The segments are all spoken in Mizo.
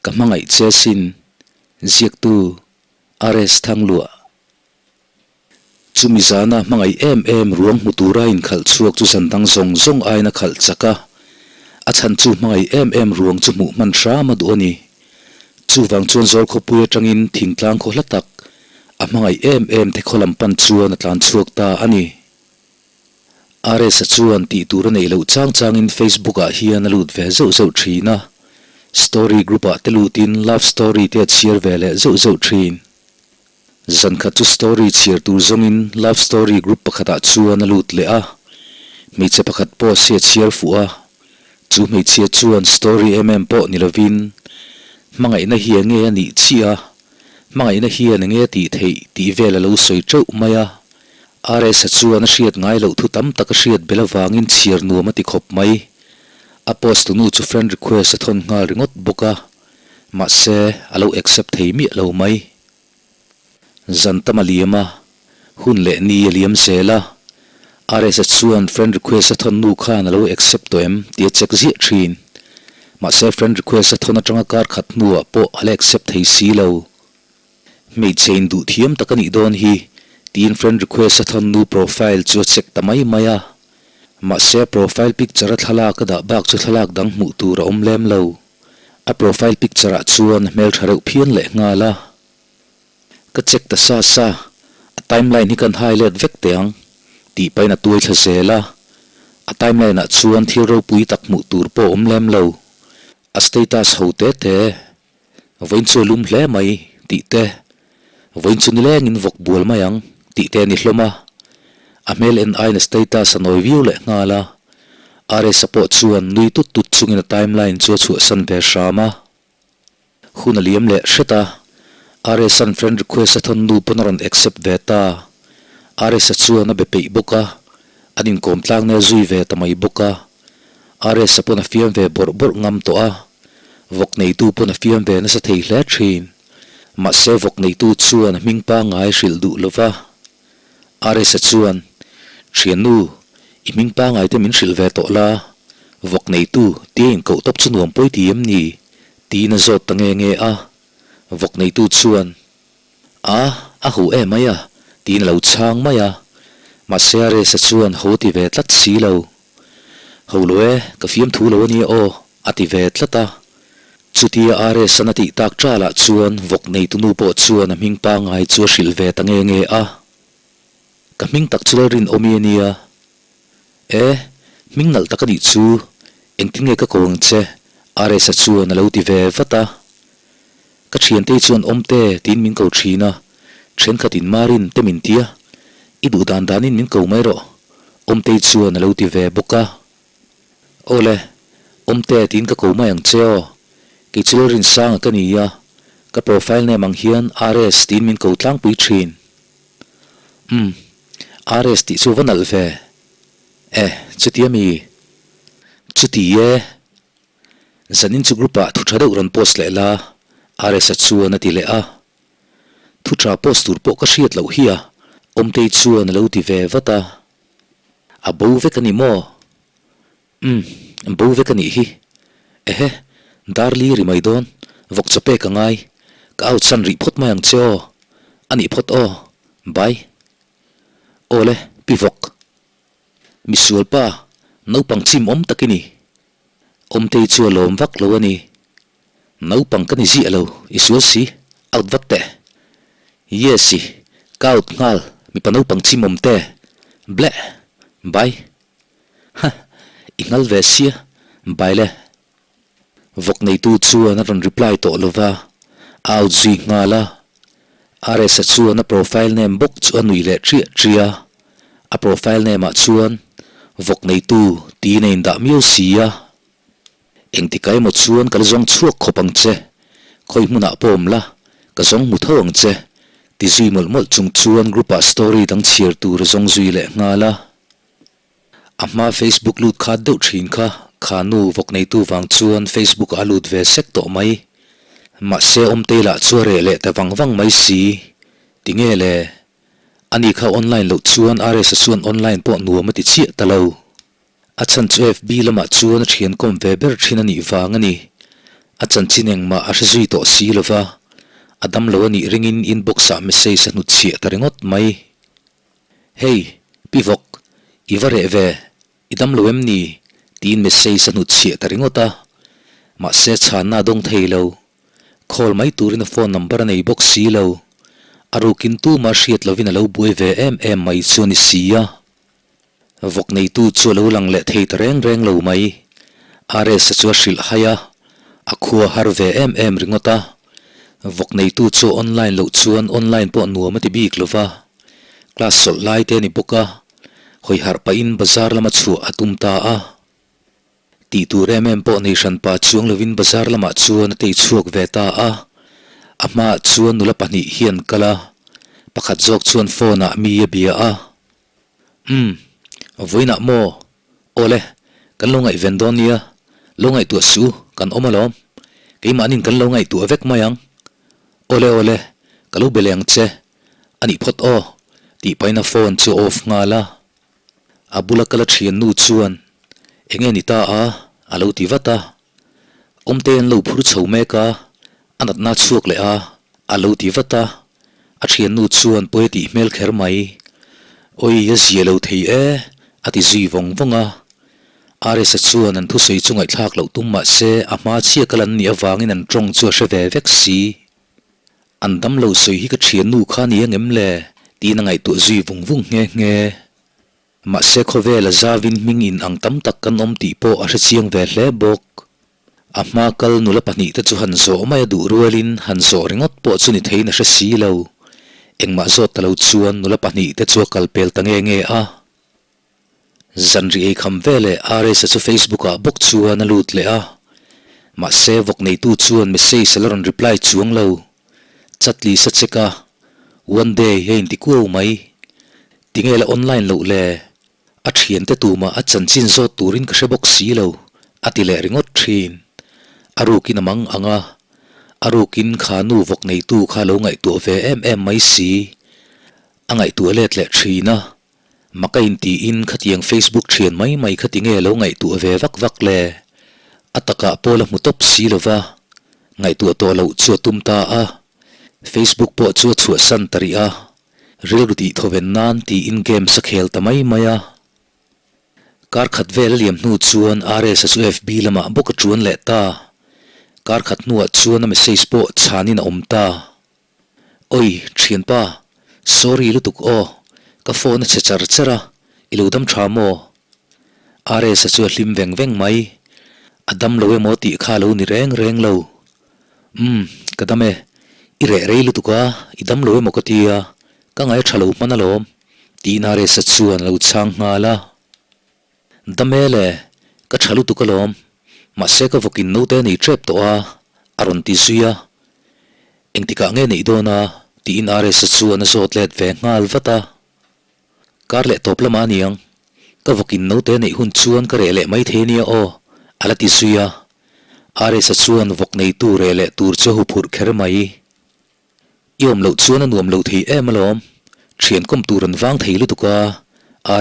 Ka hmangaih che sin, ziaktu RS Thangluah. Chumi zana hmangaih em em ruang hmu tura inkhalh chhuak chu zan dang zawng zawng aiin a khalh chak a, a chhan chu hmangaih em em ruang chu hmuh hman hram a duh a ni. Chuvang chuan Zawlkhawpui atangin thingtlang khaw hla tak, a hmangaih em em te khaw lam pan chuan a tlan chhuak ta a ni. RS-a chuan tih tur a neih loh chang changin Facebook-ah hian a lut ve zeuh zeuh thin a, story group-ah te lutin love story te a chhiar ve leh zeuh zeuh thin. Zan khat chu story chhiar tur zawngin love story group pakhatah chuan a lut leh a, hmeichhe pakhat post hi a chhiar fuh a, chu hmeichhia chuan story em em pawh ni lovin hmangaihna hi enge a nih chiah a, hmangaihna hian enge a tih theih tih vel a lo sawi teuh mai a. RS-a chuan a hriat ngai loh thu tam tak a hriat bel avangin chhiar nuam a ti khawp mai. A post tunu chu friend request a thawn nghal ringawt bawk a, mahse a lo accept thei miah lo mai. Zan tam a liam a, hun leh ni a liam zel a, RS-a chuan friend request a thawn nu khan a lo accept tawh em tih a check ziah thin. Mahse friend request a thawn atanga kar khat hnuah pawh a la accept thei si lo. Hmeichhe induh thiam tak a nih dawn hi, tiin friend request a thawn nu profile chu a check ta mai mai a. Mahse profile picture a thlalak a dah bak chu thlalak dang hmuh tur a awm lem lo. A profile picture ah chuan a hmeltha reuh phian leh nghal a. Ka check ta sa sa, a timeline hi kan hai let vek teh ang, tih pahin a tuai thla zel a. A timeline ah chuan thil ropui tak hmuh tur pawh a awm lem lo. A status ho te te Vawiin chu a lum hle mai tih te, vawiin chu nilengin vawk bual mai ang tih te a ni hlawm a. A hmel en aiin a status a nawi viau leh nghal a. RS-a pawh chuan nui tut tut chungin a timeline chu a chhuahsan ve hram a. Hun a liam leh hret a, RS-a'n friend request a thawn nu pawn a rawn accept ve ta. RS-a chuan a be peih bawk a, an inkawm tlang nel zui ve ta mai bawk a. RS-a pawn a fiam ve bawrh bawrh ngam tawh a, vawk neitu pawn a fiam ve nasa thei hle thin. Mahse vawk neitu chuan a hming pangngai hrilh duh lo va. RS-a chuan, Thiannu, i hming pangngai te min hrilh ve tawh la, vawk neitu tia inkoh tawp chu nuam pawi ti em ni? tiin a zawt ta nge nge a. Vawk neitu chuan, A, a hu em mai a, tiin a lo chhang mai a. Mahse RS-a chuan ho ti ve tlat si lo. Ho lo e, ka fiamthu lo a nia aw, a ti ve tlat a. Chutia RS-an a tih tak ṭalah chuan vawk neitu nu pawh chuan a hming pangngai chu a hrilh ve ta nge nge a. Ka hming tak chu Lalrinawmi a nia. E, hming nalh tak a nih chu, engtin nge ka ko ang che? RS-a chuan a lo ti ve vat a. Ka thiantei chuan awmte tiin min ko thin a, thenkhatin Marin te min ti a, i duh dan danin min ko mai rawh, Awmtei chuan a lo ti ve bawk a. Awle, Awmte tiin ka ko mai ang che aw, kei chu Lalrinsanga ka ni a, ka profile name ang hian RS tiin min ko tlangpui thin. Umm, RS tih chu va nalh ve. E, chutia mi? Chuti e. Zanin chu group ah thu tha deuh rawn post leh la, RS-a chuan a ti leh a. Thu tha post tur pawh ka hriat loh hi a, Awmtei chuan a lo ti ve vat a. A bo vek a ni maw? Umm, bo vek a nih hi. Ehe, dar li ri mai dawn, vawk chaw pek a ngai. Ka out san rih phawt mai ang che aw. A nih phawt aw. Bye. Awle, pi vawk. Misual pa, naupang chim awm tak i ni. Awmtei chu a lawm vak lo a ni. Naupang ka ni ziah lo, i sual si, out vat teh. Yes i, ka out nghal, mipa naupang chim awm te. Bleh! Bye. Hah, i nghal ve sia, bye le. Vawk neitu chuan a rawn reply tawh lo va, a out zui nghal a. RS-a chuan a profile name bawk chu a nuih leh triah triah a, a profile name ah chuan vawk neitu tiin a indah miau si a. Engtikah emaw chuan ka la zawng chhuak khawp ang che, khawi hmunah pawh awm la, ka zawng hmu tho ang che, ti zui mawlh mawlh chung chuan group ah story dang chhiar tur a zawng zui leh nghal a. A hma Facebook lut khat deuh thin kha, kha nu vawk neitu vang chuan Facebook ah a lut ve sek tawh mai. Mahse Awmtei lah chu a reh leh ta vang vang mai si. Tinge le? Ani kha online loh chuan RS-a chuan online pawh nuam a ti chiah ta lo. A chhan chu FB lamah chuan a thian kawm ve ber thin a nih vang a ni. A chanchin engmah a hre zui tawh si lo va, a dam lo a nih ringin inbox ah message a hnutchhiah ta ringawt mai. Hey, Pi Vawk, i va reh ve, i dam lo em ni? tiin message a hnutchhiah ta ringawt a. Mahse chhanna a dawng thei lo. Call mai turin a phone number a nei bawk si lo. A rukin tumah hriat lovin a lo buai ve em em mai chu a ni si a. Vawk neitu chu a lo lang leh thei ta reng reng lo mai. RS-a chu a hrilh hai a, a khua har ve em em ringawt a. Vawk neitu chu online loh chuan online pawh nuam a ti bik lo va. Class sawlh lai te a ni bawk a, hawi harh pahin bazar lama chhuah a tum ta a. Tih tur em em pawh nei hran pa chuang lovin bazar lamah chuan a tei chhuak ve ta a. A hmaah chuan nula pahnih hi an kal a, pakhat zawk chuan phone ah mi a bia a. Umm, vawiinah maw? Awle, kan lo ngaihven dawn nia, lo ngaihtuah suh u, kan awm alawm. Keimahni'n kan lo ngaihtuah vek mai ang. Awle awle, ka lo be leh ang che. A nih phawt aw, tih pahin a phone chu a off nghal a. A bula kal a thiannu chuan, Enge ni ta a? a lo ti vat a. Awmte an lo phur chho mek a, a natna chhuak leh a, a lo ti vat a. A thiannu chuan pawi a tih hmel kher mai. Awi, a zia lo thei e, a ti zui vawng vawng a. RS-a chuan an thusawi chu ngaihthlak loh tum mah se a hma chhia kal an nih avangin an tawng chu a hre ve vek si. An damlo sawi hi ka thiannu kha a ni angem le? tiin a ngaihtuah zui vung vung nghe nghe. Mahse khawvela zavin hming in ang tam tak kan awm tih pawh a hre chiang ve hle bawk. A hma kal nula pahnihte chu han zawh mai a duh rualin han zawh ringawt pawh chu ni theiin a hre si lo. Engmah zawt ta lo chuan nula pahnihte chu a kal pel ta nge nge a. Zanri ei kham veleh RS-a chu Facebook-ah bawk chuan a lut leh a. Mahse vawk neitu chuan message a la rawn reply chuang lo. Chatli sa check a, one day a inti kuau mai. Tinge la online loh le? A thiante tumah a chanchin zawt turin ka hre bawk si lo, a ti leh ringawt thin. A rukin a mang ang a, a rukin kha nu vawk neitu kha lo ngaihtuah ve em em mai si. A ngaihtuah let leh thin a, Maka intiin khatiang Facebook thian mai mai kha tinge lo ngaihtuah ve vak vak le? A takah pawh la hmu tawp si lo va, ngaihtuah tawh loh chu a tum ta a. Facebook pawh chu a chhuahsan ta rih a, rilru tih thawven nan tiin games a khel ta mai mai a. Kar khat vel a liam hnu chuan RS-a chu FB lamah bawk a ṭuan leh ta. Kar khat hnuah chuan a message pawh chhanin a awm ta. Oi, thianpa, sorry lutuk aw, ka phone a chhe char char a, i lo dam tha maw? RS-a chu a hlim veng veng mai, a dam lo emaw tih kha a lo ni reng reng lo. Umm, ka dam e, i reh rei lutuk a, i dam lo emaw ka ti a, ka ngaih a tha lo hman alawm, tiin RS-a chuan a lo chhang nghal a. Dam e le, ka tha lutuk alawm, mahse ka vawkin naute a nei tep tawh a, a rawn ti zui a. Engtikah nge neih dawn a? tiin RS-a chuan a zawt let ve nghal vat a. Kar leh tawp lamah a niang, ka vawkin naute neih hun chuan ka reh leh mai thei ania aw, a la ti zui a. RS-a chuan vawk neitu reh leh tur chu a huphurh kher mai. I awm loh chuan a nuam lo thei em alawm, thian kawm tur an vang thei lutuk a,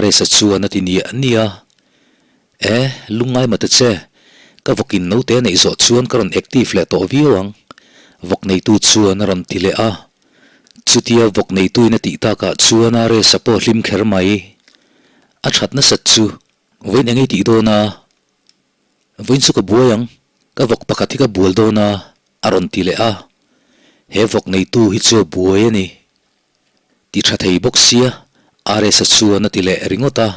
RS-a chuan a ti niah niah. E, lungngai mah ta che, ka vawkin naute a neih zawh chuan ka rawn active leh tawh viau ang, vawk neitu chuan a rawn ti leh a. Chutia vawk neituin a tih takah chuan RS-a pawh hlim kher mai. A that nasat chu, vawiin eng ei tih dawn a? Vawiin chu ka buai ang, ka vawk pakhat hi ka bual dawn a, a rawn ti leh a. He vawk neitu hi chu a buai a ni. Ti tha thei bawk sia, RS-a chuan a ti leh ringawt a.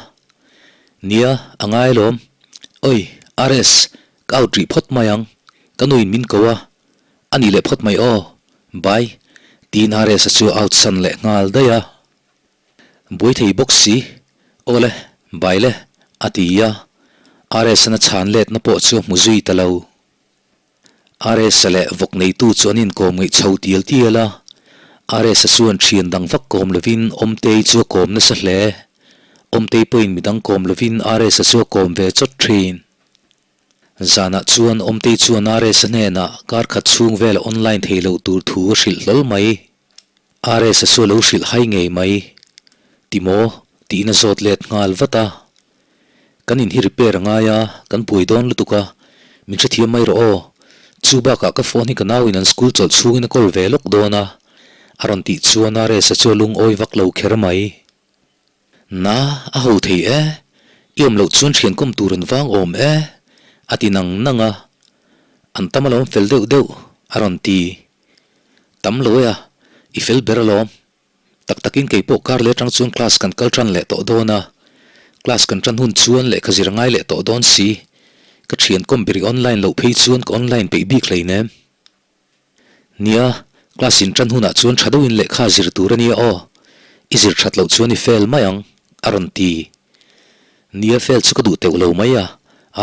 Nia, a ngai alawm. Oi, RS, ka out rih phawt mai ang. Ka nuin min ko a, a nih leh phawt mai aw. Bye, tiin RS-a chu a out san leh nghal daih a. Buai thei bawk si, aw le, bye le, a ti a. RS-an a chhan letna pawh chu a hmu zui ta lo. RS-a leh vawk neitu chu an inkawm ngaih chho tial tial a, RS-a chuan thian dang vak kawm lovin Awmtei chu a kawm nasa hle. Awmtei pawhin midang kawm lovin RS-a chu a kawm ve chawt thin. Zanah chuan Awmtei chuan RS-a hnenah kar khat chhung vel online thei loh tur thu a hrilh hlawl mai. RS-a chu a lo hrilh hai ngei mai. Ti maw? tiin a zawt let nghal vat a. Kan in hi repair a ngai a, kan buai dawn lutuk a, min hrethiam mai rawh aw. Chu bakah ka phone hi ka nauin an school chawlh chhungin a kawl ve lawk dawn a, a rawn tih chuan RS-a chu a lungawi vak lo kher mai. Na, a ho thei e, i awm loh chuan thian kawm tur an vang awm e, a ti nang nang a. An tam alawm fel deuh deuh, a rawn ti. Tam lo e a, i fel ber alawm. Tak takin kei pawh kar leh atang chuan class kan kal tan leh tawh dawn a, class kan tan hun chuan lehkha zir a ngai leh tawh dawn si. Ka thian kawm ber i online loh phei chuan ka online peih bik hleinem. Nia, class in tan hunah chuan tha deuhin lehkha zir tur a nia aw, i zir that loh chuan i fail mai ang, a rawn ti. Nia fail chu ka duh teuh lo mai a,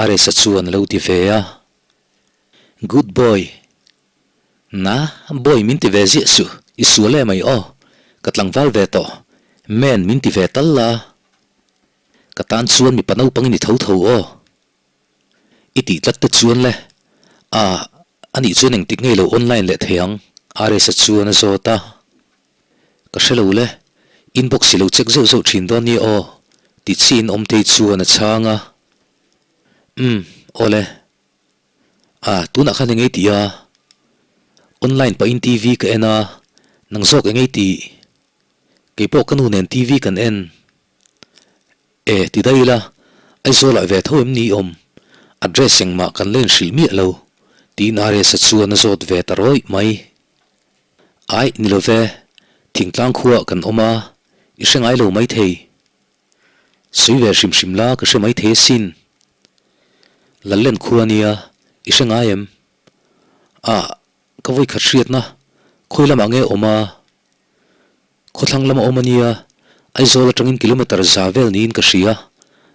RS-a chuan a lo ti ve a. Good boy. Na, boy min ti ve ziah suh, i sual em ai aw, ka tlangval ve tawh, man min ti ve tal la. Ka tan chuan mipa naupang i ni tho tho aw. I tih tlat te chuan le, a, anih chuan engtik ngei lo online leh thei ang, RS-a chuan a zawt a. Ka hre lo le, inbox i lo check zeuh zeuh thin dawn nia aw, ti chiin Awmtei chuan a chhang a. Umm, aw le. A, tunah khan engei tih a? Online pahin TV ka en a, nang zawk engei tih? Kei pawh ka nu nen TV kan en. E, ti daih ila, Aizawlah ve tho em ni awm? Address engmah kan la inhrilh miah lo, tiin RS-a chuan a zawt ve ta rawih mai. Aih, ni lo ve, thingtlang khuaah kan awm a, i hre ngai lo maithei. Sawi ve hrim hrim la ka hre mai thei asin. Lallen khua ania, i hre ngai em? Ah, ka vawi khat hriatna, khawi lamah nge awm a? Khawthlang lama awm ania, Aizawl atangin kilometre za vel niin ka hria,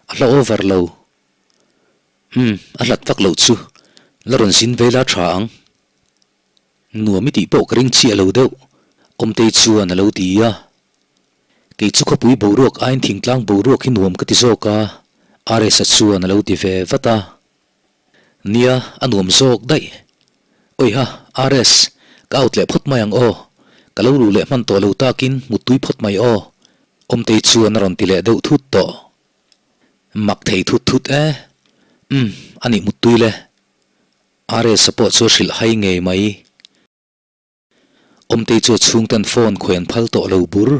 a hla over lo. Umm, a hlat vak loh chu, la rawn zin vei la tha ang. Nuam i tih pawh ka ring chiah lo deuh, Awmtei chuan a lo ti a. Kei chu khawpui boruak aiin thingtlang boruak hi nuam ka ti zawk a, RS-a chuan a lo ti ve vat a. Nia, a nuam zawk daih. Awiha, RS, ka out leh phawt mai ang aw. Ka lo luh leh hman tawh lo takin muttui phawt mai aw, Awmtei chuan a rawn ti leh deuh thut tawh. Mak thei thut thut e. Umm, a nih muttui le. RS-a pawh chu a hrilh hai ngei mai. Awmtei chu a chhungten phone khawi an phal tawh lo bur.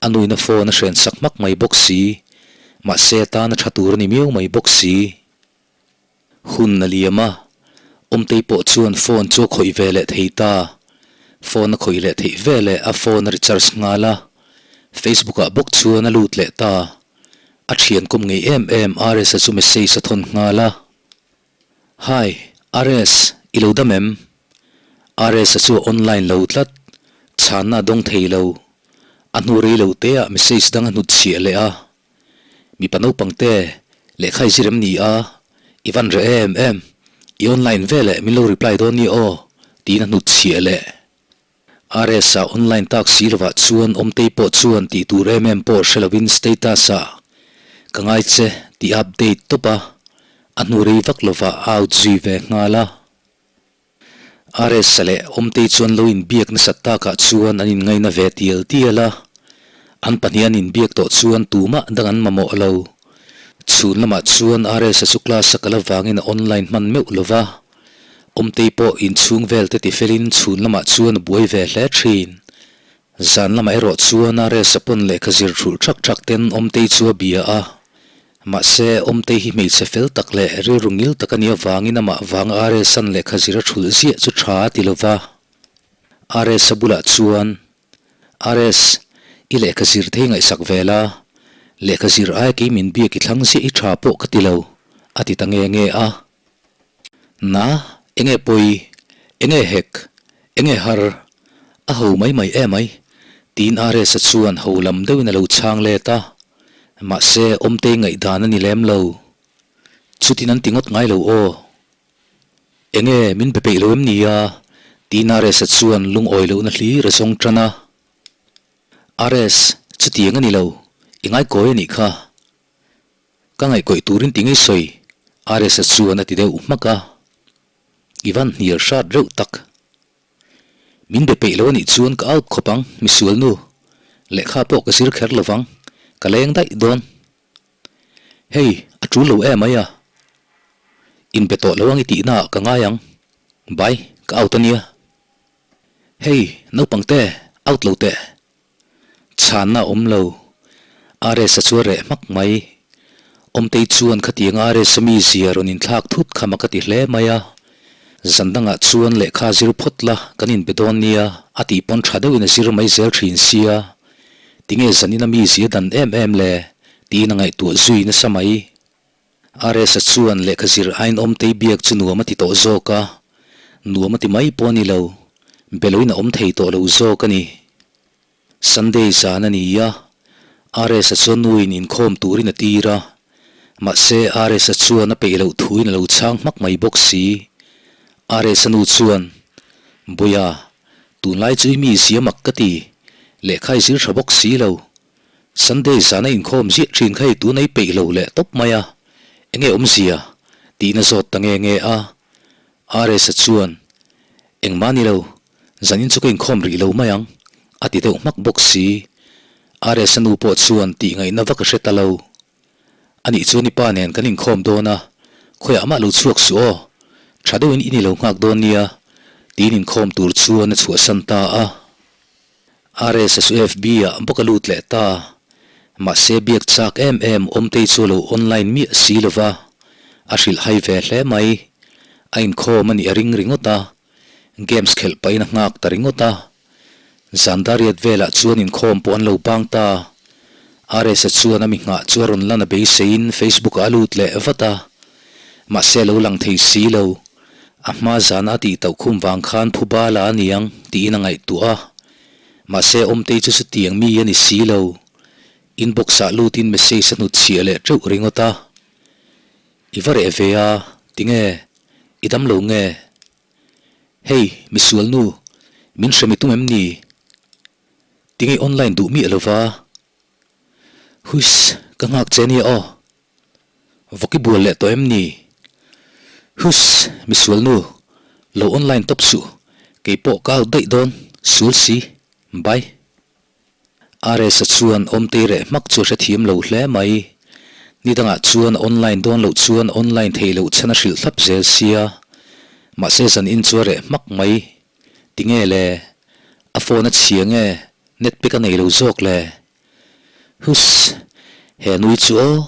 A nuina phone a hren sak hmak mai bawk si. Mahse a tan a tha tur a ni miau mai bawk si. Hun a liam a, Awmtei pawh chuan phone chu a khawih ve leh thei ta. Phone a khawih leh theih ve leh a phone a recharge nghal a. Facebook ah bawk chuan a lut leh ta. A thian kawm ngei em em RS-a chu message a thawn nghal a. Hi, RS, i lo dam em? RS-a chu a online lo tlat, chhanna a dawng thei lo. A hnu rei lo te ah message dang a hnut chhiah leh a. Mipa naupang te, lehkha i zir em ni a? I van reh em em? I online veleh min lo reply dawn ni aw? tiin a hnut chhiah leh. RS-a online tak si lovah chuan Awmtei pawh chuan tih tur em em pawh hre lovin status-ah Ka ngai che tih a update tawp a, a hnu rei vak lovah a out zui ve nghal a. RS-a leh Awmtei chuan lo inbiak nasat takah chuan an inngaina ve tial tial a, an pahnih an inbiak tawh chuan tumah dang an mamawh lo. Chhun lamah chuan RS-a chu class a kal avangin a online hman meuh lova, Awmtei pawh inchhung vel te tifelin chhun lamah chuan a buai ve hle thin. Zan lamah erawh chuan a rest a pawn lehkha zir thulh thak thak ten Awmtei chu a bia a. Mahse, Awmtei hi hmeichhe fel tak leh rilru ngil tak a nih avangin amah vanga a rest an lehkha zir a thulh ziah chu tha a ti lova. A rest a bulah chuan, RS, i lehkha zir thei ngaihsak ve la, lehkha zir aia kei min biak i thlang ziah i tha pawh ka ti lo, a ti ta nge nge a. Na, enge pawi, enge hek, enge har, a ho mai mai em ai, tiin RS-a chuan ho lam deuhin a lo chhang let a, mahse Awmtei ngaihdan a ni lem lo. Chutin an ti ngawt ngai lo aw. Enge min be peih lo em ni a? tiin RS-a chuan lungawi lohna hlir a zawng tan a. RS, chutiang a ni lo, i ngaikawi a nih kha. Ka ngaihkawih turin ti ngei sawi, RS-a chuan a ti deuh hmak a. I van hnial hrat reuh tak. Min be peih lo a nih chuan ka out khawp ang, misual nu. Lehkha pawh ka zir kher lovang, ka leng daih dawn. Hei, a tul lo em mai a. Inbe tawh lo ang i tihnaah ka ngai ang. Bye, ka out a nia. Hey, naupang te, out lo teh. Chhanna a awm lo. RS-a chu a reh hmak mai. Awmtei chuan khatiang RS-a mizia rawn inthlak thut kha mak a ti hle mai a. Zan dangah chuan lehkha zir phawt la, kan inbe dawn nia, a tih pawn tha deuhin a zir mai zel thin sia. Tinge zanin a mizia dan em em le? tiin a ngaihtuah zui nasa mai. RS-a chuan lehkha zir aiin Awmtei biak chu nuam a ti tawh zawk a, nuam a ti mai pawh a ni lo, beloin a awm thei tawh lo zawk a ni. Sunday zan a ni a, RS-a chuan nuin inkhawm turin a tir a, mahse RS-a chuan a peih loh thuin a lo chhang hmak mai bawk si. RS-a nu chuan, Buia, tunlai chu i mi zia mak ka ti, lehkha i zir tha bawk si lo, Sunday zana inkhawm ziah thin kha hei tuna i peih lo leh tawp mai a, enge awmzia? tiin a zawt ta nge nge a. RS-a chuan, Engmah ni lo, zanin chu ka inkhawm rih lo mai ang, a ti deuh hmak bawk si. RS-a nu pawh chuan tih ngaihna vak a hre ta lo. Anih chuan i pa nen kan inkhawm dawn a, khawiah mah lo chhuak suh aw, tha deuhin i ni lo nghak dawn nia, tiin inkhawm tur chuan a chhuahsan ta a. RS chu FB ah bawk a lut leh ta. Mahse biak chak em em Awmtei chu a lo online miah si lo va, a hrilh hai ve hle mai. A inkhawm a nih a ring ringawt a, games khelh pahin a nghak ta ringawt a. Zan dariat velah chuan inkhawm pawh an lo bang ta. RS chuan a mi nghah chu a rawn lan a beiseiin Facebook ah a lut leh vat a. Mahse a lo lang thei si lo. A hma zana a tih tauh khum vang khan phu bala a niang tiin a ngaihtuah a. Mahse Awmtei chu chutiang mi a ni si lo. Inbox ah lutin message a hnut chhiah leh teuh ringawt a. I va reh ve a, tinge? I dam lo nge? Hei, misual nu, min hremi tum em ni? Tinge online duh miah lo va? Huiss, ka nghak che nia aw. Vawki bual leh tawh em ni? Huss, misual nu, lo online tawp suh, kei pawh ka out daih dawn, sual si, bye. RS-a chuan awmtei reh hmak chu a hrethiam lo hle mai. Ni dangah chuan a online dawn loh chuan online theih loh chhan a hrilh thlap zel sia. Mahse zan in chu a reh hmak mai. Tinge le? A phone a chhia nge? Net pek a nei lo zawk le? Huss! He nui chu aw,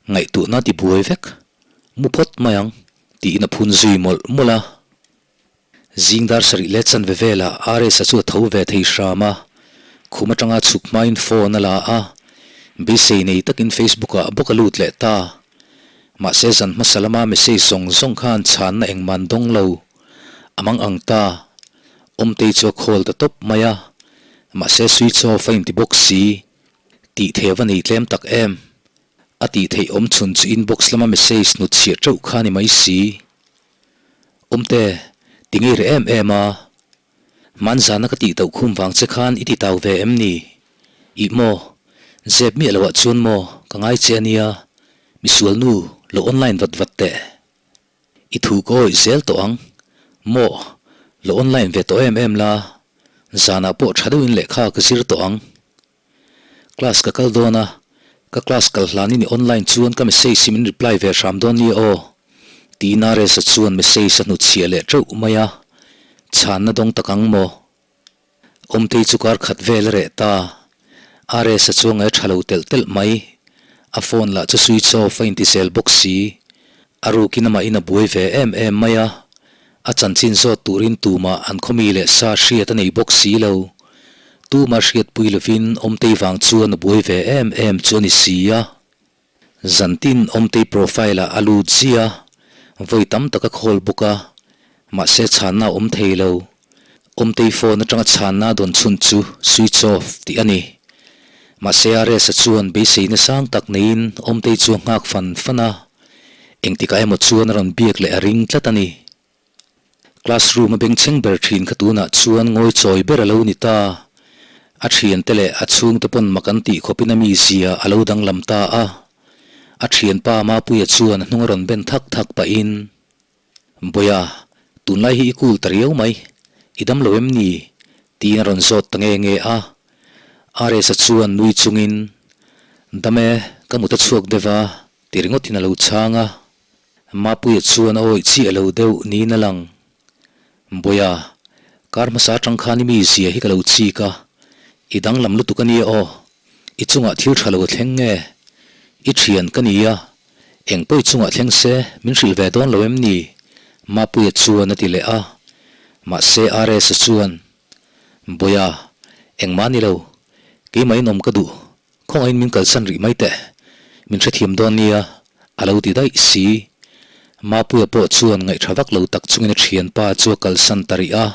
ngaihtuahna ti buai vek. Mu phawt mai ang, tiin a phun zui mawlh mawlh a. Zing dar sarih leh chanve velah RS-a chu a tho ve thei hram a. Khum atanga chhuk hmain phone a la a, beisei nei takin Facebook-ah bawk a lut leh ta. Mahse zan hmasa lama message zawng zawng khan chhanna engmah an dawng lo. A mang ang ta. Awmtei chu a call ta tawp mai a, mahse switch off a inti bawk si. Tih theih va nei tlem tak em? A tih theih awm chhun chu inbox lama message hnut chhiah teuh kha ni mai si. Awmte, ti ngei reh em em a. Hmanzana ka tih tauh khum vang che khan i ti tau ve em ni? Ih maw? Zep miah loh ah chuan maw ka ngai che a nia, misual nu lo online vat vat teh. I thu ka awih zel tawh ang. Maw, lo online ve tawh em em la, zanah pawh tha deuhin lehkha ka zir tawh ang. Class ka kal dawn a, ka class kal hlanin i online chuan ka message hi min reply ve hram dawn nia aw. Tiin RS-a chuan message a hnutchhiah leh teuh mai a, chhanna dawng tak ang maw? Awmtei chu kar khat vel a reh ta. RS-a chu a ngaih tha lo telh telh mai. A phone lah chu switch off a inti zel bawk si. A rukin amahin a buai ve em em mai a. A chanchin zawt turin tumah an khawmi leh sa hriat a nei bawk si lo. Tuma hriatpui lovin Awmtei vang chuan a buai ve em em chu a ni si a. Zantin Awmtei profile ah a lut zia, vawi tam tak a call bawk a, mahse chhanna a awm thei lo. Awmtei phone atanga chhanna a dawn chhun chu switch off tih a ni. Mahse RS-a chuan beiseina sang tak neiin Awmtei chu a nghak fan fan a, engtikah emaw chuan a rawn biak leh a ring tlat a ni. Classroom a bengchheng ber thin kha tunah chuan ngawi chawi ber a lo ni ta. A thiante leh a chhungte pawn mak an tih khawpin a mizia a lo danglam ta a. A thianpa Mapuia chuan a hnung a rawn ben thak thak pahin, Bawia, tunlai hi i cool ta riau mai, i dam lo em ni? tiin a rawn zawt ta nge nge a. RS-a chuan nui chungin, Dam e, ka mut a chhuak deuh a, ti ringawtin a lo chhang a. Mapuia chuan a awih chiah lo deuh niin a lang. Bawiha, kar hmasa atang khan i mi zia hi ka lo chik a, i danglam lutuk a nia aw. I chungah thil tha lo a thleng nge? I thian ka ni a, eng pawh i chungah thleng se min hrilh ve dawn lo em ni? Mapuia chuan a ti leh a, mahse RS-a chuan, Bawiha, engmah a ni lo, keimah in awm ka duh, Khawngaihin min kalsan rih mai teh, min hrethiam dawn nia, a lo ti daih si. Mapuia pawh chuan ngaihṭha vak lo tak chungin a ṭhianpa chu a kalsan ta rih a.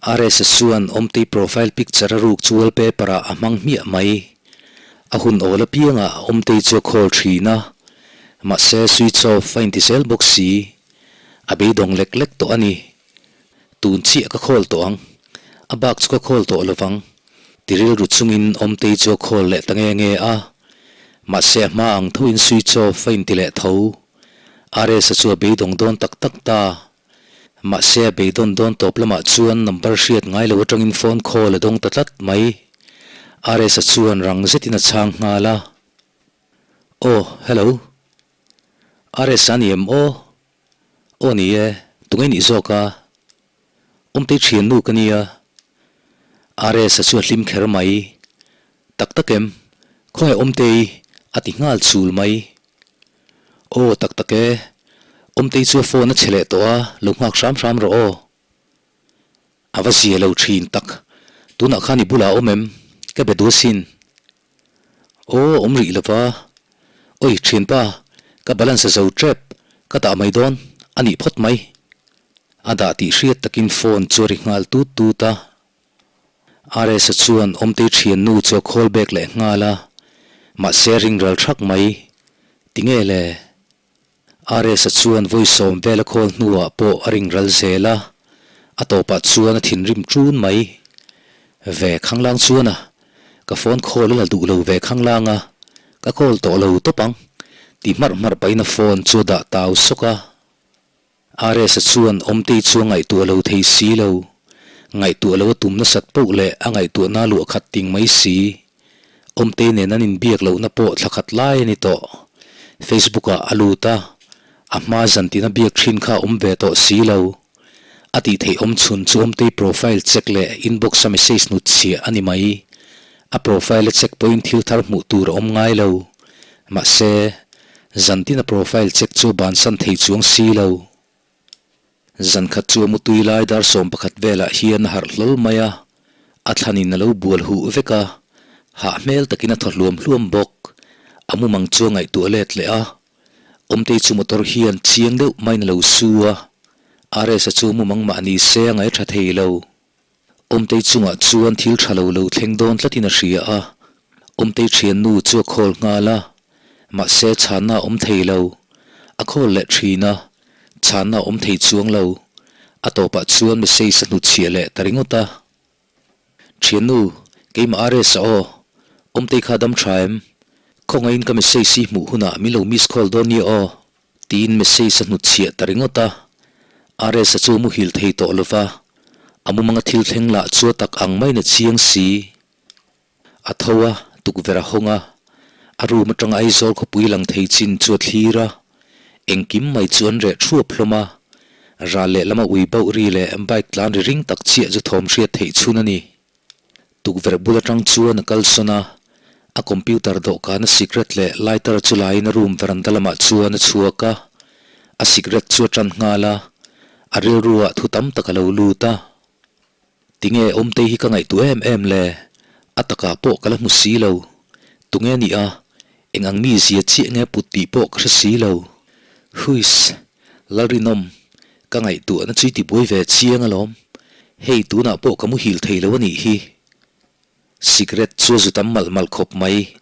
RS chuan Awmtei profile picture a ruk chu wallpaper ah a hmang hmiah mai. A hun awl apiangah Awmtei chu a call ṭhin a, mahse switch off a inti zel bawk si. A beidawng lek lek tawh a ni. Tun chiah ka khawl tawh ang, a bak chu ka khawl tawh lo vang, ti rilru chungin Awmtei chu a khawl leh ta nge nge a. Mahse a hma ang thoin switch off a inti leh tho. RS-a chu a beidawng dawn tak tak ta. Mahse a beidawn dawn tawp lamah chuan number hriat ngai lo atangin phone call a dawng ta tlat mai. RS-a chuan rang zetin a chhang nghal a. Aw, hello. RS-a ni em aw? Aw ni e, tunge nih zawk a? Awmtei thiannu ka nia. RS-a chu a hlim kher mai. Tak tak em? Khawngaih Awmtei a ti nghal chul mai. Aw tak tak e, Awmtei chu a phone a chhe leh tawh a, lo nghak hram hram rawh aw. A va zia lo thin tak, tunah khan i bulah a awm em? Ka be duh asin. Aw awm rih lova, Oi thianpa, ka balance a zo tep, ka dah mai dawn, a nih phawt mai. A dah tih hriat takin phone chu a ri nghal tut tut a. RS-a chuan Awmtei thiannu chu a call back leh nghal a, mahse a ring ral thak mai. Tinge le? RS-a chuan vawi sawm vel a call hnuah pawh a ring ral zel a, a tawpah chuan a thinrim ṭun mai. Ve khanglang chuan a, ka phone call a la duh lo ve khanglang a, ka call tawh lo tawp ang, ti hmarh hmarh pahin a phone chu a dah tau sawk a. RS-a chuan Awmtei chu a ngaihtuah lo thei si lo. Ngaihtuah lo a tum nasat poh leh a ngaihtuahna luah khat ting mai si. Awmtei nen an inbiak lohna pawh thla khat lai a ni tawh. Facebook-ah a lut a, a hma zantin a biak thin kha a awm ve tawh si lo. A tih theih awm chhun chu Awmtei profile check leh inbox-a message hnut chhiah a ni mai. A profile a check pawhin thil thar hmuh tur a awm ngai lo. Mahse, zantin a profile check chu a bansan thei chuang si lo. Zan khat chu a mutui lai dar 11 velah hian a harh hlawl mai a, a thlanin a lo bual huh vek a, hah hmel takin a thaw hluam hluam bawk. A mumang chu a ngaihtuah let leh a, Awmtei chu motor hian chiang deuh maiin a lo su a, RS-a chu mumang mah ni se a ngaih tha thei lo. Awmtei chungah chuan thil tha lo lo thleng dawn tlatin a hria a, Awmtei thiannu chu a call nghal a, mahse chhanna a awm thei lo. A call leh thin a, chhanna a awm thei chuang lo. A tawpah chuan message a hnutchhiah leh ta ringawt a. Thiannu, keimah RS a aw, Awmtei kha dam tha em? Khawngaihin ka message hi hmuh hunah min lo miss call dawn nia aw. Tiin message a hnutchhiah ta ringawt a, RS-a chu a muhil thei tawh lo va, a mumanga thil thleng lah chu a tak ang maiin a chiang si. A tho a, tukverh a hawng a, a room atanga Aizawl khawpui lang thei chin chu a thlir a, engkim mai chu an reh thuap hlawm a, ral lehlama ui bauh ri leh bike tlan ri ring tak chiah chu thawm hriat theih chhun a ni. Tukverh bul atang chuan a kalsawn a, a computer dawhkana sikret leh lighter chu laiin a room veranda lamah chuan a chhuak a, a sikret chu a tan nghal a, a rilruah thu tam tak a lo lut a. Tinge Awmtei hi ka ngaihtuah em em le? A takah pawh ka la hmu si lo. Tunge nih a? Eng ang mi zia chiah nge put tih pawh ka hre si lo. Huiss! Lalrinawm, ka ngaihtuahna chu i ti buai ve chiang alawm. Hei tunah pawh ka muhil thei lo a nih hi. Sikret chu a zu tam malh malh khawp mai.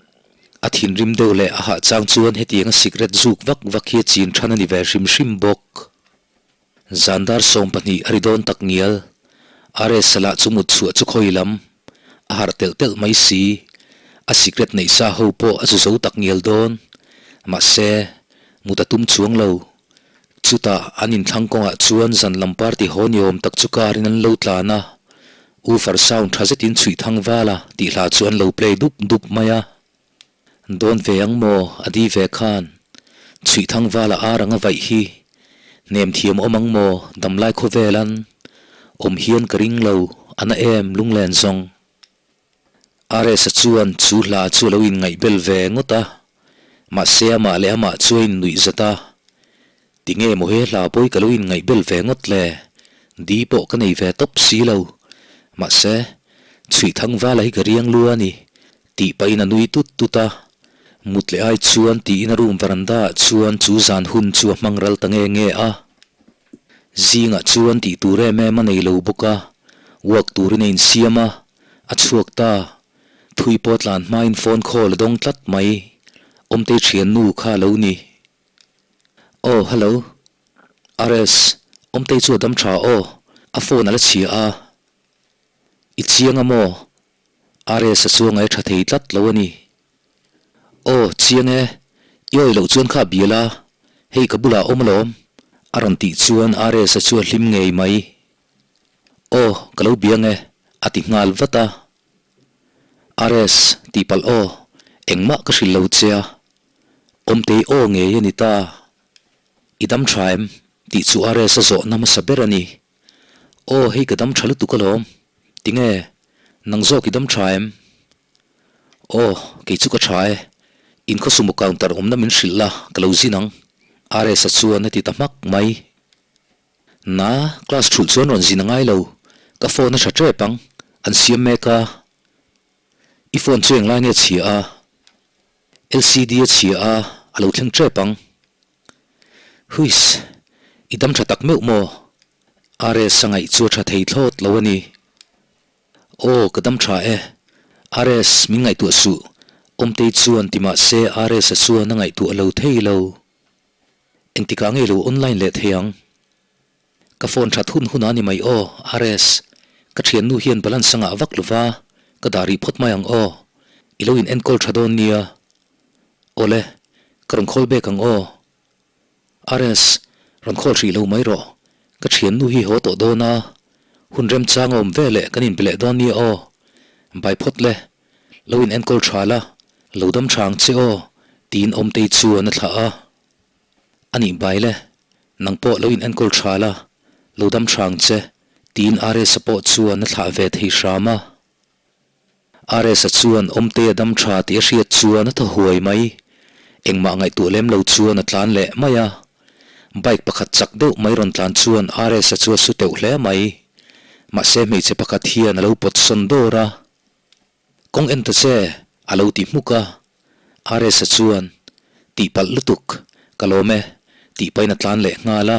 A thinrim deuh leh a hah chang chuan hetianga sikret zuk vak vak hi a chin than a ni ve hrim hrim bawk. Zan dar 12 a ri dawn tak ngial. RS lah chu mut chhuah chu khawi lam. A harh telh telh mai si. A sikret neih sa ho pawh a zu zo tak ngial dawn. Mahse, mut a tum chuang lo. Chutah an inthlang kawngah chuan zan lam party haw ni awm tak chu car in an lo tlan a, woofer sound tha zetin chhuih thang val a tih hla chu an lo play dup dup mai a. Dawn ve ang maw a di ve khan chhuih thang vala ar anga vaih hi. Hnem thiam awm ang maw damlai khawvelan awm hian ka ring lo, a na em lunglen zawng. RS-a chuan chu hla chu a lo inngaihbel ve ngawt a, mahse amah leh amah chu a innuih zat a, Tinge maw he hla pawi ka lo inngaihbel ve ngawt le? Di pawh ka nei ve tawp si lo. Mahse, chhuih thang vala hi ka riang lu a ni, tih pahin a nui tut tut a. Mut leh ai chuan tiin a room veranda ah chuan chu zan hun chu a hmang ral ta nge nge a. Zingah chuan tih tur em em a nei lo bawk a, walk turin a insiam a, a chhuak ta. Thui pawh tlan hmain phone call a dawng tlat mai. Awmtei thiannu kha a lo ni. Aw, hello. RS, Awmtei chu a dam tha aw, a phone a la chhia a. I chiang a maw? RS a chuang ai tha thei tlat lo a ni. Aw, chiang e, i awih loh chuan kha bial a, hei ka bulah awm alawm, a rawn tih chuan RS a chu a hlim ngei mai. Aw, ka lo biang e, a ti nghal vat a. RS, tihpalh aw, engmah ka hrilh lo che a, Awmtei aw ngei a ni ta. I dam tha em? tih chu RS a zawhna hmasa ber a ni. Aw hei ka dam tha lutuk alawm. Tinge? Nang zawk i dam tha em? Aw, kei chu ka tha e. In khawsumo counter awmna min hrilh la, ka lo zin ang. RS-a chuan a ti ta hmak mai. Na, class thulh chuan rawn zin a ngai lo. Ka phone a tha tep ang. An siam mek a. I phone chu englai nge chhia a? LCD a chhia a, a lo thleng tep ang. Huiss, i dam tha tak meuh maw? RS a ngaih chu a tha thei thlawt lo a ni. Aw, ka dam tha e. RS, min ngaihtuah suh. Awmtei chuan ti mah se RS-a chuan a ngaihtuah lo thei lo. Engtikah nge lo online leh thei ang? Ka phone that hun hun a ni mai aw, RS. Ka thiannu hian balance a ngah vak lo va, ka dah rih phawt mai ang aw. I lo in enkawl tha dawn nia. Awle, ka rawn call back ang aw. RS, rawn call hrih lo mai rawh. Ka thiannu hi haw tawh dawn a, hun remchang a awm ve leh kan inbe leh dawn nia aw. Bai phawt le, lo in enkawl tha la, lo dam tha ang che aw, tiin Awmtei chuan a thlah a. A nih bai le, nang pawh lo in enkawl tha la, lo dam tha ang che, tiin RS-a pawh chuan a thlah ve thei hram a. RS-a chuan Awmtea dam tha tih a hriat chuan a thaw huai mai. Engmah ngaihtuah lem lo chuan a tlan leh mai a. Bike pakhat chak deuh mai rawn tlan chuan RS-a chu a su teuh hle mai. Mahse hmeichhe pakhat hian a lo pawt sawn dawr a. Kawng en ta che, a lo ti hmuk a. RS-a chuan, Tihpalh lutuk, ka lawm e, tih pahin a tlan leh nghal a.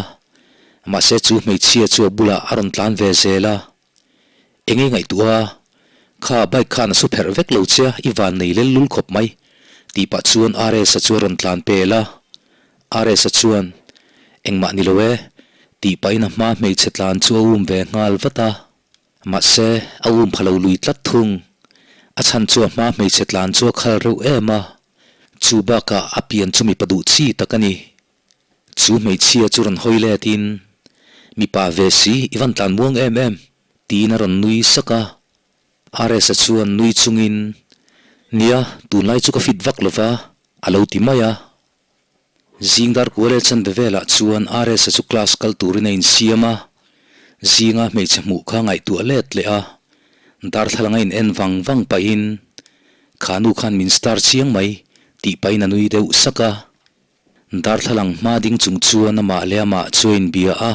Mahse chu hmeichhia chu a bulah a rawn tlan ve zel a. Eng ei ngaihtuah a, kha bike khan a su pherh vek lo che a, i van nei lel lul khawp mai, tih pah chuan RS-a chu a rawn tlan pel a. RS-a chuan, Engmah ni lo e, tih pahin a hma hmeichhe tlan chu a um ve nghal vat a. Mahse, a um pha lo lui tlat thung. A chhan chu a hma hmeichhe tlan chu a khal reuh em a, chu bakah a pian chu mipa duh chi tak a ni. Chu hmeichhia chu rawn hawi let in, Mipa ve si, i van tlan muang em em, tiin a rawn nui sak a. RS-a chuan nui chungin, Nia, tunlai chu ka fit vak lo va, a lo ti mai a. Zing dar kual el chanve velah chuan RS-a chu class kal turin a insiam a, zinga hmeichhe hmuh kha ngaihtuah let leh a, darthlalang a in en vang vang pahin, Kha nu khan min star chiang mai, tih pahin a nui deuh sak a. Darthlalang hma ding chung chuan amah leh amah chu a inbia a,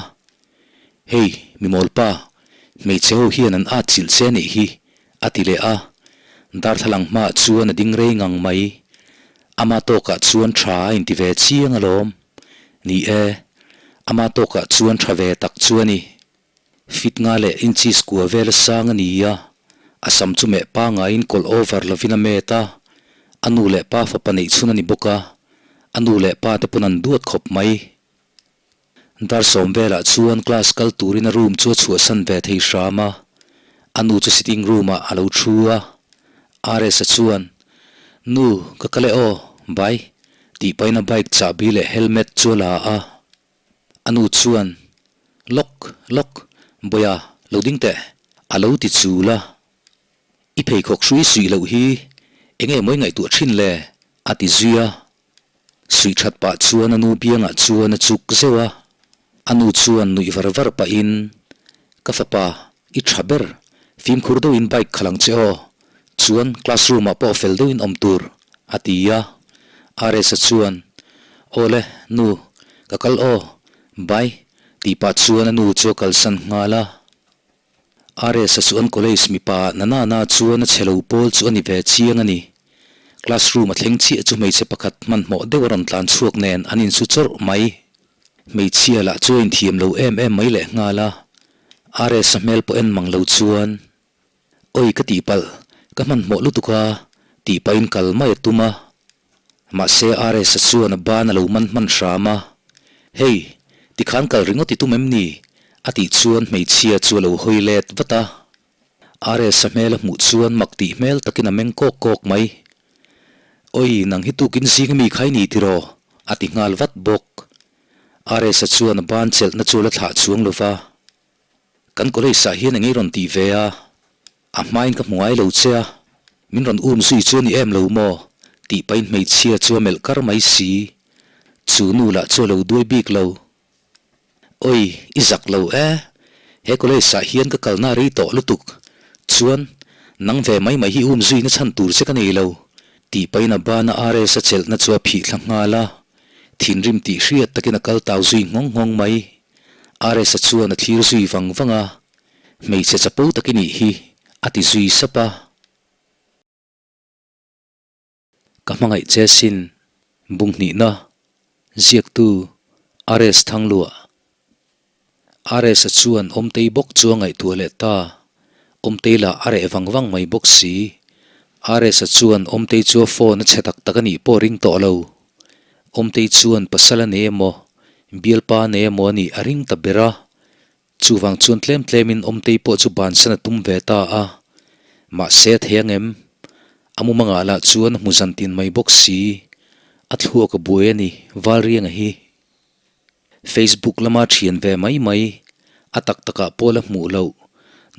Hei, mimawlpa, hmeichhe ho hian an at chilh che anih hi, A ti leh a, darthlalang hmaah chuan a ding rei ngang mai. Ama tawkah chuan tha a inti ve chiang alawm. Ni e, ama tawkah chuan tha ve tak chu a ni. Fit nga leh inches kua vel a sang a ni a, a sam chu meh pangaiin kawlh over lovin a met a, a nu leh pa fapa neih chhun a ni bawk a, a nu leh pa te pawn an duat khawp mai. Dar sawm velah chuan class kal turin a room chu a chhuahsan ve thei hram a, a nu chu sitting room ah a lo thu a, RS-a chuan, Nu, ka kal e aw, bye, tih pahin a bike chahbi leh helmet chu a la a. A nu chuan, Lawk, lawk, Bawiha, lo ding teh, a lo ti chul a. I pheikhawk hrui suih loh hi enge mawi ngaihtuah thin le? a ti zui a. Suih that pah chuan a nu biangah chuan a chuk zeuh a. A nu chuan nuih var var pahin, Ka fapa, i tha ber, fimkhur deuhin bike khalh ang che aw, chuan classroom ah pawh fel deuhin awm tur, a ti a. RS-a chuan, Aw le, nu, ka kal aw, bye, tih pah chuan a nu chu a kalsan nghal a. RS-a chu an college mipa na na na chuan a chhe lo pawl chu a ni ve chiang a ni. Classroom a thleng chiah chu hmeichhe pakhat hmanhmawh deuh a rawn tlan chhuak nen an insu chawrh mai. Hmeichhia lah chu a inthiam lo em em mai leh nghal a. RS-a hmel pawh en mang lo chuan, Awi ka tihpalh, ka hmanhmawh lutuk a, tih pahin kal mai a tum a. Mahse RS-a chuan a ban a lo man hman hram a, Hey, tikhan kal ringawt i tum em ni? a tih chuan hmeichhia chu a lo hawi let vat a. RS-a hmel a hmuh chuan mak tih hmel takin a meng kawk kawk mai. Awi, nang hi tukin zing ami kha i ni tiraw? a ti nghal vat bawk. RS-a chuan a ban chelhna chu a la thlah chuang lo va. Kan college ah hian eng ei rawn tih ve a? A hmain ka hmu ngai lo che a, min rawn um zui chu a ni em lo maw? tih pahin hmeichhia chu a melh kar mai si. Chu nu lah chu a lo duai bik lo. Awi, i zak lo e, he college ah hian ka kalna rei tawh lutuk. Chuan, nang ve mai mai hi um zuina chhan tur che ka nei lo, tih pahin a bana RS a chelhna chu a phih thla nghal a. Thinrim tih hriat takin a kal tau zui nghawng nghawng mai. RS-a chuan a thlir zui vang vang a, Hmeichhe chapo tak i nih hi, a ti zui sap a. Ka hmangaih che sin, Bunghnihna, ziaktu RS Thangluah. RS-a chuan Awmtei bawk chu a ngaihtuah leh ta. Awmtei lah a reh vang vang mai bawk si. RS-a chuan Awmtei chu a phone a chhe tak tak a nih pawh ring tawh lo. Awmtei chuan pasal a nei emaw, bialpa a nei emaw a nih a ring ta ber a. Chuvang chuan tlem tlemin Awmtei pawh chu bansan a tum ve ta a. Mahse a thei ang em? A mumangah lah chuan a hmu zan tin mai bawk si. A thluak a buai a ni, Valrianga hi. Facebook lama thian ve mai mai, a tak takah pawh la hmuh loh,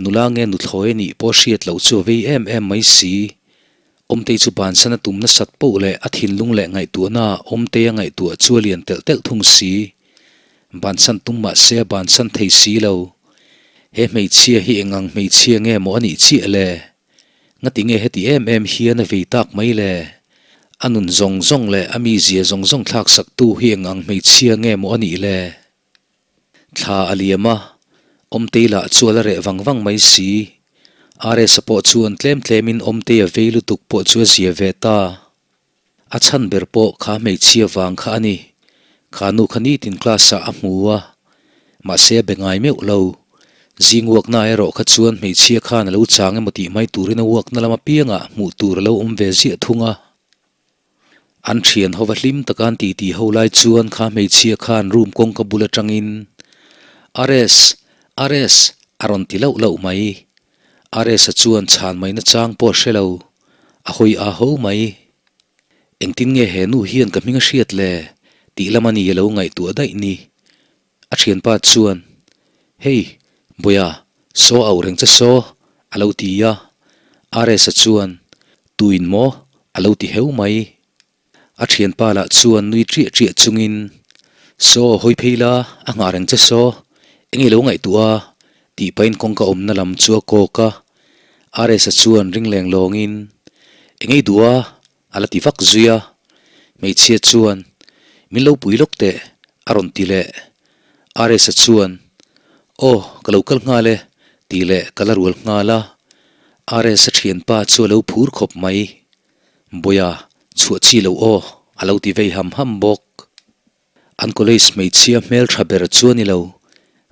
nula nge nuthlawi a nih pawh hriat loh chu a vei em em mai si. Awmtei chu bansan a tum nasat poh leh a thinlung leh ngaihtuahna Awmtei a ngaihtuah chu a lian telh telh thung si. Bansan tum mah se a bansan thei si lo. He hmeichhia hi eng ang hmeichhia nge maw a nih chiah le? Ngati nge heti em em hian a vei tak mai le? A nun zawng zawng leh a mizia zawng zawng thlak sak tu hi eng ang hmeichhia nge maw a nih le? Thla a liam a, Awmtei lah chu a la reh vang vang mai si. RS-a pawh chuan tlem tlemin Awmtei a vei lutuk pawh chu a zia ve ta. A chhan ber pawh kha hmeichhia vang kha a ni. Kha nu kha nitin class ah a hmu a, mahse a be ngai meuh lo. Zing uakna erawh kha chuan hmeichhia khan a lo chang emaw tih mai turin a uakna lam apiangah hmuh tur a lo awm ve ziah thung a. An thian hova hlim taka an titi ho lai chuan kha hmeichhia khan room kawngka bul atangin RS! RS! a rawn ti lauh lauh mai. RS-a chuan chhan mai nachang pawh a hre lo, a hawi a ho mai. Engtin nge he nu hian ka hming a hriat le? tih lam a ni a lo ngaihtuah daih ni. A thianpa chuan, Hei, Bawiha, saw auh reng che saw, a lo ti a. RS-a chuan, Tuin maw? a lo ti heu mai. A thianpa lah chuan nui ṭiah ṭiah chungin, Saw, hawi phei la, a nghah reng che saw, eng i lo ngaihtuah a? tih pahin kawngka awmna lam chu a kawk a. RS-a chuan ring leng lawngin, Eng ei duh a? a la ti vak zui a. Hmeichhia chuan, Min lo pui lawk teh, a rawn ti leh. RS-a chuan, Aw, ka lo kal nghal e, tih leh ka la rual nghal a. RS-a thianpa chu a lo phur khawp mai. Bawiha, chhuah chi lo aw, a lo ti vei ham ham bawk. An college hmeichhia hmel tha ber chu a ni lo,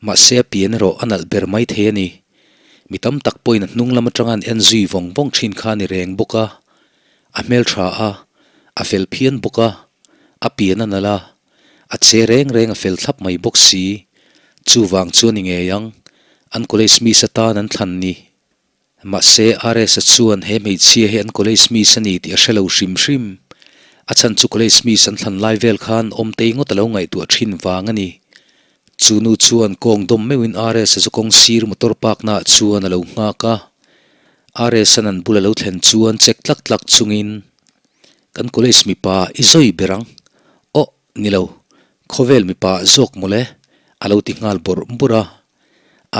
mahse a pian erawh a nalh ber mai thei a ni. Mi tam tak pawhin a hnung lam atanga an en zui vawng vawng thin kha a ni reng bawk a. A hmel tha a, a fel phian bawk a, a pian a nalh a, a che reng reng a fel thlap mai bawk si. Chuvang chu a ni ngei ang, an college miss atan an thlan ni. Mahse, RS-a chuan he hmeichhia hi an college miss a ni tih a hre lo hrim hrim. A chhan chu college miss an thlan lai vel khan Awmtei ngawt a lo ngaihtuah thin vang a ni. Chu nu chuan kawng dawm meuhin RS-a chu kawng sir motor park naah chuan a lo nghak a. RS-a'n an bul a lo thlen chuan check tlak tlak chungin, Kan college mipa i zawi ber ang. Aw, ni lo. Khawvel mipa zawk mawle. A lo ti nghal bawrh bawrh a.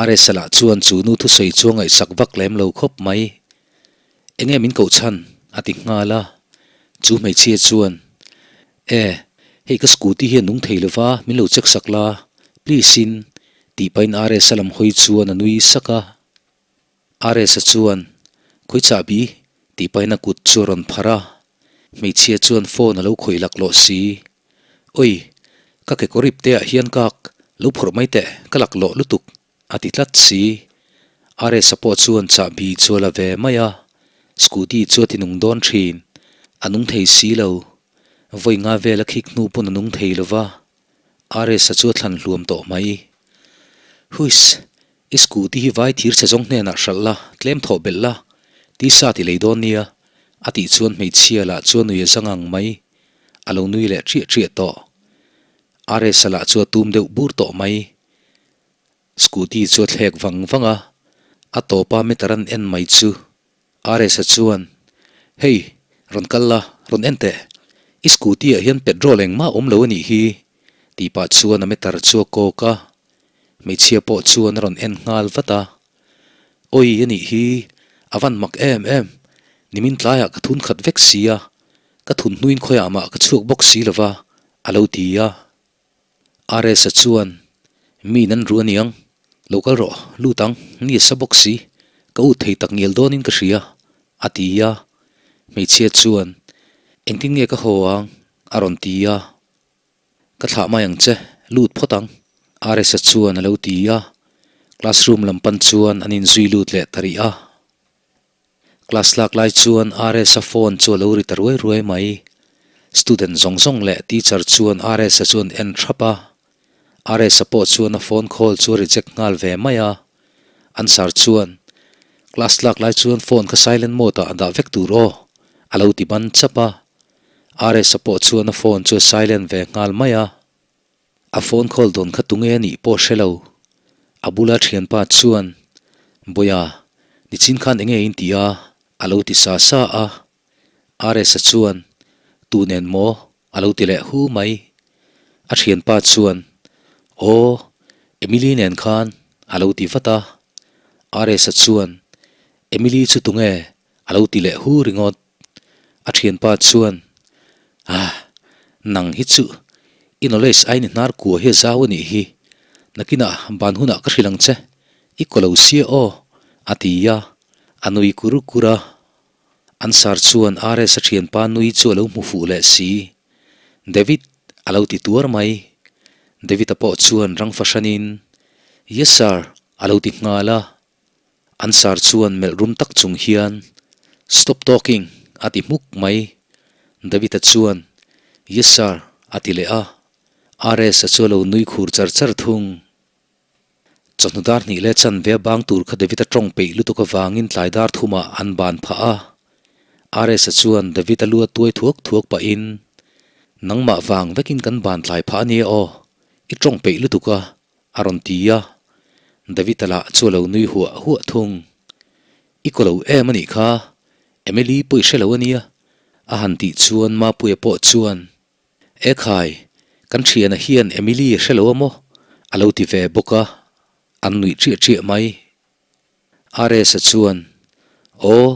RS-a lah chuan chu nu thusawi chu a ngaihsak vak lem lo khawp mai. Enge min koh chhan? a ti nghal a. Chu hmeichhia chuan, E, hei ka scooty hi a nung thei lova, min lo check sak la, please in, tih pahin RS-a lam hawi chuan a nui sak a. RS-a chuan, Khawi chahbi? tih pahin a kut chu a rawn phar a. Hmeichhia chuan phone a lo khawih laklawh si. Oi, ka kekawr ip te ah hian kak lo phawrh mai teh, ka laklawh lutuk, a ti tlat si. RS-a pawh chuan chahbi chu a la ve mai a, scooty chu a ti nung dawn thin. A nung thei si lo. Vawi nga vel a khik hnu pawn a nung thei lo va. RS-a chu a thlan hluam tawh mai. Huiss, i scooty hi vai thir chhe zawng hnenah hralh la, tlem thawh belh la, tisa ti lei dawn nia, a tih chuan hmeichhia lah chu a nui a zang ang mai. A lo nui leh ṭiah ṭiah tawh. RS-a lah chu a tum deuh bur tawh mai. Scooty chu a thlek vang vang a, a tawpa meter an en mai chu. RS-a chuan, Hei, rawn kal la, rawn en teh. I scooty-ah hian petrol engmah a awm lo a nih hi, tih pah chuan a meter chu a kawk a. Hmeichhia pawh chuan a rawn en nghal vat a. Awi a nih hi, a van mak em em. Nimin tlaiah ka thun khat vek si a, ka thun hnuin khawiah mah ka chhuak bawk si lo va, a lo ti a. RS-a chuan, Mi nan ru aniang, lo kal rawh, lut ang, ni a sa bawk si, ka ut thei tak ngial dawnin ka hria, a ti a. Hmeichhia chuan, Engtin nge ka haw ang? a rawn ti a. Ka thlah mai ang che, lut phawt ang, RS-a chuan a lo ti a. Classroom lam pan chuan an inzui lut leh ta rih a. Class lak lai chuan RS-a phone chu a lo ri ta ruai ruai mai. Student zawng zawng leh teacher chuan RS-a chu an en thap a. RS-a pawh chuan a phone call chu a reject nghal ve mai a. An sir chuan, Class lak lai chuan phone kha silent mode ah a dah vek tur aw, a lo ti ban chap a. RS-a pawh chuan a phone chu a silent ve nghal mai a. A phone call dawn kha tunge a nih pawh hre lo. A bula thianpa chuan, Bawiha, nichin khan enge in ti a? a lo ti sa sa a. RS-a chuan, Tu nen maw? a lo ti leh hu mai. A thianpa chuan, Aw, Emily nen khan, a lo ti vat a. RS-a chuan, Emily chu tunge? A lo ti leh hu ringawt. A thianpa chuan, Ah, nang hi chu i knowledge ain i hnar kua hi a zau a nih hi. Nakinah ban hunah ka hrilh ang che, i kaw lo sia aw, a ti a, a nui kur kur a. An sar chuan RS a thianpa nui chu a lo hmu fuh leh si. David, a lo ti tuar mai. David-a pawh chuan rang fahranin, Yes sir, a lo ti nghal a. An sar chuan melh rum tak chung hian, Stop talking! a ti hmuk mai. David-a chuan, Yes sir! a ti leh a. RS-a chu a lo nui khur char char thung. Chawhnu dar hnih leh chanve a bang tur kha David-a tawng peih lutuk avangin tlai dar thumah an ban phah a. RS-a chuan David-a lu a tuai thuak thuak pahin, Nangmah vang vekin kan ban tlai phah a nia aw, i tawng peih lutuk a, A rawn ti a, David-a lah chu a lo nui huah huah thung. I kaw lo em a nih kha, Emily pawh i hre lo a nia, a han tih chuan Mapuia pawh chuan, E khai, kan thiana hian Emily a hre lo a maw? a lo ti ve bawk a, an nuih ṭiah ṭiah mai. RS-a chuan, Aw,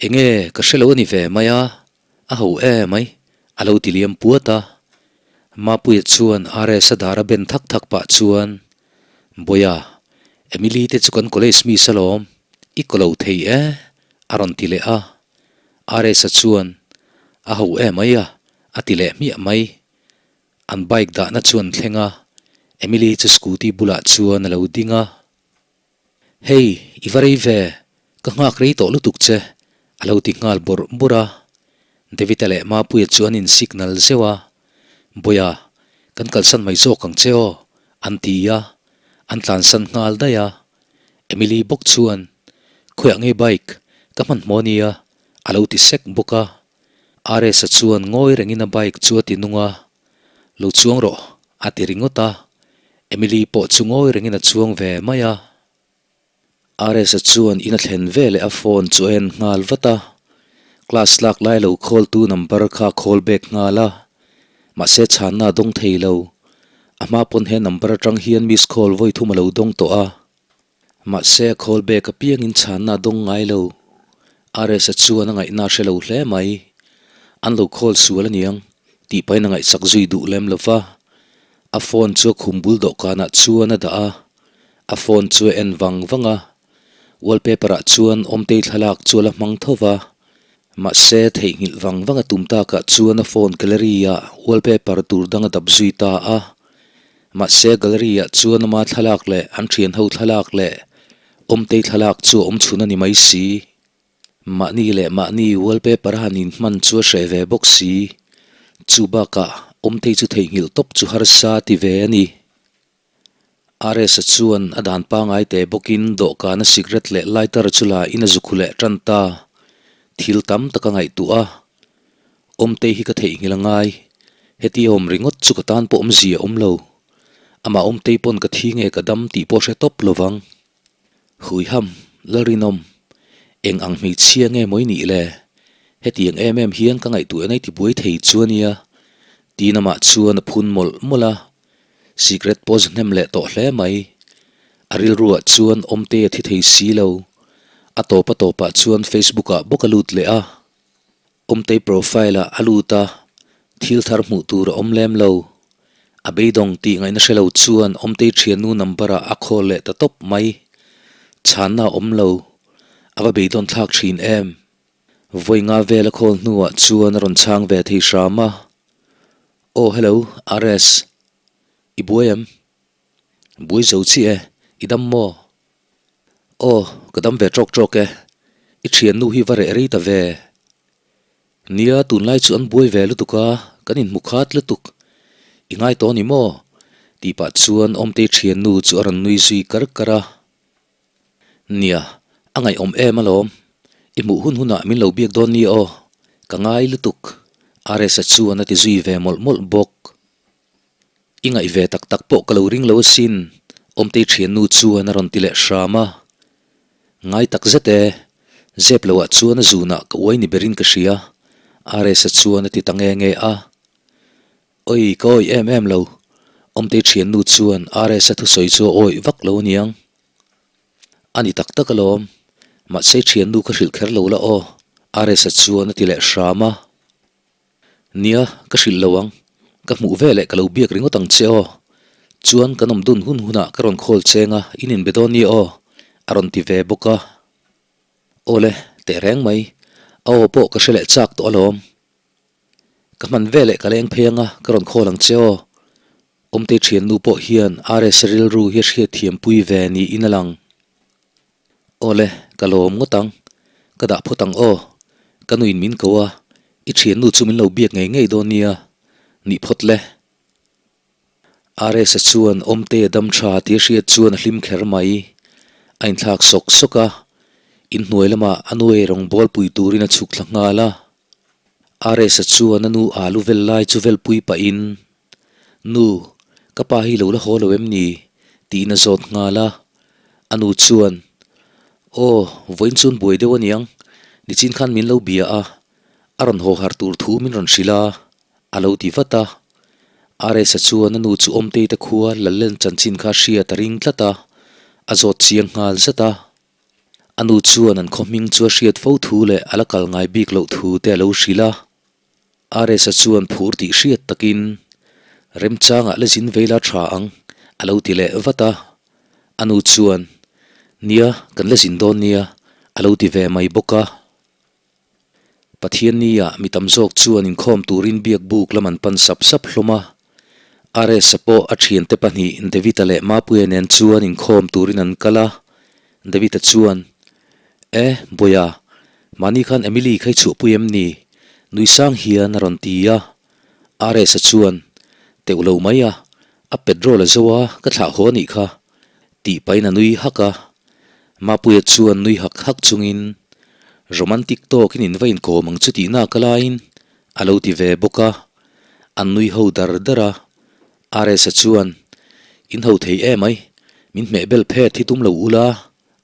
enge ka hre lo a ni ve mai a, A ho e mai, a lo ti liam puat a. Mapuia chuan RS-a dar a ben thak thak pah chuan, Bawiha, Emily te chu kan college miss alawm, i kaw lo thei e, a rawn ti leh a. RS-a chuan, A ho e mai a, a ti leh hmiah mai. An bike dahna chu an thleng a, Emily chu scooty bulah chuan a lo ding a. Hei, i va rei ve, ka nghak rei tawh lutuk che, a lo ti nghal bawrh bawrh a. David-a leh Mapuia chu an in signal zeuh a, Bawiha, kan kalsan mai zawk ang che aw, an ti a, an tlansan nghal daih a. Emily bawk chuan, Khawiah nge bike, ka hmanhmawh ania, a lo ti sek bawk a. RS-a chuan ngawi rengin a bike chu a ti nung a, Lo chuang rawh, a ti ringawt a. Emily pawh chu ngawi rengin a chuang ve mai a. RS-a chuan in a thlen ve leh a phone chu a en nghal vat a. Class lak lai lo call tu number kha a call back nghal a. Mahse chhanna a dawng thei lo. A hma pawn he number atang hian miss call vawi thum a lo dawng tawh a. Mahse a call back apiangin chhanna a dawng ngai lo. RS-a chuan a ngaihna a hre lo hle mai. An lo call sual aniang tih pahin a ngaihsak zui duh lem lo va. A phone chu a khum bul dawhkanah chuan a dah a. A phone chu a en vang vang a. Wallpaper ah chuan Awmtei thlalak chu a la hmang tho va. Mahse, theihnghilh vang vang a tum takah chuan a phone gallery ah wallpaper tur dang a dap zui ta a. Mahse, gallery ah chuan ama thlalak leh an thian ho thlalak leh Awmtei thlalak chu a awm chhun a ni mai si. Mahni leh mahni wallpaper a han inhman chu a hreh ve bawk si. Chu bakah Awmtei chu theihnghilh tawp chu harsa ti ve a ni. RS-a chuan a dan pangai teh bawkin dawhkana cigarette leh lighter chu la in a zukhu leh tan ta. Thil tam tak a ngaihtuah a, Awmtei hi ka theihnghilh a ngai, heti awm ringawt chu ka tan pawh awmzia a awm lo. Amah Awmtei pawn ka thi nge ka dam tih pawh hre tawp lovang. Huiham, Lalrinawm, eng ang hmeichhia nge maw i nih le? Hetiang em em hian ka ngaihtuah en a i tibuai thei chu a nia, tiin amah chuan a phun mawlh mawlh a. Secret pawh zu hnem leh tawh hle mai. A rilruah chuan Awmte a thi thei si lo. A tawp a tawpah chuan Facebook ah bawk a lut leh a. Awmtei profile ah a lut a, thil thar hmuh tur a awm lem lo. A beidawng tih ngaihna hre lo chuan Awmtei thiannu number ah a call leh ta tawp mai. Chhanna a awm lo. A va beidawn thlak thin em. Vawi nga vel a call hnuah chuan a rawn chhang ve thei hram a. Aw hello RS, i buai em? Buai zo chiah e, i dam maw? Aw ka dam ve tawk tawk e, i thiannu hi va reh rei ta ve. Nia tunlai chu an buai ve lutuk a, kan inhmu khat lutuk. I ngai tawh a ni maw? Tih pah chuan Awmtei thiannu chu a rawn nui zui kar kar a. Nia, a ngaihawm em alawm. I hmuh hun hunah min lo biak dawn nia aw. Ka ngai lutuk. RS-a chuan a ti zui ve mawlh mawlh bawk. I ngaih ve tak tak pawh ka lo ring lo asin, Awmtei thiannu chuan a rawn ti leh hram a. Ngai tak zet e, zep loah chuan a zunah ka uai ni berin ka hria, RS-a chuan a ti ta nge nge a. Oi, ka awih em em lo. Awmtei thiannu chuan RS-a thusawi chu a awih vak lo aniang. A ni tak tak alawm. Mahse thiannu ka hrilh kher lo la aw, RS-a chuan a ti leh hram a. Nia, ka hrilh lo ang. Ka hmuh veleh ka lo biak ringawt ang che aw. Chuan kan awm dun hun hunah ka rawn call cheng a, in inbe dawn nia aw, a rawn ti ve bawk a. Awle, tehreng mai. A aw pawh ka hre leh chak tawh alawm. Ka hman veleh ka leng phei anga ka rawn call ang che aw. Awmtei thiannu pawh hian RS rilru hi a hriat thiampui ve niin a lang. Awle, ka lawm ngawt ang. Ka dah phawt ang aw. Ka nuin min ko a, i thiannu chu min lo biak ngei ngei dawn nia. Nih phawt le. RS-a chuan Awmtea dam tha tih a hriat chuan a hlim kher mai. A inthlak sawk sawk a, inhnuai lamah a nu eirawng bawl pui turin a chhuk thla nghal a. RS-a chuan a nu alu vel lai chu vel pui pahin, Nu, ka pa hi lo la haw lo em ni? tiin a zawt nghal a. A nu chuan, Aw, vawiin chuan buai deuh aniang, nichin khan min lo bia a, a rawn haw harh tur thu min rawn hrilh a, a lo ti vat a. RS-a chuan a nu chu Awmtei te khua Lallen chanchin kha hriat a ring tlat a, a zawt chiang nghal zat a. A nu chuan an khaw hming chu a hriat fo thu leh a la kal ngai bik loh thu te a lo hrilh a. RS-a chuan phur tih hriat takin, Remchangah la zin vei la tha ang, a lo ti leh vat a. A nu chuan, Nia, kan la zin dawn nia, a lo ti ve mai bawk a. Pathianni-ah mi tam zawk chuan inkhawm turin biak buk lam an pan sap sap hlawm a. RS-a pawh a thiante pahnih David-a leh Mapuia nen chuan inkhawm turin an kal a. David-a chuan, E, Bawiha, mahni khan Emily kha i chhuahpui em ni? Nui sang hian a rawn ti a. RS-a chuan, Teuh lo mai a, a petrol a zo a, ka thlah haw a nih kha. Tih pahin a nui hak a. Mapuia chuan nui hak hak chungin, Romantic tawkin in va inkawm ang chu tihna ka laiin a lo ti ve bawk a. An nui ho dar dar a. RS-a chuan, In ho thei em ai, min hmeh bel phet hi tum lo ula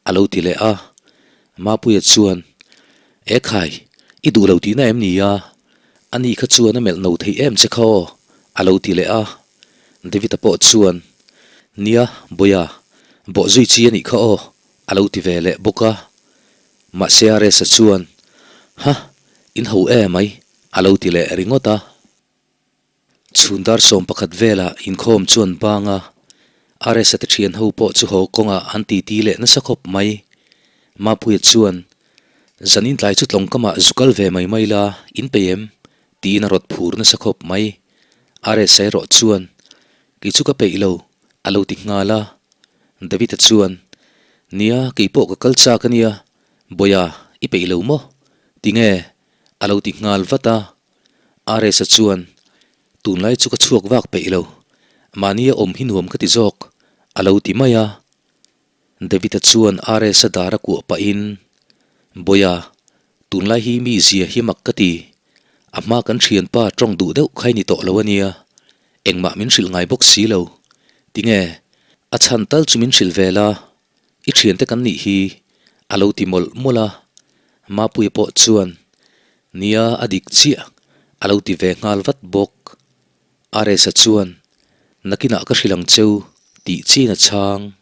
a lo ti leh a. Mapuia chuan, E khai, i duh lo tihna em ni a? Ani kha chuan a melh no thei em che kha aw a lo ti leh a. David-a pawh chuan, Nia, Bawia, bawhzui chi a nih kha aw, a lo ti ve leh bawk a. Mahse RS-a chuan, Ha, in ho e mai, a lo ti leh ringawt a. Chhun dar 11 velah inkhawm chuan bang a, RS-a te thian ho pawh chu haw kawngah an titi leh nasa khawp mai. Mapuia chuan, Zanin tlai chu tlawngkamah zu kal ve mai mai la, in peih em? tiin a rawt phur nasa khawp mai. RS-a erawh chuan, Kei chu ka peih lo, a lo ti nghal a. David-a chuan, Nia, kei pawh ka kal chak a nia, Bawia, i peih lo maw? Tinge? a lo ti nghal vat a. RS-a chuan, Tunlai chu ka chhuak vak peih lo, mahni a awm hi nuam ka ti zawk, a lo ti mai a. David-a chuan RS-a dar a kuah pahin, Bawia, tunlai hi mi zia hi mak ka ti, a hma kan thianpa tawng duh deuh kha i ni tawh lo a nia, engmah min hrilh ngai bawk si lo, tinge, a chhan tal chu min hrilh ve la, I thiante kan nih hi a lo ti mawlh mawlh a, Mapuia pawh chuan, Nia a dik chiah a lo ti ve nghal vat bawk. RS-a chuan, Nakinah ka hrilh ang cheu tih chin a chhang.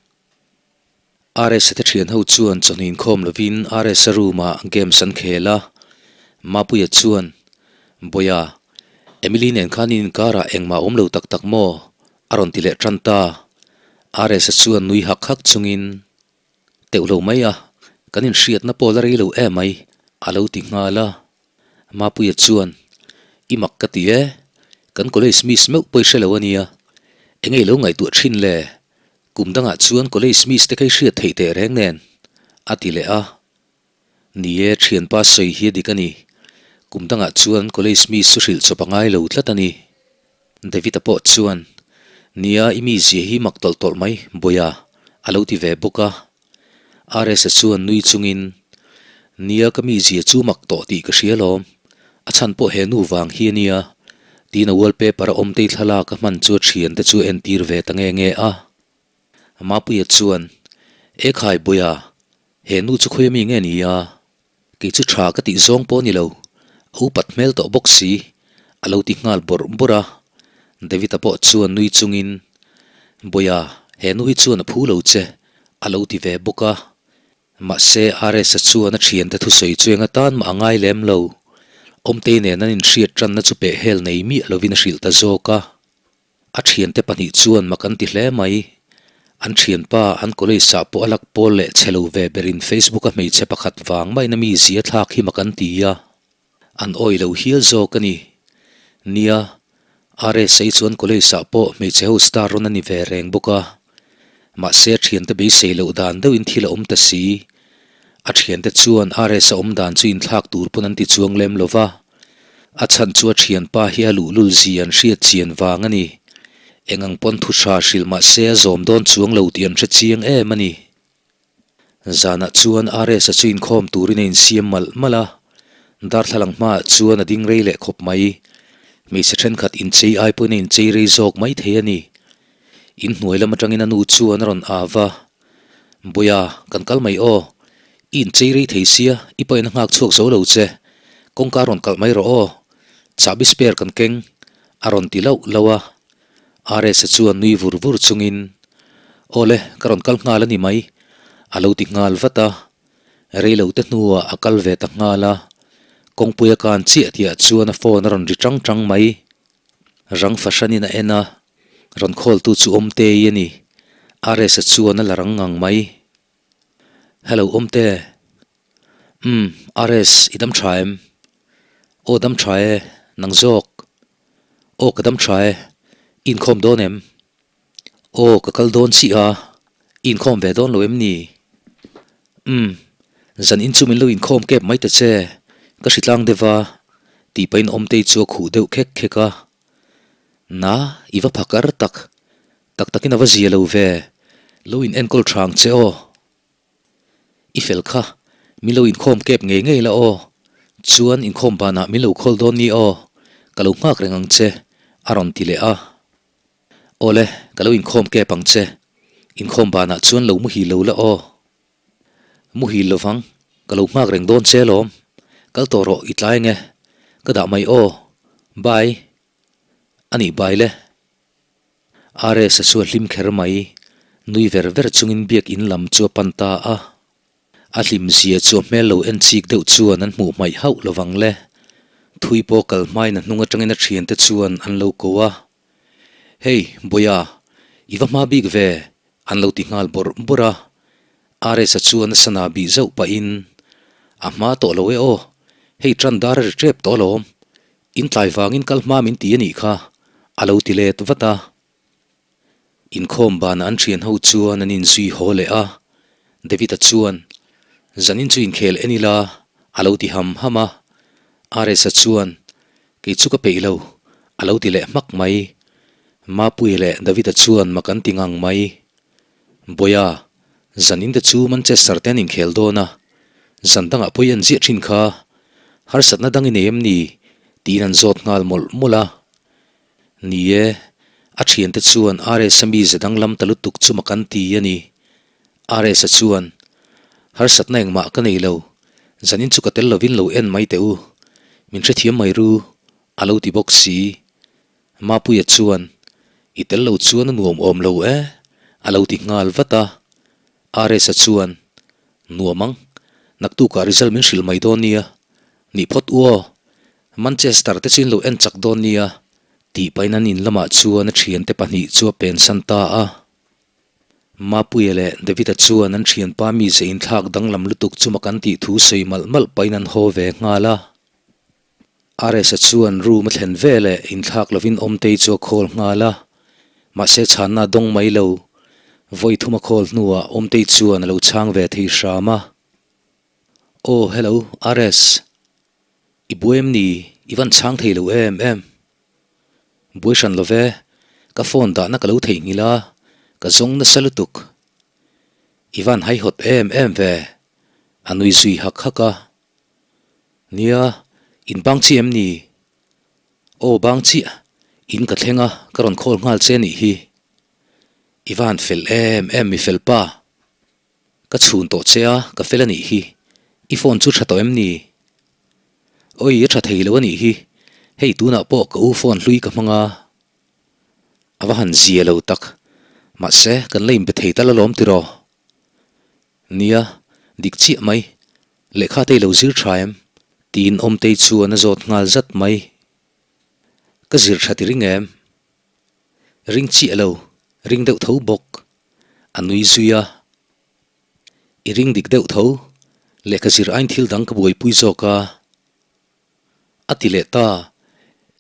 RS-a te thian ho chuan chawhnu inkhawm lovin RS-a room-ah games an khel a, Mapuia chuan, Bawia, Emily nen khan in inkarah engmah a awm lo tak tak maw? A rawn ti leh tan ta. RS-a chuan nui hak hak chungin, Teuh lo mai a, kan inhriatna pawh la rei lo em mai, a lo ti nghal a. Mapuia chuan, I mak ka ti e, kan college miss meuh pawh i hre lo a nia, enge i lo ngaihtuah thin le? Kum dangah chuan college miss te kha i hriat theih teh reng nen, a ti leh a. Ni e, thianpa sawi hi a dik a ni. Kum dangah chuan college mi chu hrilh chawp a ngai lo tlat a ni. David-a pawh chuan, Nia, i mizia hi mak tawlh tawlh mai, Bawia, a lo ti ve bawk a. RS-a chuan nui chungin, Nia, ka mizia chu mak tawh tih ka hria lawm. A chhan pawh he nu vang hi a nia, tiin a wallpaper a awmtei thlalak a hman chu a thiante chu a entir ve ta nge nge a. Mapuia chuan, E khai Bawia, he nu chu khawi ami nge ni a? Kei chu tha ka tih zawng pawh a ni lo, a upat hmel tawh bawk si, a lo ti nghal bawrh bawrh a. David-a pawh chuan nui chungin, Bawia, he nu hi chuan a phu lo che, a lo ti ve bawk a. Mahse, RS-a chuan a thiante thusawi chu eng atan mah a ngai lem lo. Awmtei nen an inhriat tanna chu pehhel nei miah lovin a hrilh ta zawk a. A thiante pahnih chuan mak an ti hle mai. An thianpa an college ah pawh a lak pawl leh chhe lo ve berin Facebook a hmeichhe pakhat vang maiin a mizia thlak hi mak an ti a. An awih lo hial zawk a ni. Nia, RSA chuan college ah pawh hmeichhe ho star rawn a ni ve reng bawk a. Mahse a thiante beisei loh dan deuhin thil a awm ta si. A thiante chuan RSA awm dan chu inthlak tur pawn an ti chuang lem lo va. A chhan chu a thianpa hi a luhlul zia an hriat chian vang a ni. Eng ang pawn thu tha hrilh mah se a zawm dawn chuang lo tih an hre chiang em a ni. Zanah chuan RS-a chu inkhawm turin a insiam malh malh a, darthlalang hmaah chuan a ding rei leh khawp mai. Hmeichhe thenkhat inchei ai pawhin a inchei rei zawk mai thei a ni. Inhnuai lam atangin a nu chuan a rawn av a, Bawia, kan kal mai aw. I inchei rei thei sia, i pahin a nghak chhuak zo lo che. Kawngka rawn kalh mai rawh aw. Chahbi spare kan keng, a rawn ti lauh lauh a. RS-a chuan nui vur vur chungin, Aw le, ka rawn kal nghal a ni mai, a lo ti nghal vat a. Rei lo te hnuah a kal ve ta nghal a. Kawngpui a kan chiah tihah chuan a phone a rawn ri tang tang mai. Rang fahranin a en a, rawn khawltu chu Awmtei a ni. RS-a chuan a la rang ngang mai. Hello Awmte. Umm, RS, i dam tha em? Aw dam tha e, nang zawk. Aw ka dam tha e, i inkhawm dawn em? Aw ka kal dawn chiah a, i inkhawm ve dawn lo em ni? Umm, zan in chu min lo inkhawm kep mai ta che, ka hritlang deuh a, tih pahin Awmtei chu a khuh deuh khek khek a. Na, i va phakar tak, tak takin a va zia lo ve, lo in enkawl tha ang che aw. I fel kha, min lo inkhawm kep ngei ngei la aw, chuan inkhawm banah min lo khawl dawn ni aw, ka lo nghak reng ang che, a rawn ti leh a. Awle, ka lo inkhawm kep ang che, inkhawm banah chuan lo muhil lo la aw. Muhil lovang, ka lo nghak reng dawn che alawm, kal tawh rawh i tlai ang e, ka dah mai aw, bye. A nih bai le. RS-a chu a hlim kher mai. Nui ver ver chungin biak in lam chu a pan ta a. A hlim zia chu a hmel lo en chik deuh chuan an hmuh hmaih hauh lovang le. Thui pawh kal hmain a hnung atangin a thiante chuan an lo ko a. Hei, Bawia, i va hma bik ve, an lo ti nghal bawrh bawrh a. RS-a chuan a sana bih zauh pahin, A hma tawh lo e aw, hei tan dar a ri tep tawh alawm, in tlai vangin kal hma min ti a nih kha, a lo ti let vat a. Inkhawm banah an thian ho chuan an inzui haw leh a, David-a chuan, Zanin chu inkhel en ila, a lo ti ham ham a. RS-a chuan, Kei chu ka peih lo, a lo ti leh hmak mai. Mapuia leh David-a chuan mak an ti ngang mai. Bawia, zanin te chu Manchester te an inkhel dawn a, zan dangah pawh i en ziah thin kha, harsatna dang i nei em ni? tiin an zawt nghal mawlh mawlh a. Ni e, a thiante chuan RS-a mize danglam ta lutuk chu mak an ti a ni. RS-a chuan, Harsatna engmah ka nei lo, zanin chu ka tel lovin lo en mai teh u, min hrethiam mai ru, a lo ti bawk si. Mapuia chuan, I tel lo chuan a nuam awm lo e, a lo ti nghal vat a. RS-a chuan, Nuam ang, naktukah result min hrilh mai dawn nia, nih phawt u aw, Manchester te chu in lo en chak dawn nia, tih pahin an in lamah chuan a thiante pahnih chu a pensan ta a. Mapuia leh David-a chuan an thianpa mize inthlak danglam lutuk chu mak an tih thu sawi malh malh pahin an haw ve nghal a. RS-a chuan room a thlen veleh inthlak lovin Awmtei chu a call nghal a, mahse chhanna a dawng mai lo. Vawi thum a call hnuah Awmtei chuan a lo chhang ve thei hram a. Aw hello RS. I buai em ni? I van chhang thei lo em em? Buai hran lo ve, ka phone dahna ka lo theihnghilh a, ka zawng nasa lutuk. I van haihawt em em ve, a nui zui hak hak a. Nia, in bang chiah em ni? Aw bang chiah, in ka thleng a, ka rawn call nghal che nih hi. I van fel em em mi fel pa. Ka chhun tawh che a, ka fel a nih hi. I phone chu tha tawh em ni? Awi, a tha thei lo a nih hi. Hei tunah pawh ka u phone hlui ka hmang a. A va han zia lo tak. Mahse, kan la inbe thei tal alawm tiraw? Nia, dik chiah mai. Lehkha te i lo zir tha em? Tiin Awmtei chuan a zawt nghal zat mai. Ka zir tha ti ring em? Ring chiah lo, ring deuh tho bawk. A nui zui a. I ring dik deuh tho, lehkha zir aiin thil dang ka buaipui zawk a. A ti leh ta,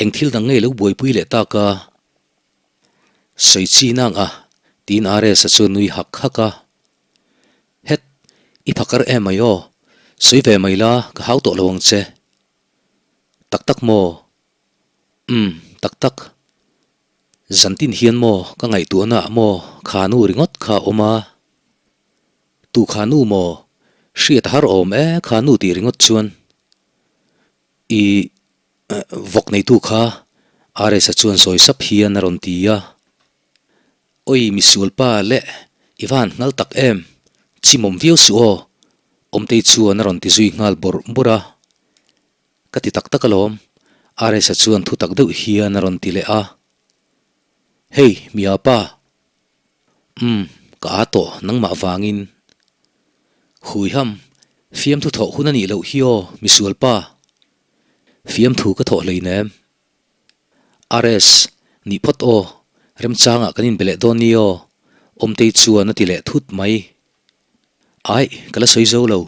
eng thil dang nge lo buaipui leh tak a? Sawi chi nang a, tiin RS-a chu a nui hak hak a. Het, i phakar em mai aw, sawi ve mai la, ka hau tawh lo ang che. Tak tak maw? Umm, tak tak. Zantin hian maw ka ngaihtuahna ah maw khanu ringawt kha a awm a? Tu khanu maw? Hriat a har awm e khanu tih ringawt chuan i vawk neitu kha RS-a chuan sawi sap hian a rawn ti a. Awi misualpa leh i van nghal tak em? Chimawm viau suh aw Awmtei chuan a rawn ti zui nghal bawrh bawrh a. Ka ti tak tak alawm, RS-a chuan thu tak deuh hian a rawn ti leh a. Hey, mi apa. Umm, ka â tawh nangmah vangin. Huiham, fiamthu thawh hun a nih loh hi aw, misualpa. Fiamthu ka thawh hleinem. RS, nih phawt aw, remchangah kan inbe leh dawn ni aw, Awmtei chuan a ti leh thut mai. Aih, ka la sawi zo lo.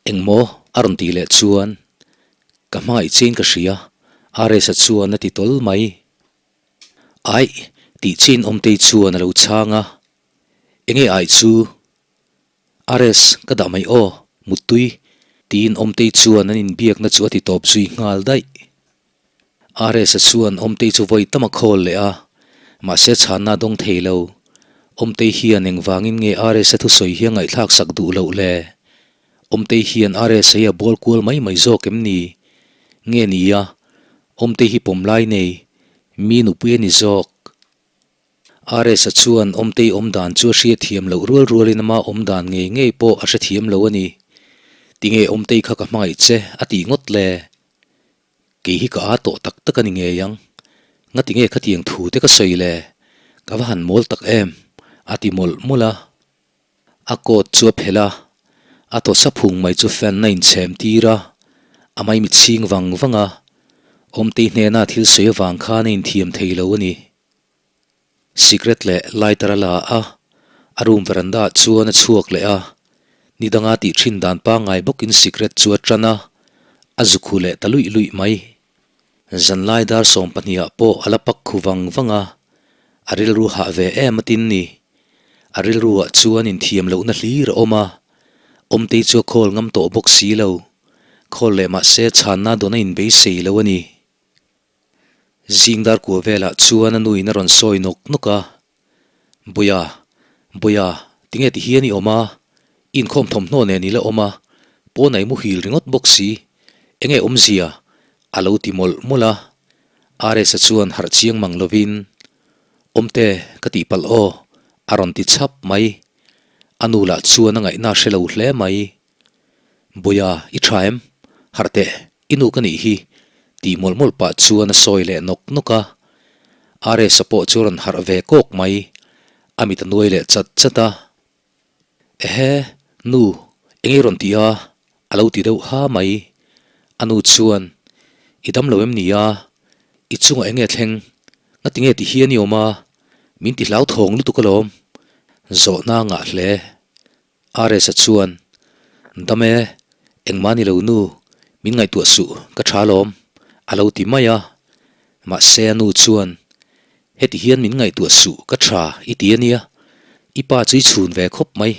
Engmaw? a rawn tih leh chuan ka hmangaih chiin ka hria, RS-a chuan a ti tawl mai. Aih, tih chiin Awmtei chuan a lo chhang a. Enge aih chu? RS, ka dah mai aw, muttui, tiin Awmtei chuan an inbiakna chu a ti tawp zui nghal daih. RS-a chuan Awmtei chu vawi tam a khawl leh a, mahse chhanna a dawng thei lo. Awmtei hian engvangin nge RS-a thusawi hi a ngaihthlak sak duh loh le? Awmtei hian RS-a hi a bual kual mai mai zawk em ni? Nge ni a, Awmtei hi pawm lai nei, mi nupui a ni zawk. RS-a chuan Awmtei awmdan chu a hriatthiam loh rual rualin ama awmdan ngei ngei pawh a hrethiam lo a ni. Tinge Awmtei kha ka hmangaih che a tih ngawt le? Kei hi ka â tawh tak tak a ni ngei ang. Ngati nge khatiang thu te ka sawi le? Ka va han mawl tak em? a ti mawlh mawlh a. A coat chu a phelh a, a tawsa phung mai chu fan a inchhem tir a, a maimit chhing vang vang a, Awmtei hnena thil sawi avang khan a inthiam thei lo a ni. Sikret leh lighter a la a, a room veranda ah chuan a chhuak leh a, ni danga tih thin dan pangngai bawkin sikret chu a tan a, a zu khu leh ta luih luih mai. Zanlai dar 12 ah pawh a la pak khu vang vang a, a rilru hah ve em a tin ni. A rilru ah chuan inthiam lohna hlir a awm a, Awmtei chu a khawl ngam tawh bawk si lo, khawl leh mahse chhanna dawn a inbeisei lo a ni. Zing dar kua velah chuan a nuin a rawn sawi nawk nawk a, Buia, Buia, tinge ti hian i awm a? I inkhawm thawmhnaw nen i la awm a, pawn a i muhil ringawt bawk si, enge awmzia? a lo ti mawlh mawlh a. RS-a chuan harh chiang mang lovin, Awmte, ka tihpalh aw, a rawn ti chhap mai. A nu lah chuan a ngaihna hre lo hle mai. Buia, i tha em? Harh teh, i nu ka nih hi, tih mawlh mawlh pah chuan a sawi leh nawk nawk a. RS-a pawh chu a rawn harh ve kawk mai, a mit a nuai leh chat chat a. Ehe, nu, eng i rawn ti a? a lo ti deuh ha mai. A nu chuan, I dam lo em ni a? I chungah eng nge thleng? Ngati nge ti hian i awm a? Min ti hlauthawng lutuk alawm. Zawhna a ngah hle. RS-a chuan, Dam e, engmah ni lo nu, min ngaihtuah suh, ka tha alawm, a lo ti mai a. Mahse a nu chuan, Heti hian min ngaihtuah suh, ka tha i ti a nia, i pa chu i chhun ve khawp mai.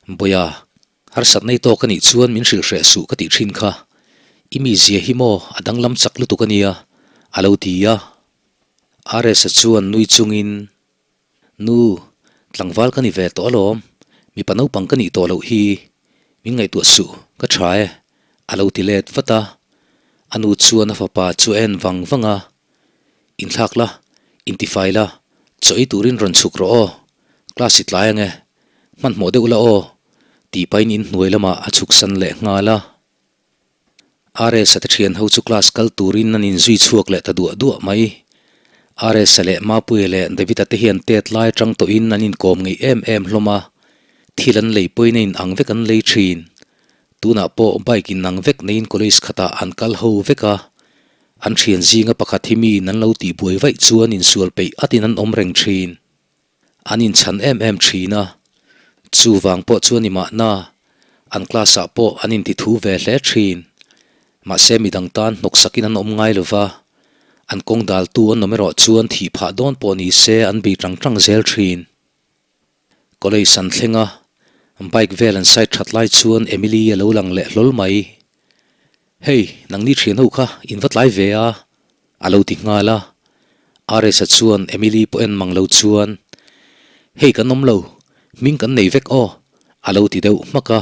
Bawiha, harsatna i tawk a nih chuan min hrilh hreh suh ka tih thin kha, i mizia hi maw a danglam chak lutuk a nia, a lo ti a. RS-a chuan nui chungin, Nu, tlangval ka ni ve tawh alawm, mipa naupang ka nih tawh loh hi, min ngaihtuah suh, ka tha e, a lo ti let vat a. A nu chuan a fapa chu a en vang vang a, Inthlak la, intifai la, chaw ei turin rawn chhuk rawh aw, class i tlai ang e, hmanhmawh deuh la aw, tih pahin inhnuai lamah a chhuksan leh nghal a. RS-a te thian ho chu class kal turin an inzui chhuak leh ta duah duah mai. RS-a leh Mapuia leh David-a te hian tet lai atang tawhin an inkawm ngeih em em hlawm a, thil an lei pawhin a inang vek an lei thin. Tunah pawh bike inang vek neiin college khatah an kal ho vek a, an thian zinga pakhat hi miin an lo tihbuai vaih chuan insual peih atin an awm reng thin. An inchhan em em thin a, chuvang pawh chuan i mahna an class ah pawh an inti thu ve hle thin. Mahse midang tan hnawksakin an awm ngai lova, an kawng daltu an awm erawh chuan thih phah dawn pawh ni se an bei tang tang zel thin. College an thleng a, bike vel an side that lai chuan Emily a lo lang leh hlawl mai. Hei, nangni thian ho kha in va tlai ve a, A lo ti nghal a. RS-a chuan Emily pawh en mang lo chuan, Hei kan awm lo, hming kan nei vek aw, a lo ti deuh hmak a.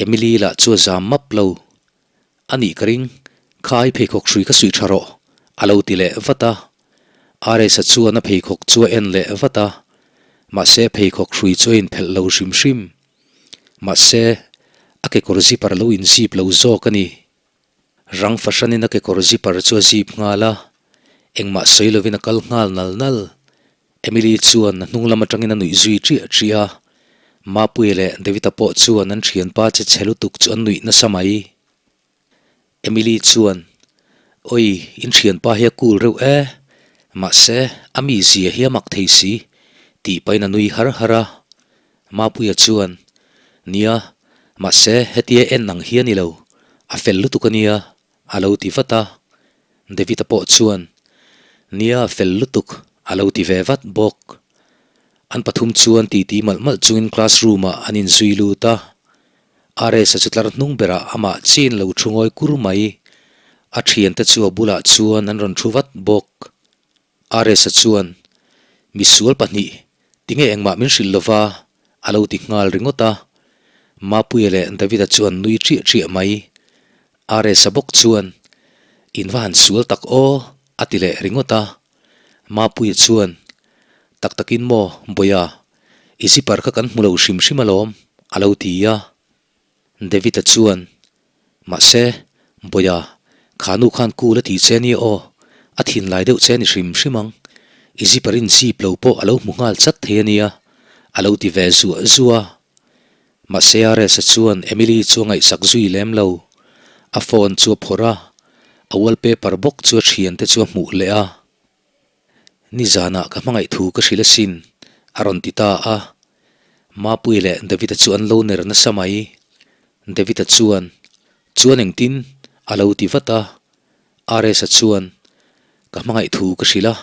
Emily lah chu a zam map lo. A nih ka ring, kha i pheikhawk hrui kha suih tha rawh, a lo ti leh vat a. RS-a chuan a pheikhawk chu a en leh vat a, mahse pheikhawk hrui chu a inphelh lo hrim hrim. Mahse, a kekawr zipper a lo inzip lo zawk a ni. Rang fahranin a kekawr zipper chu a zip nghal a, engmah sawi lovin a kal nghal nal nal. Emily chuan a hnung lam atangin a nuih zui ṭiah ṭiah a, Mapuia leh David-a pawh chuan an ṭhianpa che chhe lutuk chu an nuih nasa mai. Emily chuan, Awi, in ṭhianpa hi a cool reuh e, mahse, a mizia hi a mak thei si, tih pahin a nui har har a. Mapuia chuan, Nia, mahse hetia en ang hi a ni lo, a fel lutuk a nia, a lo ti vat a. David-a pawh chuan, Nia, a fel lutuk, a lo ti ve vat bawk. An pathum chuan titi malh malh chungin classroom-ah an inzui lut a. RS-a chu tlar hnung berah amah chin lo thu ngawi kur mai. A thiante chu a bulah chuan an rawn thu vat bawk. RS-a chuan, Misual pahnih, tinge engmah min hrilh lova? a lo ti nghal ringawt a. Mapuia leh David-a chu an nui ṭiah ṭiah mai. RS-a bawk chuan, In va han sual tak aw, a ti leh ringawt a. Mapuia chuan, Tak takin maw, Bawiha, i zipper kha kan hmu lo hrim hrim alawm, a lo ti a. David-a chuan, Mahse, Bawiha, kha nu khan cool a ti che nia aw, a thinlai deuh che ni hrim hrim ang. I zipper in zip lo pawh a lo hmu nghal chat thei a nia, a lo ti ve zuah zuah a. Mahse RS-a chuan Emily chu a ngaihsak zui lem lo. A phone chu a phawrh a, a wallpaper bawk chu a thiante chu a hmuh leh a. Nizanah ka hmangaih thu ka hrilh asin, a rawn ti ta a. Mapuii leh David-a chu an lo ner nasa mai. David-a chuan, Chuan engtin? a lo ti vat a. RS-a chuan, Ka hmangaih thu ka hrilh a,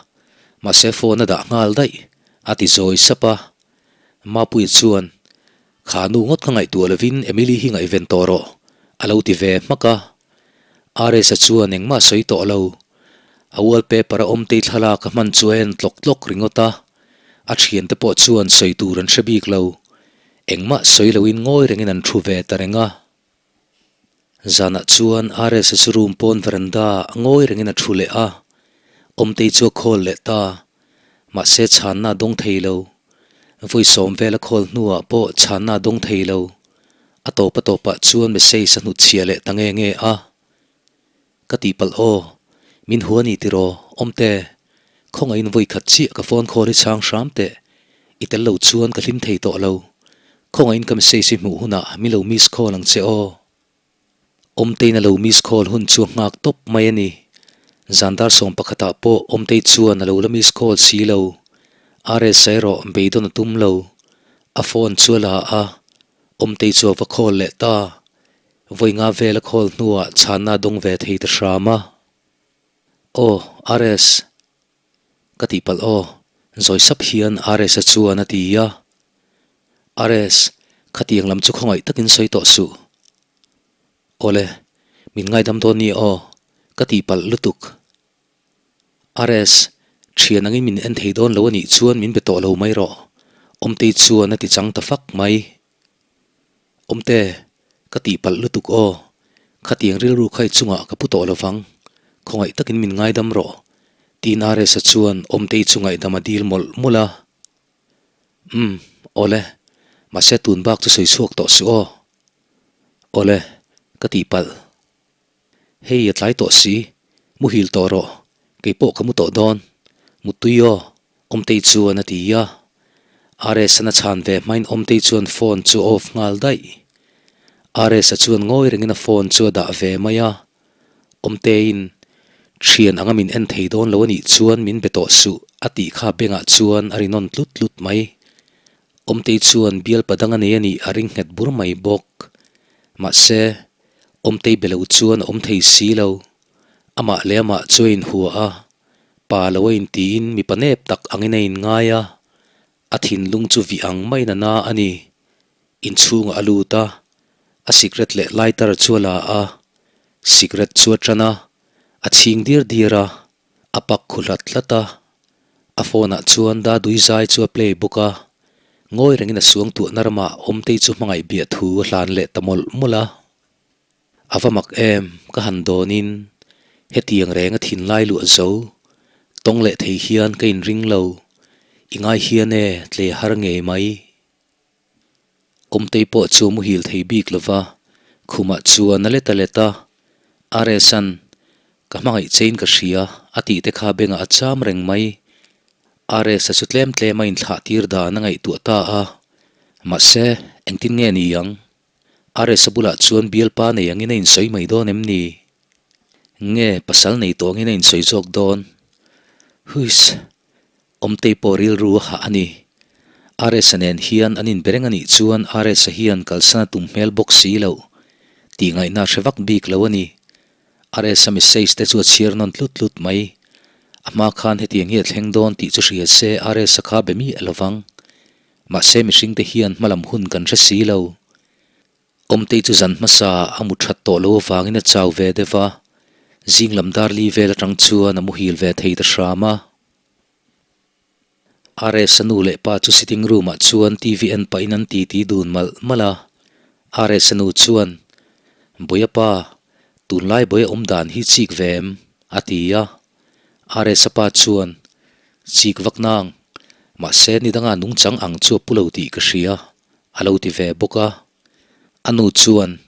mahse phone a dah nghal daih, a ti zawi sap a. Mapuii chuan, Kha nu ngawt ka ngaihtuah lovin Emily hi ngaihven tawh rawh, a lo ti ve hmak a. RS-a chuan engmah a sawi tawh lo. A wallpaper a awmtei thlalak a hman chu a en tlawk tlawk ringawt a. A thiante pawh chuan sawi tur an hre bik lo. Engmah sawi loin ngawi rengin an thu ve ta reng a. Zanah chuan RS-a chu room pawn veranda ah ngawi rengin a thu leh a. Awmtei chu a call leh ta. Mahse chhanna a dawng thei lo. Vawi sawm vel a call hnuah pawh chhanna a dawng thei lo. A tawp a tawpah chuan message a hnutchhiah leh ta nge nge a. Ka tihpalh aw, min hua ni tiraw, Awmte, khawngaihin vawi khat chiah ka phone call hi chhang hram teh, i tel lo chuan ka hlim thei tawh lo. Khawngaihin ka message hi hmuh hunah min lo miss call ang che aw. Awmtein a lo miss call hun chu a nghak tawp mai a ni. Zandar sawm pakhatah pawh Awmtei chuan a lo la miss call si lo. RS erawh beidawn a tum lo. A phone chu a la a, Awmtei chu a va call leh ta. Vawi nga vel a call hnuah chhanna a dawng ve thei ta hram a. Aw, RS. Ka tihpalh aw, zawi sap hian RS-a chuan a ti a. RS, khatiang lam chu khawngaih takin sawi tawh suh. Awle, min ngaidam dawn ni aw, ka tihpalh lutuk. RS, thian angin min en thei dawn lo a nih chuan min be tawh lo mai rawh, Awmtei chuan a ti chang ta fak mai. Awmte, ka tihpalh lutuk aw. Khatiang rilru khai chungah ka pu tawh lo vang. Khawngaih takin min ngaidam rawh, tiin RS-a chuan Awmtei chu ngaihdam a dil mawlh mawlh a. Umm, awle, mahse tun bak chu sawi chhuak tawh suh aw. Awle, ka tihpalh. Hei a tlai tawh si, muhil tawh rawh, kei pawh ka mu tawh dawn, Muttui aw, Awmtei chuan a ti a. RS-an a chhan ve hmain Awmtei chuan phone chu a off nghal daih. RS-a chuan ngawi rengin a phone chu a dah ve mai a. Awmteiin, Thian anga min en thei dawn lo a nih chuan min be tawh suh a tih kha bengah chuan a ri nawn tlut tlut mai. Awmtei chuan bialpa dang a nei a nih a ring nghet bur mai bawk. Mahse, Awmtei be lo chuan a awm thei si lo. Amah leh amah chu a inhua a, pa lo a intiin mipa nep tak angin a inngai a, a thinlung chu vih ang maiin a na a ni. Inchhungah a lut a, a sikret leh lighter chu a la a, sikret chu a tan a, a chhing dir dir a, a pak khu hlat hlat a, a phone ah chuan Dadui zai chu a play bawk a, ngawi rengin a suang tuahna ramah Awmtei chu hmangaih biah thu a hlan leh ta mawlh mawlh a. A va mak em, ka han dawnin hetiang reng a thinlai luah zo, tawng leh thei hian ka inring lo, i ngai hian e tle har ngei mai. Awmtei pawh chu muhil thei bik lo va, khumah chuan a let a let a, RS-a'n ka hmangaih chein ka hria a tih te kha bengah a cham reng mai. RS-a chu tlem tlem a inthlah tir dan a ngaihtuah ta a, mahse engtin nge ni ang? RS-a bulah chuan bialpa nei angin a insawi mai dawn em ni? Nge pasal nei tawh angin a insawi zawk dawn? Huiss! Awmtei pawh rilru a hah a ni. RS-a nen hian an inbe reng a nih chuan RS-a hian kalsan a tum hmel bawk si loh tih ngaihna a hre vak bik lo a ni. RS-a message te chu a chhiar nawn tlut tlut mai. A hma khan hetiang hi a thleng dawn tih chu hria se RS-a kha be miah lo vang. Mahse mihringte hian hmalam hun kan hre si lo. Awmtei chu zan hmasa a mu that tawh lo avangin a chau ve deuh a, zing lam dar li vel atang chuan a muhil ve thei ta hram a. RS-a nu leh pa chu sitting room ah chuan TV en pahin an titi dun malh malh a. RS-a nu chuan, Bawia pa, tunlai bawia awm dan hi chik ve em? a ti a. RS-a pa chuan, Chik vak nang, mahse ni danga nungchang ang chu a pu lo tih ka hria, a lo ti ve bawk a. A nu chuan,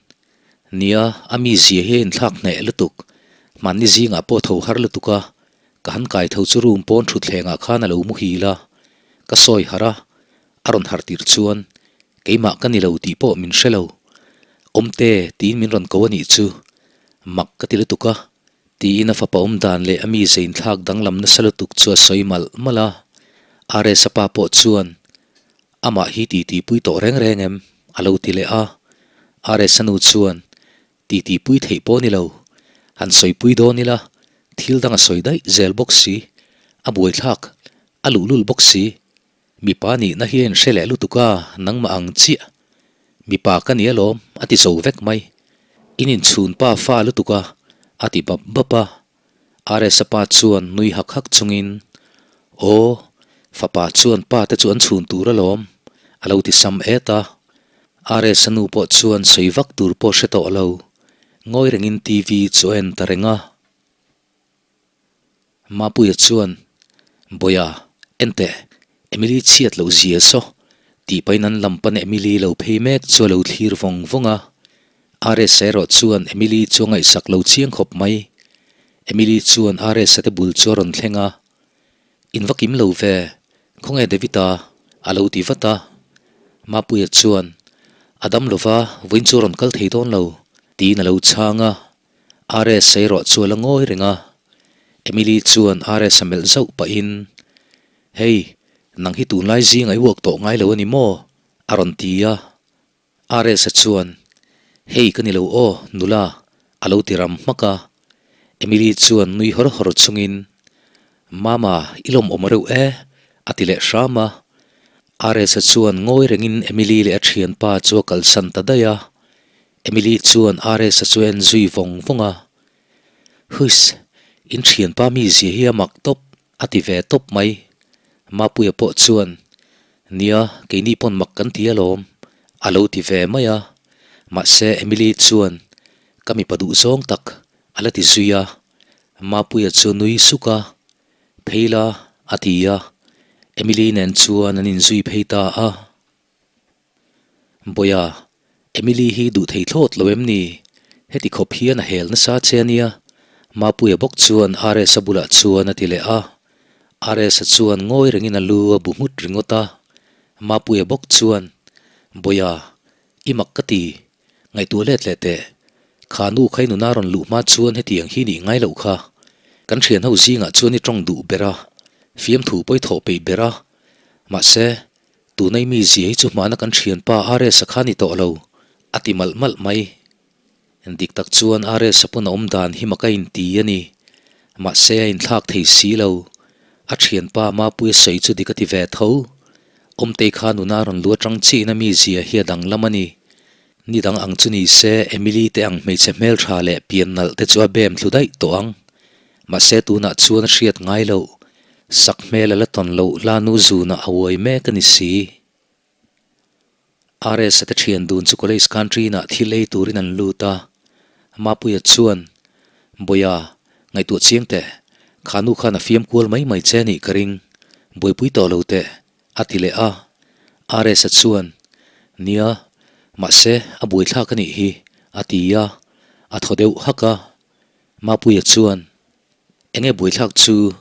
Nia, a mizia hi a inthlak hneh lutuk, hmanni zingah pawh tho har lutuk a. Ka han kai tho chu room pawn thutthlengah khan a lo muhil a, ka sawi harh a, a rawn harh tirh chuan keimah ka ni lo tih pawh min hre lo. Awmte tiin min rawn ko a nih chu, mak ka ti lutuk a, tiin a fapa awm dan leh a mi zein thlak danglam nasa lutuk chu a sawi malh malh a. RS-a pa pawh chuan amah hi titi pui tawh reng reng em? a lo ti leh a. RS-a nu chuan Titi pui theih pawh ni lo. Han sawi pui dawn ila, thil dang a sawi daih zel bawk si, a buaithlak, a luhlul bawk si. Mipa nihna hi a inhre leh lutuk a, nangmah ang chiah. Mipa ka ni alawm, a ti zo vek mai. In inchhun pa fa lutuk a, a ti bap bap a. RS-a pa chuan nui hak hak chungin, Aw, fapa chuan pa te chu an chhun tur alawm, a lo ti sam et a. RS-a nu pawh chuan sawi vak tur pawh hre tawh lo, ngawi rengin TV chu a en ta reng a. Mapuia chuan, Bawia, en teh, Emily chhiat loh zia saw, tih pahin an lam pan Emily lo phei mek chu a lo thlir vawng vawng a. RS-a erawh chuan Emily chu a ngaihsak lo chiang khawp mai. Emily chuan RS-a te bul chu a rawn thleng a, In va kim lo ve, khawnge David-a? a lo ti vat a. Mapuia chuan, A dam lo va, vawiin chu a rawn kal thei dawn lo, tiin a lo chhang a. RS-a erawh chu a la ngawi reng a. Emily chuan RS-a melh zauh pahin, Hei, nang hi tunlai zing a i uak tawh ngai lo a ni maw? a rawn ti a. RS-a chuan, Hei ka ni lo aw, nula, a lo ti ram hmak a. Emily chuan nui hawr hawr chungin, Mama, i lawmawm reuh e, a ti leh hram a. RS-a chuan ngawi rengin Emily leh a thianpa chu a kalsan ta daih a. Emily chuan RS-a chu a en zui vawng vawng a. Huiss, in thianpa mizia hi a mak tawp, a ti ve tawp mai. Mapuia pawh chuan, Nia, keini pawn mak kan ti alawm, a lo ti ve mai a. Mahse Emily chuan, Ka mipa duh zawng tak, a la ti zui a. Mapuia chu nui suk a, Phei la, a ti a. Emily nen chuan an inzui phei ta a. Bawia, Emily hi duh thei thlawt lo em ni? Heti khawp hian a hel nasa che a nia, Mapuia bawk chuan RS-a bulah chuan a ti leh a. RS-a chuan ngawi rengin a lu a bu nghut ringawt a. Mapuia bawk chuan, Bawia, i mak ka ti, ngaihtuah let leh teh. Kha nu kha i nuna rawn luh hma chuan hetiang hi nih ngai loh kha. Kan thianho zingah chuan i tawng duh ber a, fiamthu pawi thawh peih ber a. Mahse, Tunai mi zia hi chu hmana kan thianpa RS-a kha ni tawh lo, a ti malh malh mai. Dik tak chuan RS-a pawn a awm dan hi mak a inti a ni. Mahse a inthlak thei si lo. A thianpa Mapuia sawi chu dik a ti ve tho. Awmtei kha nuna rawn lu atang chiin a mi zia hi a danglam a ni. Ni dang ang chu ni se Emily te ang hmeichhe hmeltha leh pian nalh te chu a bem thlu daih tawh ang. Mahse tunah chuan a hriat ngai loh. Sak hmel a la tawn loh hlanu zunah a uai mek a ni si. RS-a te thian dun chu college canteen-ah thil ei turin an lut a. Mapuia chuan, Bawia, ngaihtuah chiang teh. Kha nu khan a fiam kual mai mai che nih ka ring. Buaipui tawh lo teh, a ti leh a. RS-a chuan, Nia, mahse a buaithlak a nih hi, a ti a. A thaw deuh hak a. Mapuia chuan, Enge buaithlak chu?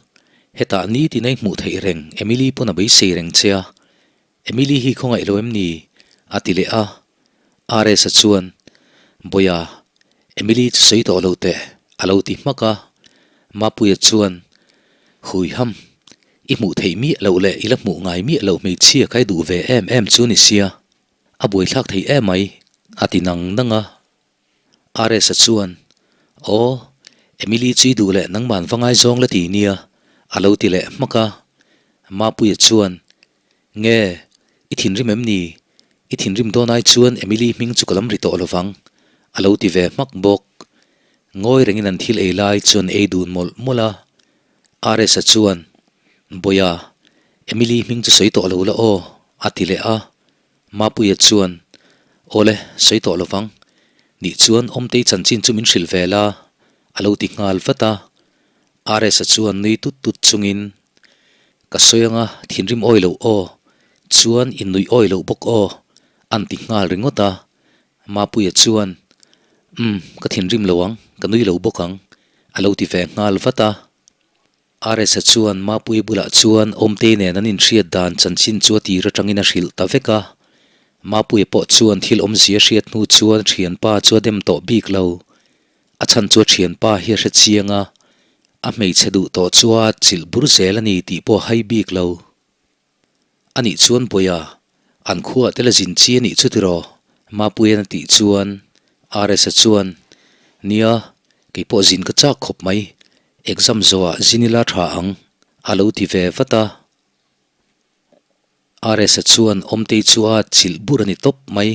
Hetah nitin a i hmuh theih reng, Emily pawn a beisei reng che a. Emily hi khawngaih lo em ni? a ti leh a. RS-a chuan, Bawia, Emily chu sawi tawh lo teh, a lo ti hmak a. Mapuia chuan, Hui ham, i hmuh theih miah loh leh i la hmuh ngai miah loh hmeichhia kha i duh ve em em chu ni sia, a buaithlak thei emai, a ti nang nang a. RS-a chuan, Aw, Emily chu i duh leh nangman va ngaizawng la ti nia, a lo ti leh hmak a. Mapuia chuan, Nge, i thinrim em ni? I thinrim dawn ai chuan Emily hming chu ka lam ri tawh lovang, a lo ti ve hmak bawk. Ngawi rengin an thil ei lai chuan ei dun mawlh mawlh a. RS-a chuan, Bawia, Emily hming chu sawi tawh lo la aw, a ti leh a. Mapuia chuan, Awle, sawi tawh lovang. Nih chuan Awmtei chanchin chu min hrilh ve la, a lo ti nghal vat a. RS-a chuan nui tut tut chungin, Ka sawi anga thinrim awi loh aw, chuan in nuih awi loh bawk aw, a'n ti nghal ringawt a. Mapuia chuan, Umm, ka thinrim lo ang, ka nui lo bawk ang, a lo ti ve nghal vat a. RS-a chuan Mapuii bulah chuan Awmtei nen an inhriat dan chanchin chu a tir atangin a hrilh ta vek a. Mapuia pawh chuan thil awmzia hriat hnu chuan thianpa chu a dem tawh bik lo. A chhan chu a thianpa hi a hre chiang a, a hmeichhe duh tawh chu a chilh bur zel a ni tih pawh a hai bik lo. A nih chuan Bawiha, an khuaah te la zin chi a nih chu tiraw? Mapuia'n a tih chuan RS-a chuan, Nia, kei pawh zin ka chak khawp mai, exam zawhah zin ila tha ang, a lo ti ve vat a. RS-a chuan Awmtei chu a chilh bur a ni tawp mai.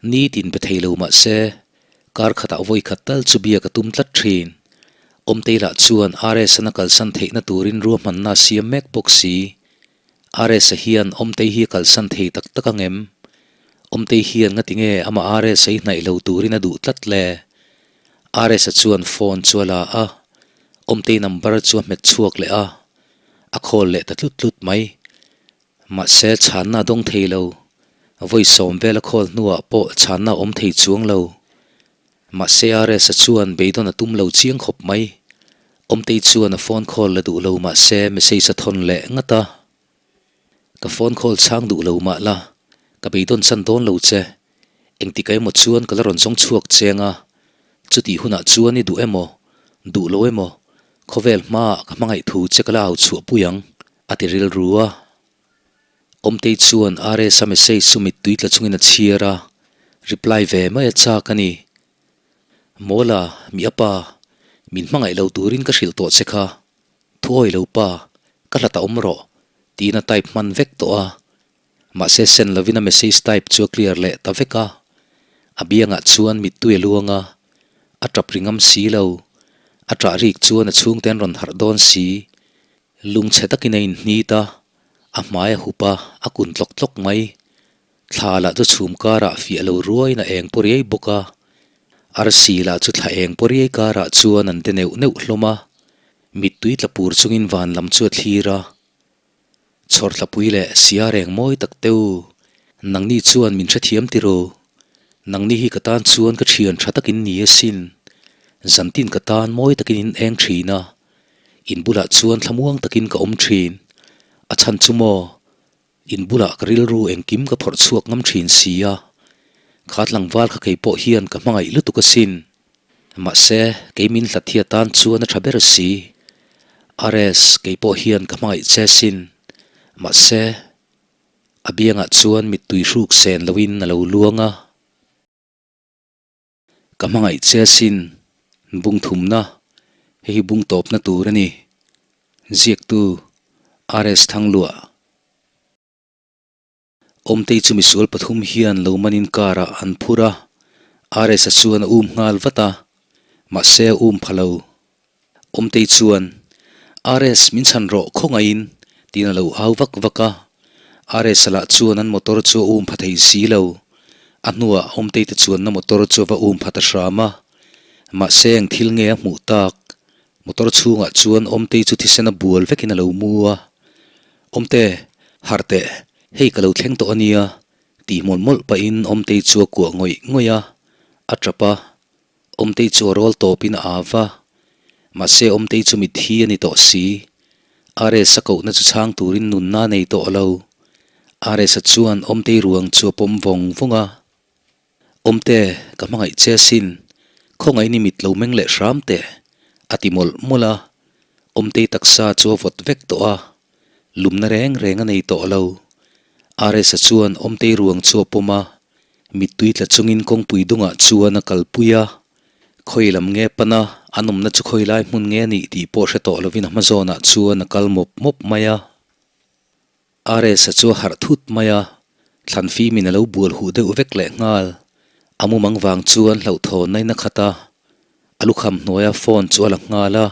Nitin pe thei lo mah se, kar khatah vawi khat tal chu biak a tum tlat thin. Awmtei lah chuan RS-an a kalsan theihna turin ruahmanna a siam mek bawk si. RS-a hian Awmtei hi a kalsan thei tak tak ang em? Awmtei hian ngati nge amah RS-a hi hnaih lo turin a duh tlat le? RS-a chuan phone chu a la a, Awmtei number chu a hmet chhuak leh a. A khawl leh ta tlut tlut mai. Mahse chhanna a dawng thei lo. Vawi sawm vel a khawl hnuah pawh chhanna a awm thei chuang lo. Mahse RS-a chuan beidawn a tum lo chiang khawp mai. Awmtei chuan a phone call la duh lo mahse message a thawn leh ngat a. Ka phone call chhang duh lo mah la, ka beidawn chan dawn lo che. Engtik emaw chuan ka la rawn zawng chhuak cheng a, chutih hunah chuan i duh emaw, duh lo emaw, khawvel hmaah ka hmangaih thu che ka la au chhuah pui ang, a ti rilru a. Awmtei chuan RS-a message chu mittui tla chungin a chhiar a, reply ve mai a chak a ni. Mawla, mi a pa, min hmangaih lo turin ka hrilh tawh che kha, thuawi lo pa, ka hlat a awm rawh, tiin a type hman vek tawh a. Mahse send lovin a message type chu a clear leh ta vek a, a biangah chuan mittui a luang a, a tap ri ngam si lo, a tah rik chuan a chhungte an rawn harh dawn si, lungchhe takin a inhnit a, a hmai a hup a, a kun tlawk tlawk mai. Thla lah chu chhum karah fiah lo ruaiin a eng pawh riai bawk a, arsi lah chu thla eng pawh riai karah chuan an de neuh neuh hlawm a, mittui tla pur chungin van lam chu a thlir a. Chhawrthlapui leh sia reng mawi tak te u, nangni chuan min hrethiam ti ru. Nangni hi ka tan chuan ka thian tha takin ni asin. Zantin ka tan mawi takin in eng thin a, in bulah chuan thlamuang takin ka awm thin. A chhan chu maw, in bulah ka rilru engkim ka phawrh chhuak ngam thin si a. Kha tlangval kha kei pawh hian ka hmangaih lutuk asin. Mahse, kei min hlat hi atan chuan a tha ber si. RS, kei pawh hian ka hmangaih che sin. Mahse, a biangah chuan mittui hruk sen loin a lo luang a. Ka hmangaih che sin, bung thumna, hei hi bung tawpna tur a ni. Ziaktu, RS Thangluah. Awmtei chu misual pathum hian lo manin car ah an phur a, RS-a chuan a um nghal vat a, mahse a um pha lo. Awmtei chuan, RS min chhan rawh khawngaihin tiin a lo au vak vak a, RS-a lah chuan an motor chu a um pha thei si lo. A hnuah Awmtei te chuanna motor chu a va um pha ta hram a, mahse eng thil nge a hmuh tak? Motor chhungah chuan Awmtei chu thisen a bual vekin a lo mu a, Awmte, harh teh, hei ka lo thleng tawh a nia, tih mawlh mawlh pahin Awmtei chu a kuah ngawih ngawih a, a tap a. Awmtei chu a rawl tawpin a av a, mahse Awmtei chu mitthi a ni tawh si. RS-a kohna chu chhang turin nunna a nei tawh lo. RS-a chuan Awmtei ruang chu a pawm vawng vawng a. Awmte, ka hmangaih che asin, khawngaih ni mit lo meng leh hram teh, a ti mawlh mawlh a. Awmtei taksa chu a vawt vek tawh a, lumna reng reng a nei tawh lo. RS-a chuan Awmtei ruang chu a pawm a, mittui tla chungin kawngpui dungah chuan a kalpui a. Khawi lam nge pan a, an awmna chu khawi lai hmun nge a nih tih pawh hre tawh lovin a hma zawnah chuan a kal mawp mawp mai a. RS-a chu a harh thut mai a, thlan fimin a lo bual huh deuh vek leh nghal. A mumang vang chuan hlauhthawnna in a khat a, a lukham hnuaia phone chu a la nghal a,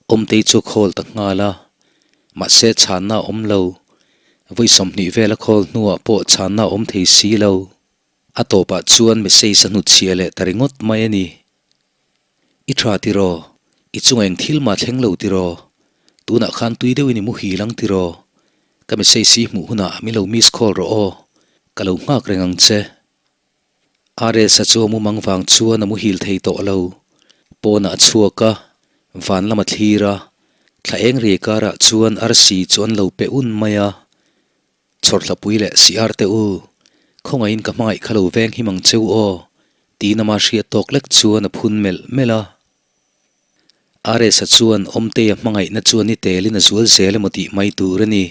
Awmtei chu a call ta nghal a. Mahse chhanna a awm lo, vawi 20 vel a call hnuah pawh chhanna a awm thei si lo. A tawpah chuan message a hnutchhiah leh ta ringawt mai a ni. I tha tiraw? I chunga eng thil mah thleng lo tiraw? Tunah khan tui deuhin i muhil ang tiraw? Ka message hi hmuh hunah min lo miss call rawh aw, ka lo nghak reng ang che. RS-a chu a mumang vang chuan a muhil thei tawh lo. Pawnah a chhuak a, van lam a thlir a. Thla eng riai karah chuan arsi chu an lo pe un mai a. Chhawrthlapui leh siar te u, khawngaihin ka hmangaih kha lo veng him ang cheu aw, tiin ama hriat tawk lek chuan a phun melh melh a. RS-a chuan Awmtei a hmangaihna chuan ni telin a zual zel emaw tih mai tur a ni.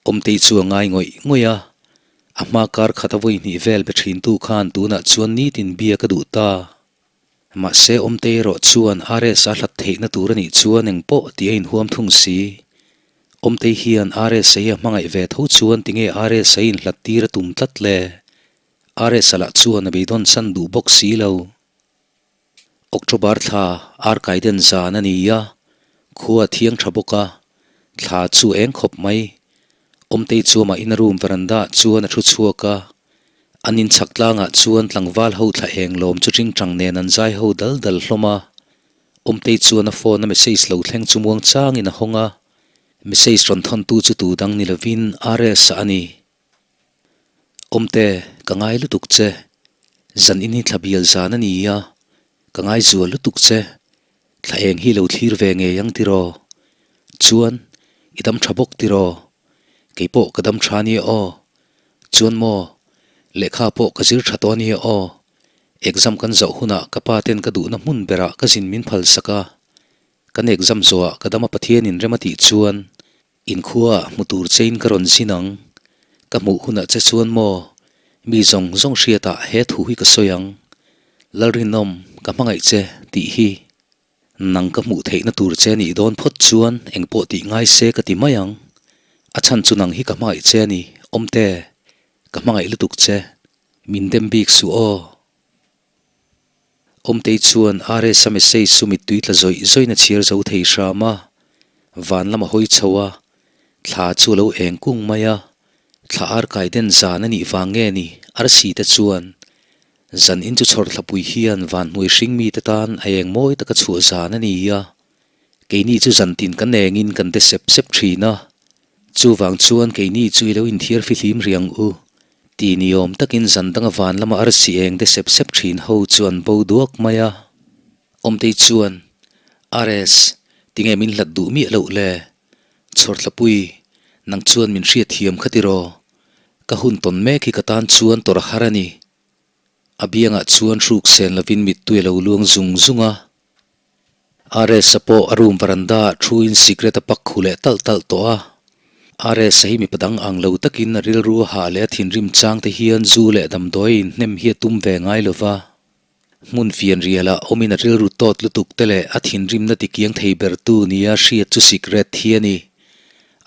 Awmtei chu a ngai ngawih ngawih a, a hma kar khat a vawi hnih vel be thintu khan tunah chuan nitin biak a duh ta. Mahse Awmtei erawh chuan RS-a hlat theihna tur a nih chuan eng pawh tih a inhuam thung si. Awmtei hian RS-a hi a hmangaih ve tho chuan tinge RS-a hi inhlat tir a tum tlat le? RS-a lah chuan a beidawn san duh bawk si lo. October thla Arkaiden zan a ni a, khua a thiang tha bawk a, thla chu eng khawp mai. Awmtei chu amah in a room veranda ah chuan a thu chhuak a, an inchhak tlangah chuan tlangval ho thla eng lawm chu tingtang nen an zai ho dal dal hlawm a. Awmtei chuan a phone a message lo thleng chu muang changin a hawng a, message rawn thawntu chu tu dang ni lovin RS-a a ni. Awmte, ka ngai lutuk che. Zan in hi thla bial zan a ni a, ka ngai zual lutuk che. Thla eng hi lo thlir ve ngei ang tiraw? Chuan, i dam tha bawk tiraw? Kei pawh ka dam tha nia aw. Chuan maw, lehkha pawh ka zir tha tawh ania aw. Exam kan zawh hunah ka pa ten ka duhna hmun berah ka zin min phalsak a. Kan exam zawhah ka dama Pathianin rem a tih chuan Inkhua hmu tur chein ka rawn zin ang. Ka hmuh hunah che chuan maw, mi zawng zawng hriatah he thu hi ka sawi ang. Lalrinawm, ka hmangaih che, tih hi. Nang ka hmuh theihna tur che nih dawn phawt chuan engpawh tih ngai se ka ti mai ang. A chhan chu nang hi ka hmangaih che a ni, Awmte. Ka hmangaih lutuk che. Min dem bik suh aw. Awmtei chuan RS-a message chu mittui tla zawih zawiin a chhiar zo thei hram a, van lam a hawi chho a, thla chu a lo eng kung mai a, thla ar kai den zan a nih vang nge ni arsi te chuan zan in chu chhawr thlapui hian van hnuai hring mite tan a eng mawi taka chhuah zan a ni a, keini chu zan tin kan engin kan de sep sep thin a. Chuvang chuan keini chu i lo inthiar fihlim rih ang u, ti ni awm takin zan danga van lama arsi eng de sep sep thin ho chu an bo duak mai a. Awmtei chuan, RS, tinge min hlat duh miah loh le? Chhawrthlapui, nang chuan min hriatthiam kha tiraw? Ka hun tawn mek hi ka tan chuan tawrh a har a ni. A biangah chuan hruk sen lovin mittui a lo luang zung zung a. RS-a pawh a room veranda ah thuin cigarette a pak khu leh talh talh tawh a. RS-a hi mipa dang ang lo takin a rilru a hah leh a thinrim chang te hian zu leh damdawi a inhnem hi a tum ve ngai lo va. Hmun fian rialah awmin a rilru tawt lutuk te leh a thinrimna tikiang thei bertu nia hriat chu cigarette hi a ni.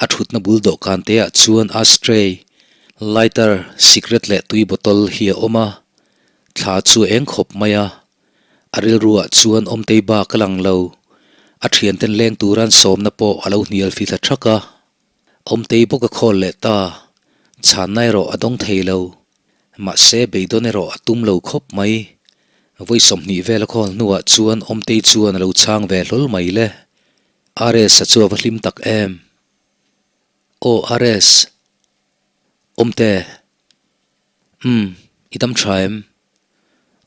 A thutna bul dawhkan te ah chuan ashtray, lighter, cigarette leh tui bottle hi a awm a. Thla chu a eng khawp mai a. A rilruah chuan Awmtei bak a lang lo. A thianten leng tura an sawmna pawh a lo hnial fi thla thak a. Awmtei bawk a khawl leh ta. Chhanna erawh a dawng thei lo. Mahse beidawn erawh a tum lo khawp mai. Vawi 20 vel a khawl hnuah chuan Awmtei chuan a lo chhang ve hlawl mai le. RS-a chu a va hlim tak em. Aw RS. Awmte. Umm, i dam tha em?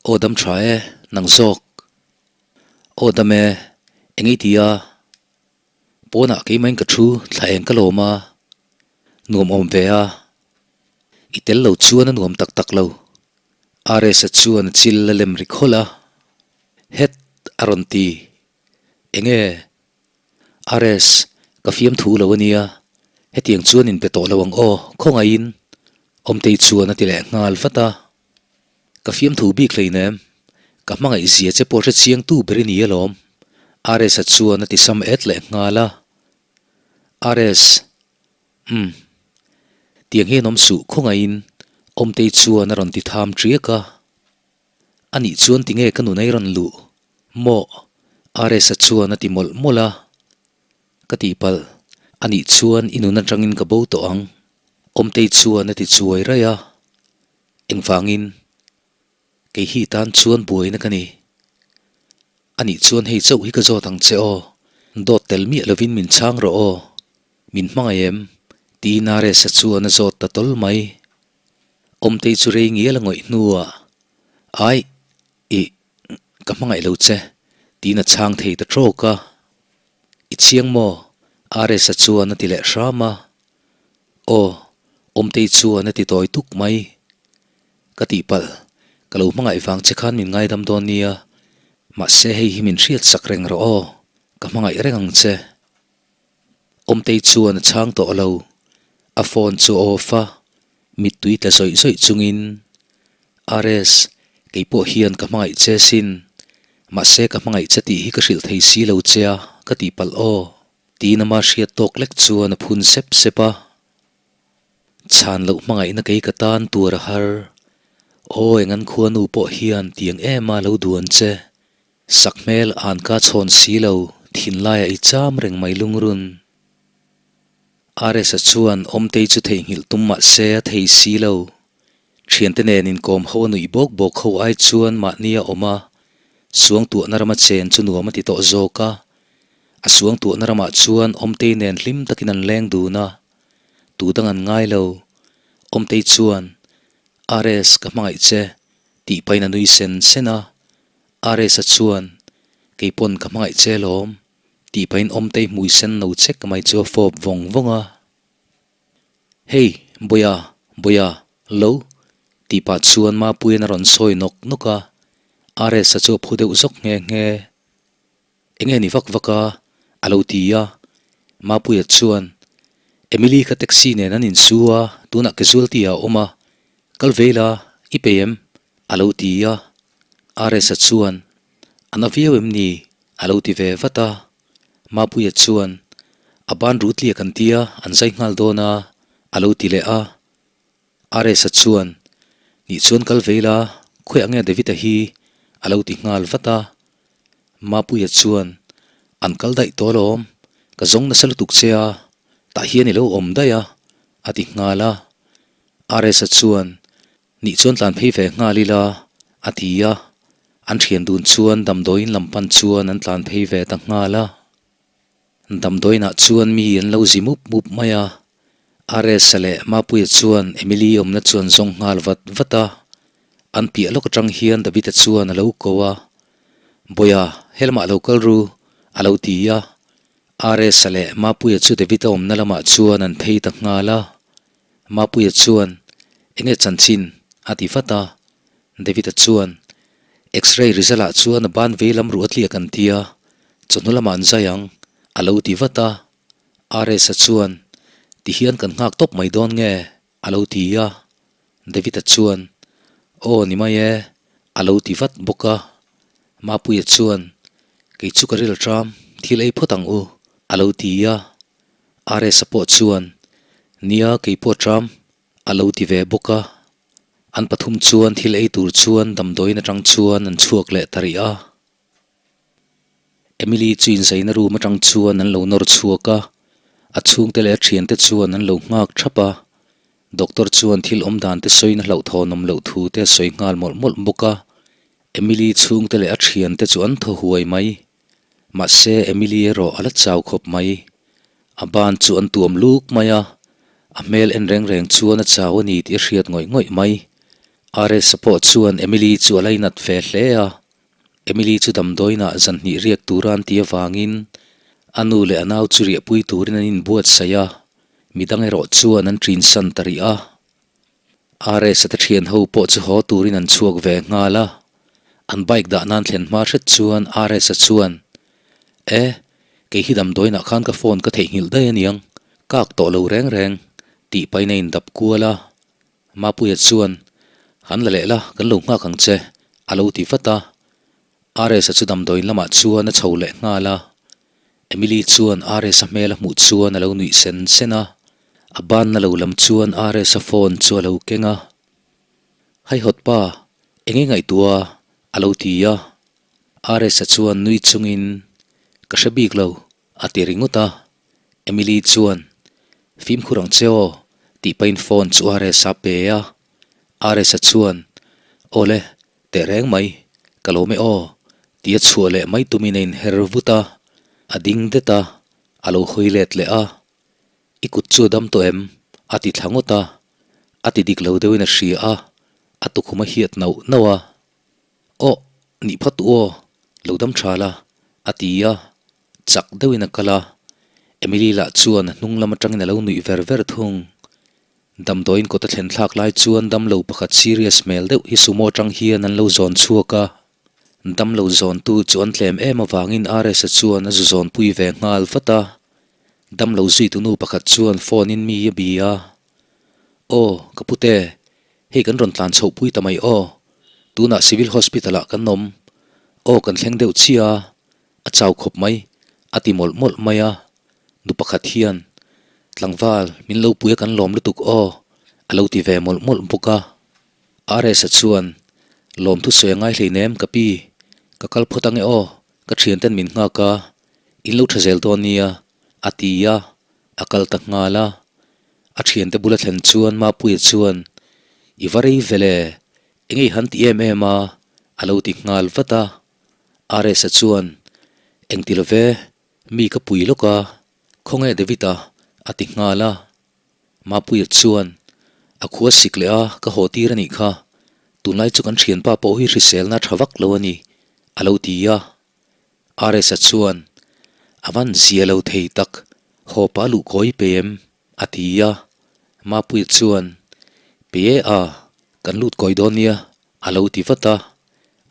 Aw dam tha e, nang zawk. Aw dam e, eng i ti a? Pawnah keimahin ka thu, thla eng ka lawm a, nuam awm ve a. I tel lo chuan a nuam tak tak lo. RS-a chuan a chil a lem ri khawlh a. Het! a rawn ti. Enge? RS, Ka fiamthu lo a nia, hetiang chuan inpe tawh lo ang aw, khawngaihin Awmtei chuan a ti leh nghal vat a. Ka fiamthu bik hleinem, ka hmangaih zia che pawh hre chiang tu ber i ni alawm, RS-a chuan a ti sam et leh nghal a. RS, Umm, tiang hian awm suh khawngaihin Awmtei chuan a rawn ti tham ṭiak a. Anih chuan tinge ka nun ei rawn luh? Maw? RS-a chuan a ti mawlh mawlh a. Ka tihpalh, anih chuan i nun atangin ka bo tawh ang, Awmtei chuan a ti chuai raih a. Engvangin? Kei hi tan chuan buaina ka ni. Anih chuan hei chauh hi ka zawt ang che aw, dawt tel miah lovin min chhang rawh aw, min hmangaih em? Tiin RS-a chuan a zawt ta tawl mai. Awmtei chu rei ngial a ngawih hnuah, Aih, ih, ka hmangaih lo che, tiin a chhang thei ta trawk a. I chiang maw? RS-a chuan a ti leh hram a. Aw, Awmtei chuan a ti tawi tuk mai. Ka tihpalh, ka lo hmangaih vang che khan min ngaidam dawn nia, mahse hei hi min hriat sak reng rawh aw, ka hmangaih reng ang che. Awmtei chuan a chhang tawh lo, a phone chu a off a, mittui tla zawih zawih chungin, RS, kei pawh hian ka hmangaih che sin, mahse ka hmangaih che tih hi ka hrilh thei si lo che a, ka tihpalh aw, tiin ama hriat tawk lek chuan a phun sep sep a. Chhan loh hmangaihna kei ka tan tur a har, aw eng an khuanu pawh hian tiang em a lo duan che. Sakhmel an ka chhawn si lo, thinlaiah i cham reng mai lungrun. RS-a chuan Awmtei chu theihnghilh tum mah se a thei si lo. Thiante nen inkawm ho a nuih bawk bawk ho ai chuan mahni a awm a, suangtuahna rama chen chu nuam a ti tawh zawk a. A suangtuahna ramah chuan Awmtei nen hlim takin an leng dun a, tu dang an ngai lo. Awmtei chuan, RS, ka hmangaih che, tih pahin a nui sen sen a. RS-a chuan, Kei pawn ka hmangaih che lawm, tih pahin Awmtei hmui sen no chek mai chu a fawp vawng vawng a. Hei, Bawia, Bawia, lo, tih pah chuan Mapuia'n a rawn sawi nawk nawk a, RS-a chu a phu deuh zawk nghe nghe. Enge ni vak vak a? a lo ti a. Mapuia chuan, Emily kha taxi nen an insu a, tunah casualty ah a awm a, kal ve ila, i pei em? a lo ti a. RS-a chuan, A na viau em ni? a lo ti ve vat a. Mapuia chuan, A ban rut liak an tia, an zai nghal dawn a, a lo ti leh a. RS-a chuan, Nih chuan kal ve ila, khawiah nge David-a hi? a lo ti nghal vat a. Mapuia chuan, An kal daih tawh alawm, ka zawng nasa lutuk che a, tah hian i lo awm daih a, a ti nghal a. RS-a chuan, Nih chuan tlan phei ve nghal ila, a ti a. An thian dun chuan damdawiin lam pan chuan an tlan phei ve ta nghal a. Damdawiinah chuan mi an lo zi mup mup mai a, RS-a leh Mapuia chuan Emily awmna chu an zawng nghal vat vat a, an piah lawk atang hian David-a chuan a lo ko a, Bawia, helamah lo kal ru, a lo ti a, RS-a leh Mapuia chu David-a awmna lamah chuan an phei ta nghal a, Mapuia chuan, Enge chanchin? a ti vat a, David-a chuan, X-ray result ah chuan a ban vei lam ruh a tliak an ti a, chawhnu lamah an zai ang, a lo ti vat a. RS-a chuan, Ti hian kan nghak tawp mai dawn nge? a lo ti a. David-a chuan, Aw ni mai e, a lo ti vat bawk a. Mapuia chuan, Kei chu ka ril ṭam, thil ei phawt ang u, a lo ti a. RS-a pawh chuan, Nia, kei pawh ṭam, a lo ti ve bawk a. An pathum chuan thil ei tur chuan damdawiin atang chuan an chhuak leh ta rih a. Emily chu inzaina room atang chuan an lo nawr chhuak a, a chhungte leh a thiante chuan an lo nghak thap a. Doctor chuan thil awm dan te sawiin a hlauhthawn awm loh thu te a sawi nghal mawlh mawlh bawk a. Emily chhungte leh a thiante chu an thaw huai mai. Mahse Emily erawh a la chau khawp mai. A ban chu an tuam luk mai a, a hmel en reng reng chuan a chau a ni tih a hriat ngawih ngawih mai. RS-a pawh chuan Emily chu a lainat ve hle a, Emily chu damdawiinah zanhnih riak tura an tih avangin a nu leh a nau chu riahpui turin an inbuatsaih a, midang erawh chuan an ṭinsan ta rih a. RS-a te thian ho pawh chu haw turin an chhuak ve nghal a, an bike dah nan thlen hma hret chuan RS-a chuan, E, kei hi damdawiinah khan ka phone ka theihnghilh daih aniang, kak tawh lo reng reng, tih pahin a indap kual a. Mapuia chuan, Han la leh la, kan lo nghak ang che, a lo ti vat a. RS-a chu damdawiin lamah chuan a chho leh nghal a. Emily chuan RS-a hmel a hmuh chuan a lo nuih sen sen a, a banna lo lam chuan RS-a phone chu a lo keng a. Haihawt pa, eng nge ngaihtuah? a lo ti a. RS-a chuan nui chungin, Ka hre bik lo, a ti ringawt a. Emily chuan, Fimkhur ang che aw, tih pahin phone chu RS-a pe a. RS-a chuan, Awle, Teh reng mai, ka lo me aw, tia chhuah leh mai tumin a inher vut a, a ding det a, a lo hawi let leh a. I kut chu a dam tawh em? a ti thla ngawt a, a ti dik lo deuhin a hria a, a tukhum a hiat nauh nauh a. Aw, nih phawt u aw, lo dam tha la, a ti a, chak deuhin a kal a. Emily lah chuan a hnung lam atangin a lo nuih ver ver thung. Damdawiin kawt a thlen thlak lai chuan damlo pakhat serious hmel deuh hi sumo atang hian an lo zawn chhuak a. Damlo zawntu chu an tlem em avangin RS-a chuan a zu zawnpui ve nghal vat a. Damlo zuitu nu pakhat chuan phone in mi a bia a. Aw, ka pute, hei kan rawn tlan chhoh pui ta mai aw. Tunah Civil Hospital ah kan awm. Aw kan thleng deuh chiah a, a chau khawp mai, a ti mawlh mawlh mai a. Nu pakhat hian, Tlangval, min lo pui a kan lawm lutuk aw, a lo ti ve mawlh mawlh bawk a. RS-a chuan, Lawmthu sawi a ngai hleinem ka pi, ka kal phawt ange aw, ka thianten min nghak a, in lo tha zel dawn nia, a ti a, a kal ta nghal a. A thiante bula thlen chuan Mapuia chuan, I va rei vele, eng ei han ti em em a, a lo ti nghal vat a. RS-a chuan, Engti lo ve, mi ka pui lawk a, khawnge David-a? a ti nghal a. Mapuia chuan, A khua sik leh a, ka haw tir a nih kha. Tunlai chu kan thianpa pawh hi hriselna tha vak lo a ni, a lo ti a. RS-a chuan, A van zia lo thei tak, haw pa luh kawi pe em? a ti a. Mapuia chuan, Pe e a, kan lut kawi dawn nia, a lo ti vat a.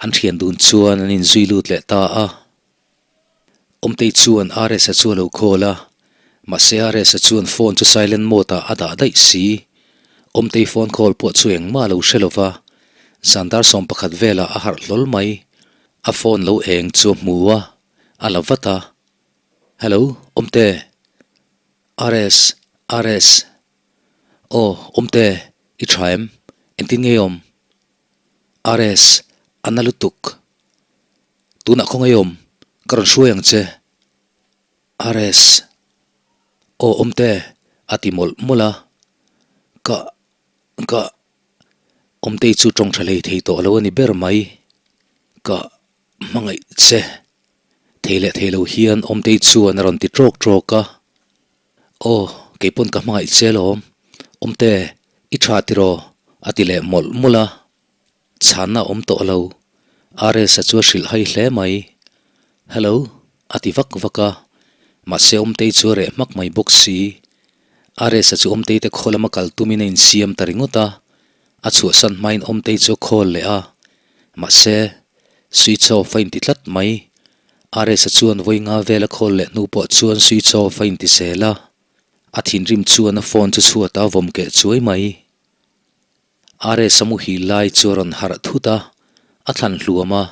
An thian dun chuan an inzui lut leh ta a. Awmtei chuan RS-a chu a lo call a, mahse RS-a chuan phone chu silent mode ah a dah daih si. Awmtei phone call pawh chu engmah a lo hre lo va, zan dar 11 velah a harh hlawl mai. A phone lo eng chu a hmu a, a la vat a. Hello, Awmte. RS, RS. Aw, Awmte, i tha em? Engtin nge i awm? RS, a na lutuk. Tunah khawngaih awm, ka rawn hruai ang che. RS, Aw awmte, a ti mawlh mawlh a. Ka, ka, Awmtei chu tawng tha hlei thei tawh lo a ni ber mai. Ka hmangaih che. Thei leh thei lo hian Awmtei chuan a rawn ti tawk tawk a. Aw, kei pawn ka hmangaih che alawm. Awmte, i tha tiraw? a ti leh mawlh mawlh a. Chhanna a awm tawh lo. RS-a chu a hrilh hai hle mai. Hello, a ti vak vak a. Mahse Awmtei chu a reh hmak mai bawk si. RS-a chu Awmtei te khaw lama kal tumin a insiam ta ringawt a. A chhuahsan hmain Awmtei chu a call leh a. Mahse, switch off a inti tlat mai. RS-a chuan vawi nga vel a call leh hnu pawh chuan switch off a inti zel a. A thinrim chuan a phone chu chhuatah a vawm keh chuai mai. RS a muhil lai chu a rawn harh thut a, a thlan hluam a,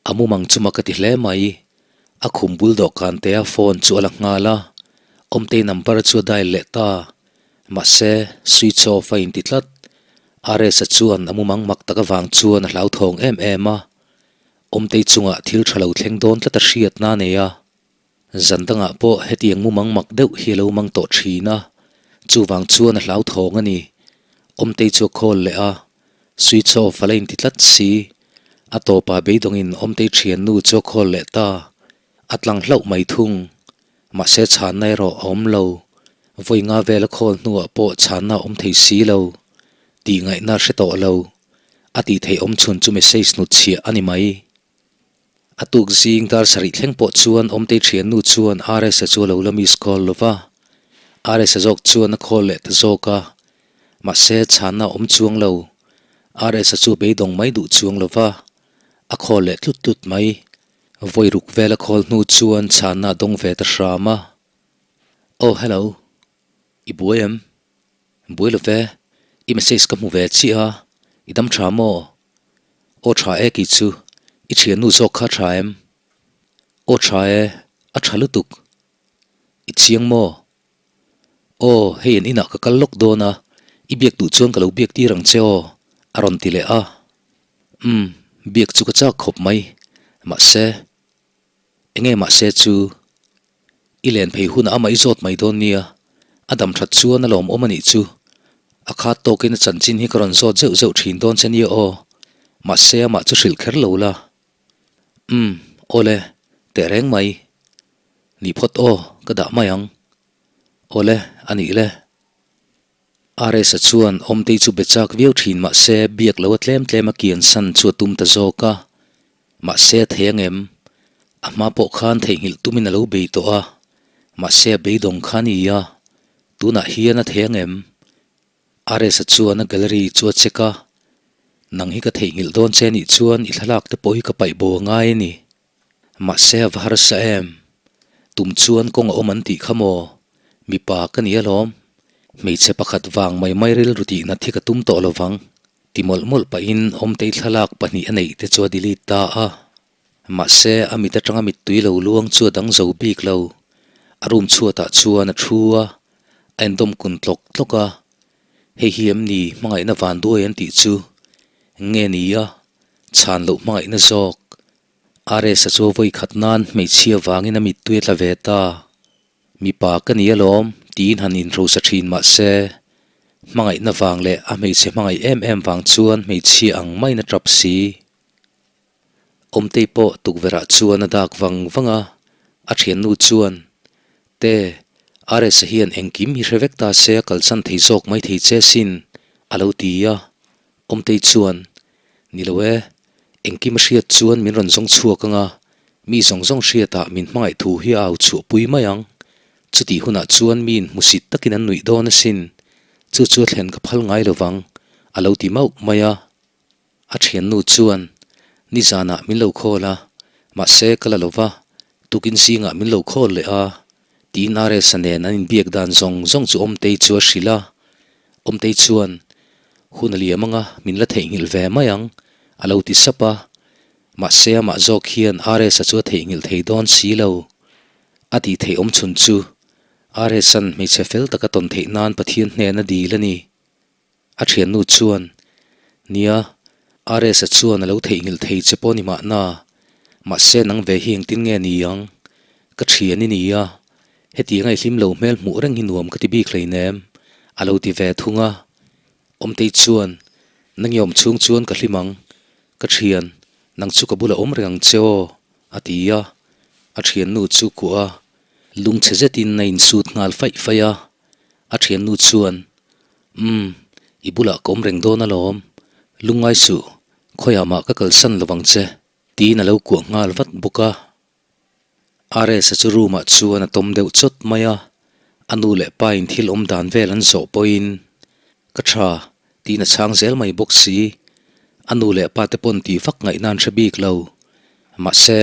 a mumang chu mak a ti hle mai. A khum bul dawhkan te a phone chu a la nghal a, Awmtei number chu a dial leh ta. Mahse, switch off a inti tlat. RS-a chuan a mumang mak tak avang chuan a hlauthawng em em a, Awmtei chungah thil tha lo thleng dawn tlat a hriatna a nei a. Zan dangah pawh hetiang mumang mak deuh hi a lo mang tawh thin a, chuvang chuan a hlauthawng a ni. Awmtei chu a call leh a, switch off a la inti tlat si. A tawpah beidawngin Awmtei thiannu chu a call leh ta, a tlang hlauh mai thung. Mahse chhanna erawh a awm lo, vawi nga vel a call hnuah pawh chhanna a awm thei si lo. Tih ngaihna a hre tawh lo. A tih theih awm chhun chu message hnutchhiah a ni mai. A tuk zing dar sarih thleng pawh chuan Awmtei thiannu chuan RS-a chu a lo la miss call lo va, RS-a zawk chuan a call leh ta zawk a, mahse chhanna a awm chuang lo. RS-a chu beidawng mai duh chuang lo va, a call leh tlut tlut mai. Vawi ruk vel a call hnu chuan chhanna a dawng ve ta hram a. Aw hello, i buai em? Buai lo ve, i message ka hmu ve chiah a, i dam tha maw? Aw tha e kei chu, i thiannu zawk kha tha em? Aw tha e, a tha lutuk. I chiang maw? Aw, hei an inah ka kal lawk dawn a, i biak duh chuan ka lo biak tir ang che aw, a rawn ti leh a. Umm, biak chu ka chak khawp mai, mahse, enge mahse chu I len phei hunah amah i zawt mai dawn nia, a dam that chuan a lawmawm a nih chu. A khat tawkin a chanchin hi ka rawn zawt zeuh zeuh thin dawn che nia aw, mahse amah chu hrilh kher lo la. Umm, awle, teh reng mai. Nih phawt aw, ka dah mai ang. Awle, a nih le. RS-a chuan Awmtei chu be chak viau thin mah se biak lo a tlem tlem a kian san chu a tum ta zawk a. Mahse a thei ang em? A hma pawh khan theihnghilh tumin a lo bei tawh a. Mahse a beidawng kha a ni a, tunah hian a thei ang em? RS-a chuan a gallery chu a check a, Nang hi ka theihnghilh dawn che nih chuan i thlalak te pawh hi ka paih bo a ngai a ni. Mahse a va harsa em? Tum chuan kawng a awm an tih kha maw? Mipa ka ni alawm. Hmeichhe pakhat vang mai mai rilru tih nat hi ka tum tawh lovang. Ti mawlh mawlh pahin Awmtei thlalak pahnih a neih te chu a delete ta a. Mahse a mit atanga mittui lo luang chu a dang zo bik lo. A room chhuatah chuan a thu a, a endawm kun tlawk tlawk a. Hei hi em ni hmangaihna vanduai an tih chu? Nge ni a, chhan loh hmangaihna zawk. RS-a chu a vawi khat nan hmeichhia vangin a mittui a tla ve ta. Mipa ka ni alawm tiin han inhrosa thin mah se, hmangaihna vang leh a hmeichhe hmangaih em em vang chuan hmeichhia ang maiin a tap si. Awmtei pawh tukverhah chuan a dak vang vang a, a thiannu chuan, Te, RS-a hian engkim hi hre vek ta se a kalsan thei zawk mai thei che sin, a lo ti a. Awmtei chuan, Ni lo e, engkim a hriat chuan min rawn zawng chhuak ang a, mi zawng zawng hriatah min hmangaih thu hi a au chhuahpui mai ang. Chutih hunah chuan miin hmusit takin an nuih dawn asin, chu chu a thlen ka phal ngai lo vang, a lo ti mauh mai a. A thiannu chuan, Nizanah min lo khawl a, mahse ka la lo va, tukin zingah min lo khawl leh a, tiin RS-a nen an inbiak dan zawng zawng chu Awmtei chu a hrilh a. Awmtei chuan, Hun a liam anga min la theihnghilh ve mai ang, a lo ti sap a. Mahse amah zawk hian RS-a chu a theihnghilh thei dawn si lo. A tih theih awmchhun chu RS-a'n hmeichhe fel taka tawn theih nan Pathian hnen a dil a ni. A thiannu chuan, Nia, RS-a chuan a lo theihnghilh thei che pawh ni mahna, mahse nang ve hi engtin nge ni ang? Ka thian i ni a, hetianga i hlim lo hmel hmuh reng hi nuam ka ti bik hleinem, a lo ti ve thung a. Awmtei chuan, Nangi awm chhung chuan ka hlim ang, ka thian, nang chu ka bulah awm reng ang che aw, a ti a. A thiannu chu kuah a, lungchhe zetin a insut nghal faih faih a. A thiannu chuan, Umm, i bulah ka awm reng dawn alawm. Lungngai suh, khawiah mah ka kalsan lo vang che, tiin a lo kuah nghal vat bawk a. RS-a chu room-ah chuan a tawm deuh chawt mai a, a nu leh pa in thil awm dan vel an zawh pawhin, Ka tha, tiin a chhang zel mai bawk si. A nu leh pa te pawn tih vak ngaihna an hre bik lo. Mahse,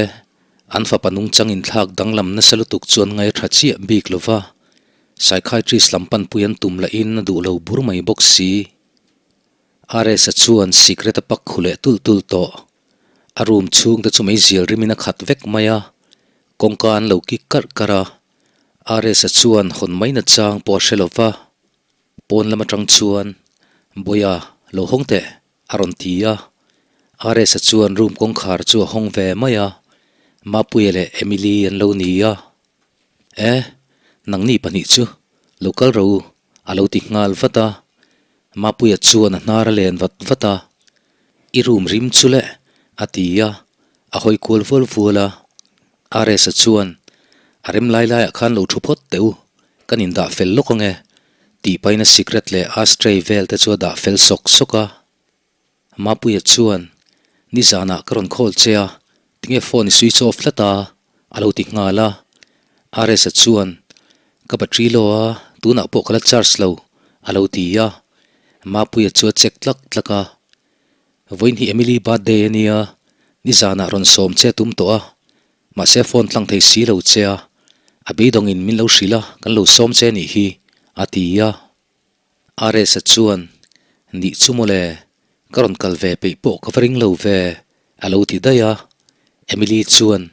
an fapa nungchang inthlak danglam nasa lutuk chu an ngaihṭha chiah bik lo va. Psychiatrist lam panpui an tum lahin a duh lo bur mai bawk si. RS-a chuan sikret a pak khu leh tulh tulh tawh. A room chhung te chu meizial rimin a khat vek mai a, kawngka an lo kik karh karh a. RS-a chuan hawn mai na chang pawh a hre lo va. Pawn lam atang chuan, Bawiha, lo hawng teh, a rawn ti a. RS-a chuan room kawngkhar chu a hawng ve mai a, Mapuia leh Emily an lo ni a. E, nangni pahnih chu lo kal ro u, a lo ti nghal vat a. Mapuia chuan a hnar a len vat vat a. I room rim chu le, a ti a, a hawi kual vual vual a. RS-a chuan, A rem lai laiah khan lo thu phawt teh u, kan indah fel lawk ang e, tih pahin a sikret leh ashtray vel te chu a dah fel sawk sawk a. Mapuia chuan, Nizanah ka rawn call che a, tinge phone i switch off tlat a? a lo ti nghal a. RS-a chuan, Ka battery low a, tunah pawh ka la charge lo, a lo ti a. Mapuia chu a check tlak tlak a. Vawiin hi Emily birthday a nia, nizanah rawn sawm che tum tawh a, mahse phone tlang thei si lo che a, a beidawngin min lo hrilh a, kan lo sawm che nih hi, a ti a. RS-a chuan, Nih chu mawle, ka rawn kal ve peih pawh ka va ring lo ve, a lo ti daih a. Emily chuan,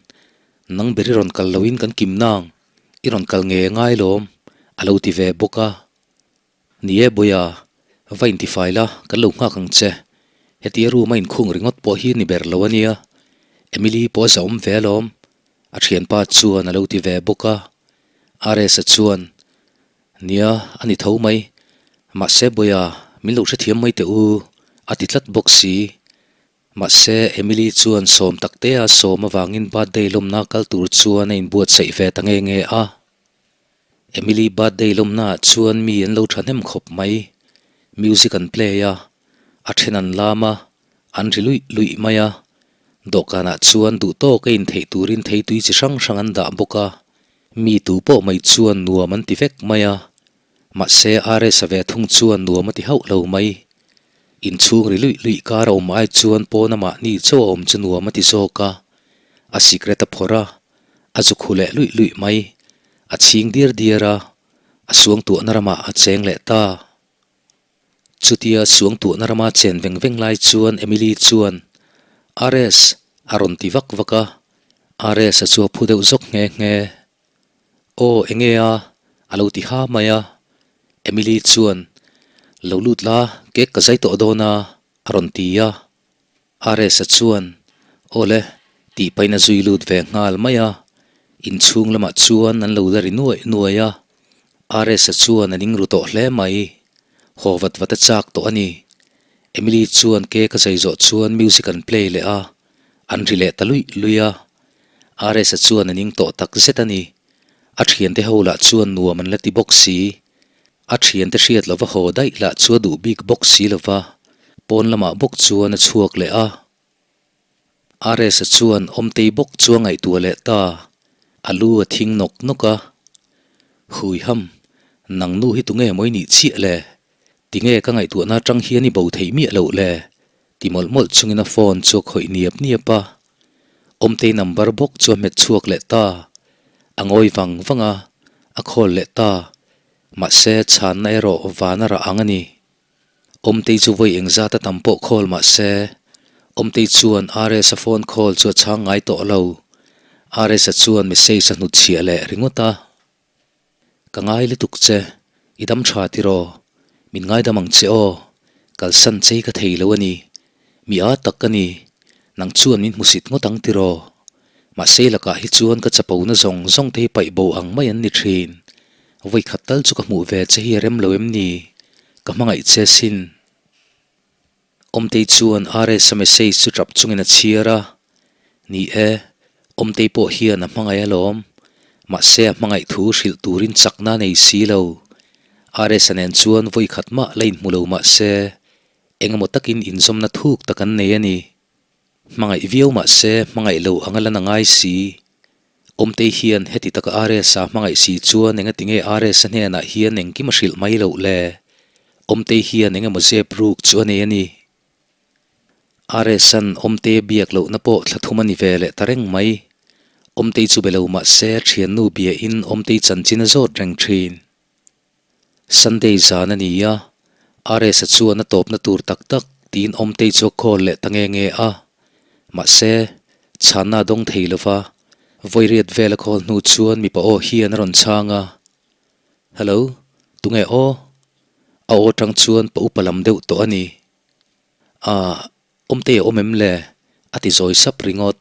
Nang ber i rawn kal loin kan kim nang, i rawn kal nge ngai lawm, a lo ti ve bawk a. Ni e Bawiha, va intifai la, kan lo nghak ang che. Hetia room a inkhung ringawt pawh hi ni ber lo a nia. Emily pawh a zahawm ve alawm, a thianpa chuan a lo ti ve bawk a. RS-a chuan, Nia, a ni tho mai. Mahse Bawiha, min lo hrethiam mai teh u, a ti tlat bawk si. Mahse Emily chuan sawm tak te a sawm avangin birthday lawmna kal tur chuan a inbuatsaih ve ta nge nge a. Emily birthday lawmnaah chuan mi an lo thahnem khawp mai. Music an play a, a then an lam a, an ri luih luih mai a. Dawhkanah chuan duh tawk a intheih turin theitui chi hrang hrang an dah bawk a. Mi tu pawh mai chuan nuam an ti vek mai a, mahse RS-a ve thung chuan nuam a ti hauh lo mai. Inchhung ri luih luih kar a awm ai chuan pawn a mahni chauh a awm chu nuam a ti zawk a, a sikret a phawrh a, a zu khu leh luih luih mai. A chhing diar diar a, a suangtuahna ramah a cheng leh ta. Chutia suangtuahna rama chen veng veng lai chuan Emily chuan, RS! a rawn ti vak vak a, RS-a chu a phu deuh zawk nghe nghe. Aw, enge a? a lo ti ha mai a. Emily chuan, Lo lut la, cake ka zai tawh dawn a, a rawn ti a. RS-a chuan, Aw le, tih pahin a zui lut ve nghal mai a. Inchhung lamah chuan an lo la ri nuaih nuaih a. RS-a chuan a ning ru tawh hle mai. Haw vat vat a chak tawh a ni. Emily chuan cake a zai zawh chuan music an play leh a, an ri leh ta luih luih a. RS-a chuan a ning tawh tak zet a ni. A thiante ho lah chuan nuam an la ti bawk si. A thiante hriat lova haw daih lah chu a duh bik bawk si lova, pawn lamah bawk chuan a chhuak leh a. RS-a chuan Awmtei bawk chu a ngaihtuah leh ta, a lu a thing nawk nawk a. Hui ham, nang nu hi tunge maw i nih chiah le? Tinge ka ngaihtuahna atang hian i bo theih miah loh le? Ti mawlh mawlh chungin a phone chu a khawih niap niap a. Awmtei number bawk chu a hmet chhuak leh ta. A ngawi vang vang a, a call leh ta. Mahse, chhanna erawh van a rah ang a ni. Awmtei chu vawi engzat a tam pawh call mahse, Awmtei chuan RS-a phone call chu a chhang ngai tawh lo. RS-a chuan message a hnutchhiah leh ringawt a. Ka ngai lutuk che, i dam tha tiraw? Min ngaidam ang che aw, kalsan chei ka thei lo a ni. Mi a tak ka ni, nang chuan min hmusit ngawt ang tiraw? Mahse lakah hi chuan ka chapona zawng zawng te hi paih bo ang mai an ni thin. Vawi khat tal chu ka hmuh ve che hi a rem lo em ni? Ka hmangaih che sin. Awmtei chuan RS-a message chu tap chungin a chhiar a, Ni e, Awmtei pawh hian a hmangaih alawm. Mahse a hmangaih thu hrilh turin chakna a nei si lo. RS-a nen chuan vawi khat mah la inhmu lo mahse, engemaw takin inzawmna thuk tak an nei a ni. Hmangaih viau mahse hmangaih lo anga lan a ngai si. Awmtei hian heti taka RS-a hmangaih si chuan engati nge RS-a hnenah hian engkim a hrilh mai loh le? Awmtei hian engemaw zep ruk chu a nei a ni. RS-a'n Awmtei a biak lohna pawh thla thum a ni ve leh ta reng mai. Awmtei chu be lo mahse thiannu biain Awmtei chanchin a zawt reng thin. Sunday zan a ni a, RS-a chuan a tawpna tur tak tak tiin Awmtei chu a call leh ta nge nge a. Mahse, chhanna a dawng thei lo va, vawiriat vel a call hnu chuan mipa aw hian a rawn chhang a, Hello, tunge aw? A aw atang chuan pa upa lam deuh tawh a ni. Aah, Awmtei a awm em le? A ti zawi sap ringawt.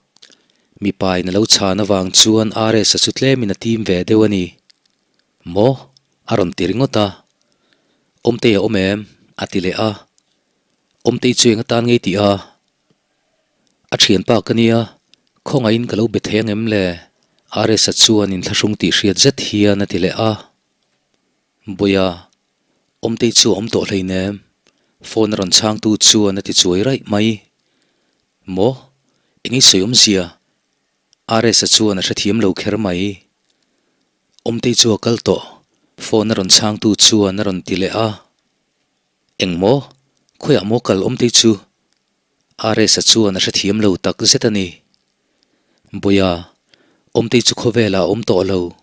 Mipa in a lo chhan avang chuan RS-a chu tlemin a tim ve deuh a ni. Maw? A rawn ti ringawt a. Awmtei a awm em? A ti leh a. Awmtei chu eng atan ngei tih a? A thianpa ka nia, khawngaihin ka lo be thei ang em le? RS-a chuan inthlahrung tih hriat zet hian a ti leh a. Bawiha, Awmtei chu a awm tawh hleinem, phone a rawn chhangtu chuan a ti chuai raih mai. Maw? Eng i sawi awmzia? RS-a chuan a hrethiam lo kher mai. Awmtei chu a kal tawh, phone a rawn chhangtu chuan a rawn ti leh a. Eng maw? Khawiah maw kal Awmtei chu? RS-a chuan a hrethiam lo tak zet a ni. Bawiha, Awmtei chu khawvelah a awm tawh lo.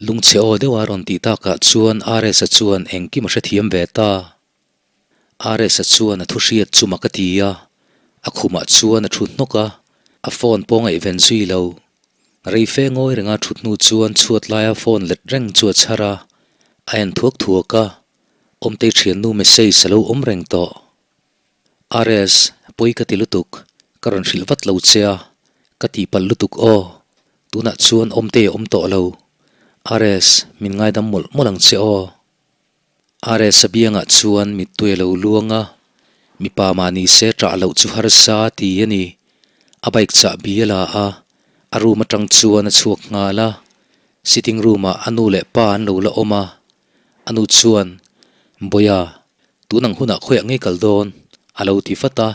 Lungchhe aw deuha rawn tih takah chuan RS-a chuan engkim a hrethiam ve ta. RS-a chuan a thu hriat chu mak a ti a, a khumah chuan a thu hnawk a, a phone pawh ngaihven zui lo. Rei fe ngawi renga thut hnu chuan chhuat laia phone let reng chu a chhar a, a en thuak thuak a, Awmtei thiannu message a lo awm reng tawh. RS, Pawi ka ti lutuk, ka rawn hrilh vat lo che a, ka tihpalh lutuk aw, tunah chuan awmte a awm tawh lo. RS, Min ngaidam mawlh mawlh ang che aw. RS a biangah chuan mittui a lo luang a, mipa mah ni se ṭah loh chu harsa ti a ni. A bike chahbi a la a, a room aṭang chuan a chhuak nghal a, sitting room ah a nu leh pa an lo la awm a, a nu chuan, Bawiha, Tun ang hunah khawiah ngei kal dawn? a lo ti vat a.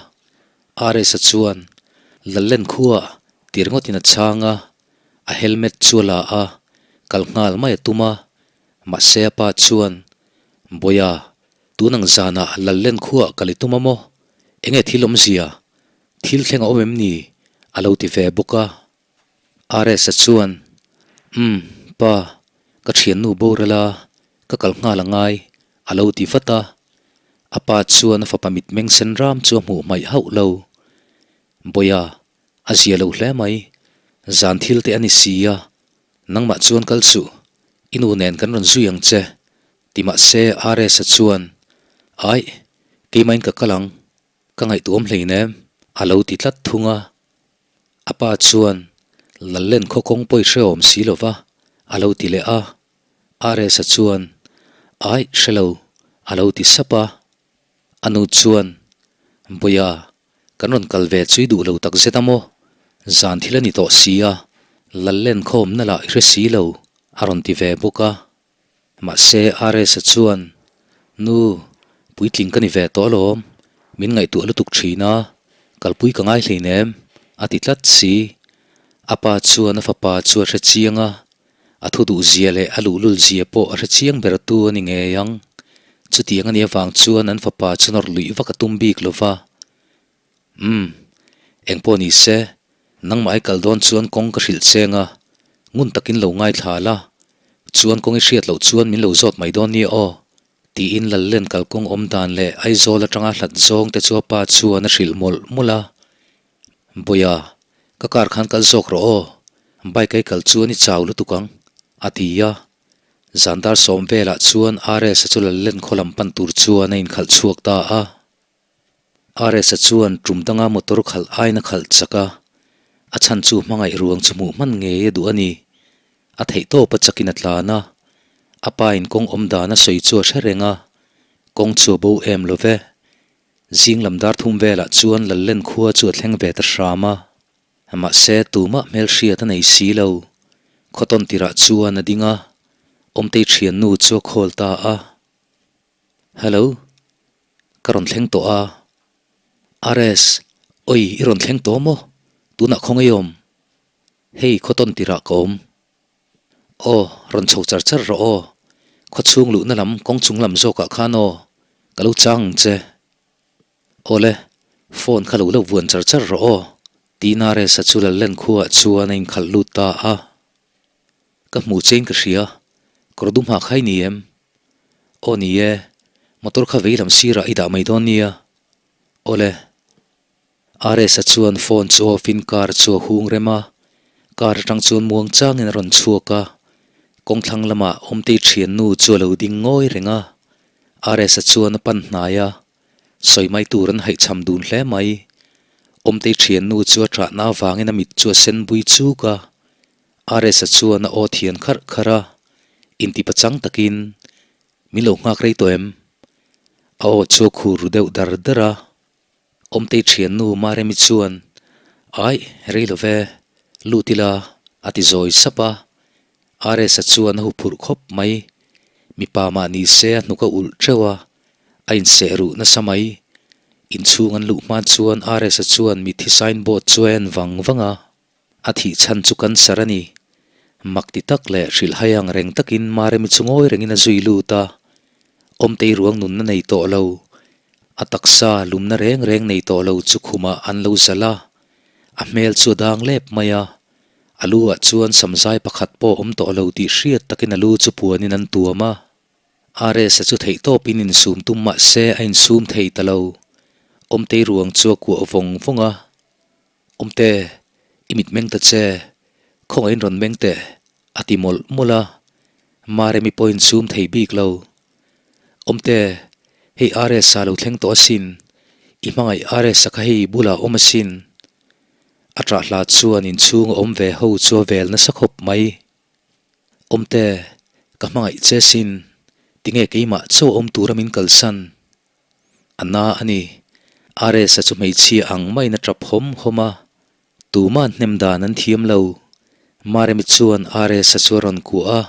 RS-a chuan Lallen khuaah ti ringawtin a chhang a, a helmet chu a la a. Kal nghal mai a tum a, mahse a pa chuan, Bawiha, tun ang zanah Lallen khuaah kal i tum a maw? Enge thil awmzia? Thil thleng a awm em ni? a lo ti ve bawk a. RS-a chuan, Umm, pa, ka thiannu boral a, ka kal nghal a ngai, a lo ti vat a. A pa chuan a fapa mitmeng sen ram chu a hmuh hmaih hauh lo. Bawiha, a zia lo hle mai. Zan thil te a ni si a, nangmah chuan kal suh, i nu nen kan rawn zui ang che, ti mahse RS-a chuan, Aih, keimahin ka kal ang, ka ngaihtuam hleinem, a lo ti tlat thung a. A pa chuan, Lallen khaw kawng pawi hrehawm si lo va, a lo ti leh a. RS-a chuan, Aih, hre lo, a lo ti sap a. A nu chuan, Bawiha, kan rawn kal ve chu i duh lo tak zet a maw? Zan thil a ni tawh si a, Lallen khaw awmna lah i hre si lo, a rawn ti ve bawk a. Mahse, RS-a chuan, Nu, puitling ka ni ve tawh alawm, min ngaihtuah lutuk thin a, kalpui ka ngai hleinem, a ti tlat si. A pa chuan a fapa chu a hre chiang a, a thu duh zia leh a luhlul zia pawh a hre chiang ber tu a ni ngei ang. Chutiang a nih avang chuan an fapa chu nawr luih vak a tum bik lo va. Umm, engpawh ni se, nangmah i kal dawn chuan kawng ka hrilh cheng a, ngun takin lo ngaithla la, chuan kawng i hriat loh chuan min lo zawt mai dawn nia aw, tiin Lallen kalkawng awm dan leh Aizawl atanga hlat zawng te chu a pa chuan a hrilh mawlh mawlh a. Bawiha, ka car khan kal zawk rawh aw, bike a i kal chuan i chau lutuk ang, a ti a. Zandar sawm velah chuan RS-a chu Lallen khaw lam pan tur chuan a inkhalh chhuak ta a. RS-a chuan tum danga motor khalh aiin a khalh chak a, a chhan chu hmangaih ruang chu hmuh hman ngei a duh a ni. A theihtawp a chakin a tlan a, a pa in kawng awm dan a sawi chu a hre reng a, kawng chu a bo em lo ve. Zing lam dar thum velah chuan Lallen khua chu a thleng ve ta hram a, mahse tumah hmelhriat a nei si lo. Khawtawn tirah chuan a ding a, Awmtei thiannu chu a call ta a. Hello, ka rawn thleng tawh a. RS, Oi, i rawn thleng tawh maw? Tunah khaw ngei awm. Hei, khaw tawn tirah ka awm. Aw, rawn chho char char rawh aw. Khaw chhung luhna lam kawng chung lam zawkah khan aw, ka lo chang ang che. Awle, phone kha lo lo vuan char char rawh aw, tiin RS-a chu Lallen khuaah chuan a inkhalh lut ta a. Ka hmuh chein ka hria, kawr dum hah kha i ni em? Aw ni e, motor kha vei lam sirah i dah mai dawn nia. Awle. RS-a chuan phone chu off in car chu a hung rem a, car atang chuan muang changin a rawn chhuak a, kawngthlang lamah Awmtei thiannu chu a lo ding ngawi reng a, RS-a chuan a pan hnai a, sawi mai tur an haihchham dun hle mai. Awmtei thiannu chu a ṭahna avangin a mit chu a sen bui chuk a, RS-a chuan a aw thian kharh kharh a, inti pachang takin, Min lo nghak rei tawh em? A aw chu a khur ru deuh dar dar a. Awmtei thiannu Maremi chuan, Aih, rei lo ve, lut ila, a ti zawi sap a. RS-a chuan a huphurh khawp mai. Mipa mah ni se a hnuk a ulh teuh a, a inseh ruh nasa mai. Inchhung an luh hma chuan RS-a chuan mitthi signboard chu a en vang vang a. A thih chhan chu cancer a ni. Mak ti tak leh hrilhhai ang reng takin Maremi chu ngawi rengin a zui lut a. Awmtei ruang nunna nei tawh lo, a taksa lumna reng reng nei tawh lo chu khumah an lo zalh a. A hmel chu a dang lep mai a. A lu ah chuan samzai pakhat pawh awm tawh lo tih hriat takin a lu chu puanin an tuam a. RS-a chu theihtawpin insum tum mah se a insum thei ta lo. Awmtei ruang chu a kuah vawng vawng a. Awmte, i mit meng ta che, khawngaihin rawn meng teh, a ti mawlh mawlh a. Maremi pawhin sum thei bik lo. Awmte, hei RS-a lo thleng tawh asin, i hmangaih RS-a kha hei bulah awm asin. A ṭah hla chuan inchhung a awm ve ho chu a vel nasa khawp mai. Awmte, ka hmangaih che asin, tinge keimah chaw awm tura min kalsan? A na a ni. RS-a chu hmeichhia ang maiin a tap hawm hawm a, tuma'n hnem dan an thiam lo. Maremi chuan RS-a chu a rawn kuah a,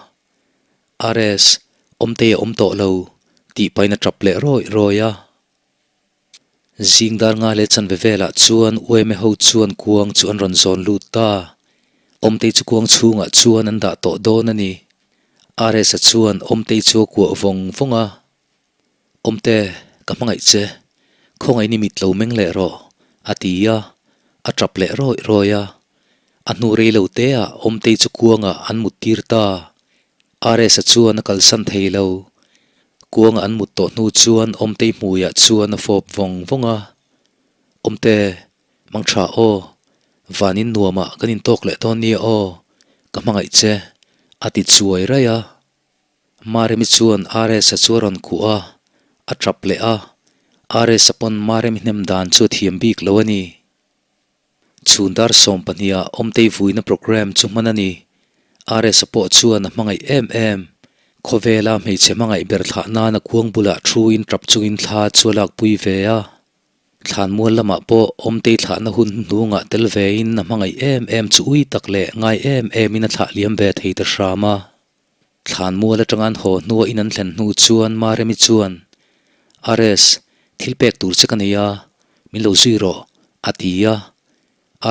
RS, awmtei a awm tawh lo, tih pahin a tap leh rawih rawih a. Zing dar nga leh chanve velah chuan UMA ho chuan kuang chu an rawn zawn lut ta. Awmtei chu kuang chhungah chuan an dah tawh dawn a ni. RS-a chuan Awmtei chu a kuah vawng vawng a, Awmte, ka hmangaih che, khawngaih ni mit lo meng leh rawh, a ti a, a tap leh rawih rawih a. A hnu rei lo te ah Awmtei chu kuangah an mut tir ta. RS-a chuan a kalsan thei lo. Kuanga an mut tawh hnu chuan Awmtei hmuiah chuan a fawp vawng vawng a, Awmte, Mang tha aw, vanin nuamah kan intawk leh dawn nia aw, ka hmangaih che, a ti chuai raih a. Maremi chuan RS-a chu a rawn khuh a, a tap leh a. RS-a pawn Maremi hnem dan chu a thiam bik lo a ni. Chhun dar 12 ah Awmtei vuina programme chu hman a ni. RS-a pawh chuan a hmangaih em em. Khawvela hmeichhe hmangaih ber thlah nan a kuang bulah thu-in tap chungin thla chu a lakpui ve a. Thlanmual lamah pawh Awmtei thlahna hun hnuhnungah tel vein a hmangaih em em chu ui tak leh ngai em emin a thlah liam ve thei ta hram a. Thlanmual atanga an haw hnua in an thlen hnu chuan Maremi chuan, RS, thil pek tur che ka nei a, min lo zui rawh, a ti a.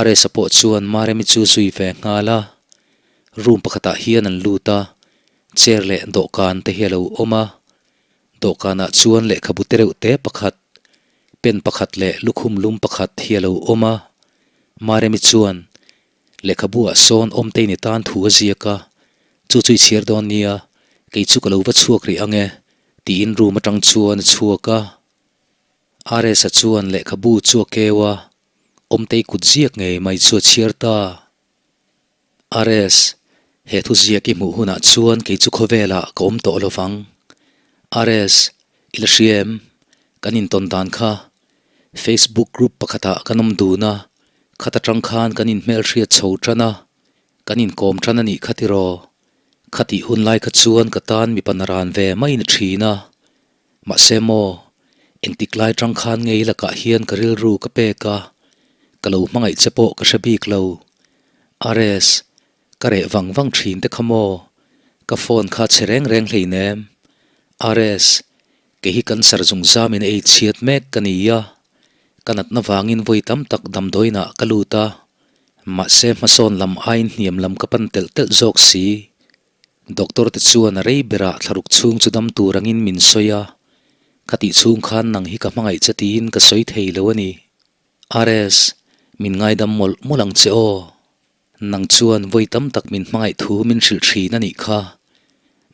RS-a pawh chuan Maremi chu zui ve nghal a. Room pakhatah hian an lut a, chair leh dawhkan te hi a lo awm a. Dawhkanah chuan lehkhabu te reuh te pakhat, pen pakhat leh lukhum lum pakhat hi a lo awm a. Maremi chuan, Lehkhabu ah sawn Awmteini tan thu a ziak a, chu chu i chhiar dawn nia, kei chu ka lo va chhuak rih ang e, tiin room atang chuan a chhuak a. RS-a chuan lehkhabu chu a keu a, Awmtei kut ziak ngei mai chu a chhiar ta. RS, He thu ziak i hmuh hunah chuan kei chu khawvelah ka awm tawh lo vang. RS, I la hria em? Kan intawn dan kha Facebook group pakhatah kan awm dun a, khat atang khan kan inhmelhriat chho tan a, kan inkawm tan a nih kha tiraw? Khatih hun lai kha chuan ka tan mipa naran ve mai ni thin a. Mahse maw, engtik lai tang khan ngei lakah hian ka rilru ka pek a, ka lo hmangaih che pawh ka hre bik lo. RS, ka reh vang vang thin te kha maw, ka phone kha chhe reng reng hleinem. RS, kei hi cancer zungzamin a ei chhiat mek ka ni a, ka natna vangin vawi tam tak damdawiinah ka lut a, mahse hmasawn lam aiin hniam lam ka pan telh telh zawk si. Doctor te chuan a rei berah thlaruk chhung chu dam tur angin min sawi a, khatih chhung khan nang hi ka hmangaih che tiin ka sawi thei lo a ni. RS, min ngaidam mawlh mawlh ang che aw. Nang chuan vawi tam tak min hmangaih thu min hrilh thin a nih kha.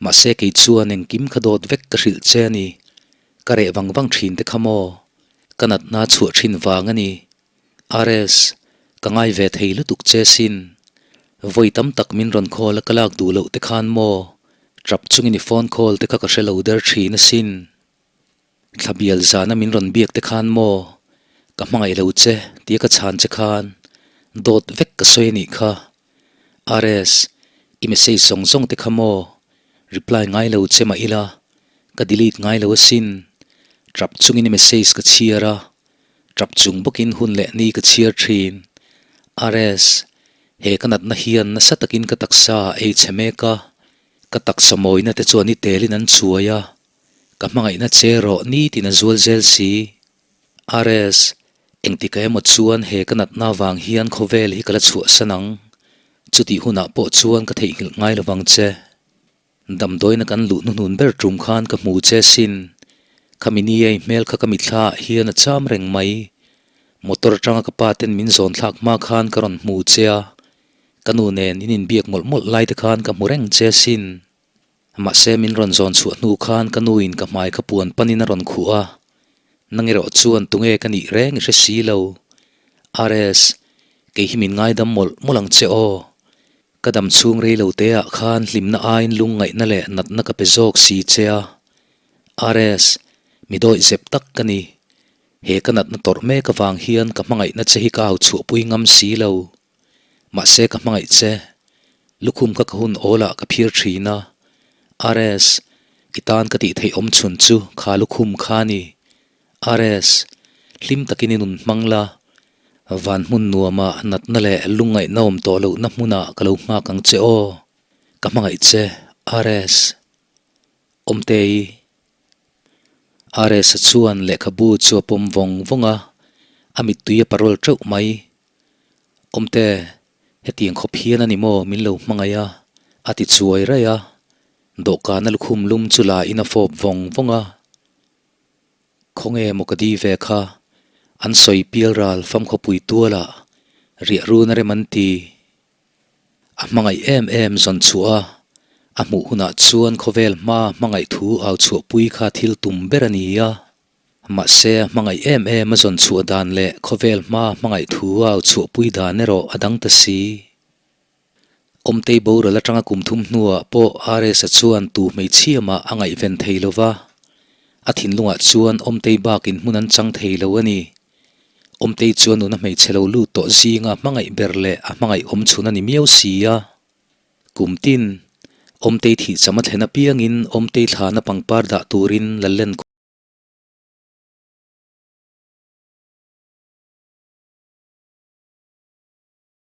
Mahse kei chuan engkim kha dawt vek ka hrilh che a ni. Ka reh vang vang thin te kha maw? Ka natna chhuah thin vang a ni. RS, ka ngai ve thei lutuk che sin. Vawi tam tak min rawn call a ka lak duh loh te khan maw? Trap chungin i phone call te kha ka hre lo der thin asin. Thla bial zana min rawn biak te khan maw? Ka hmangaih lo che tia ka chhan che khan dawt vek ka sawi anih kha. RS, i message zawng zawng te kha maw? Reply ngai lo che mah ila ka delete ngai lo asin. Trap chungin i message ka chhiar a. Tap chung bawkin hun leh ni ka chhiar thin. RS, He ka natna hian nasa takin ka taksa a ei chhe mek a, ka taksa mawina te chuan i telin an chuai a, ka hmangaihna che rawh nitin a zual zel si. RS, Engtika emaw chuan he ka natna vang hian khawvel hi ka la chhuahsan ang, chutih hunah pawh chuan ka theihnghilh ngai lovang che. Damdawiina kan luh hnuhnun ber tum khan ka hmu che sin. Khami ni ei hmel kha ka mitthla ah hian a cham reng mai. Motor atanga ka pa ten min zawn thlak hma khan ka rawn hmu che a, ka nu nen in inbiak mawlh mawlh lai te khan ka hmu reng che sin. Mahse min rawn zawn chhuah hnu khan ka nu in ka hmai kha puan panin a rawn khuh a, nang erawh chuan tunge ka nih reng i hre si lo. RS, kei hi min ngaidam mawlh mawlh ang che aw. Ka dam chhung rei lo te ah khan hlimna aiin lungngaihna leh natna ka pe zawk si che a. RS, mi dawih zep tak ka ni. He ka natna tawrh mek avang hian ka hmangaihna che hi ka au chhuahpui ngam si lo. Mahse ka hmangaih che. Lukhum kha ka hun awl ah ka phir thin a. RS, i tan ka tih theih awm chhun chu kha lukhum kha ni. RS, hlim takin i nun hmang la. Van hmun nuama natna leh lungngaihna awm tawh lohna hmunah ka lo nghak ang che aw. Ka hmangaih che, RS. Awmtei. RS-a chuan lehkhabu chu a pawm vawng vawng a, a mittui a parawl teuh mai. Awmte, hetiang khawp hian a ni maw min lo hmangaih a? a ti chuai raih a. Dawhkana lukhum lum chu la in a fawp vawng vawng a. Khawnge maw ka di ve kha? An sawi pial ral famkhawpui tualah riah run a rem an ti. A hmangaih em em zawn chhuah a, a hmuh hunah chuan khawvel hma hmangaih thu au chhuahpui kha thil tum ber a ni a. Mahse a hmangaih em em a zawn chhuah dan leh khawvel hma hmangaih thu au chhuahpui dan erawh a dang ta si. Awmtei boral atanga kum thum hnuah pawh RS-a chuan tu hmeichhia mah a ngaihven thei lo va, a thinlungah chuan Awmtei bakin hmun an chang thei lo a ni. Awmtei chuan nuna hmeichhe lo lut tawh zinga hmangaih ber leh a hmangaih awm chhun a ni miau si a. Kum tin, Awmtei thihcham a thlen apiangin Awmtei thlana pangpar dah turin Lallen.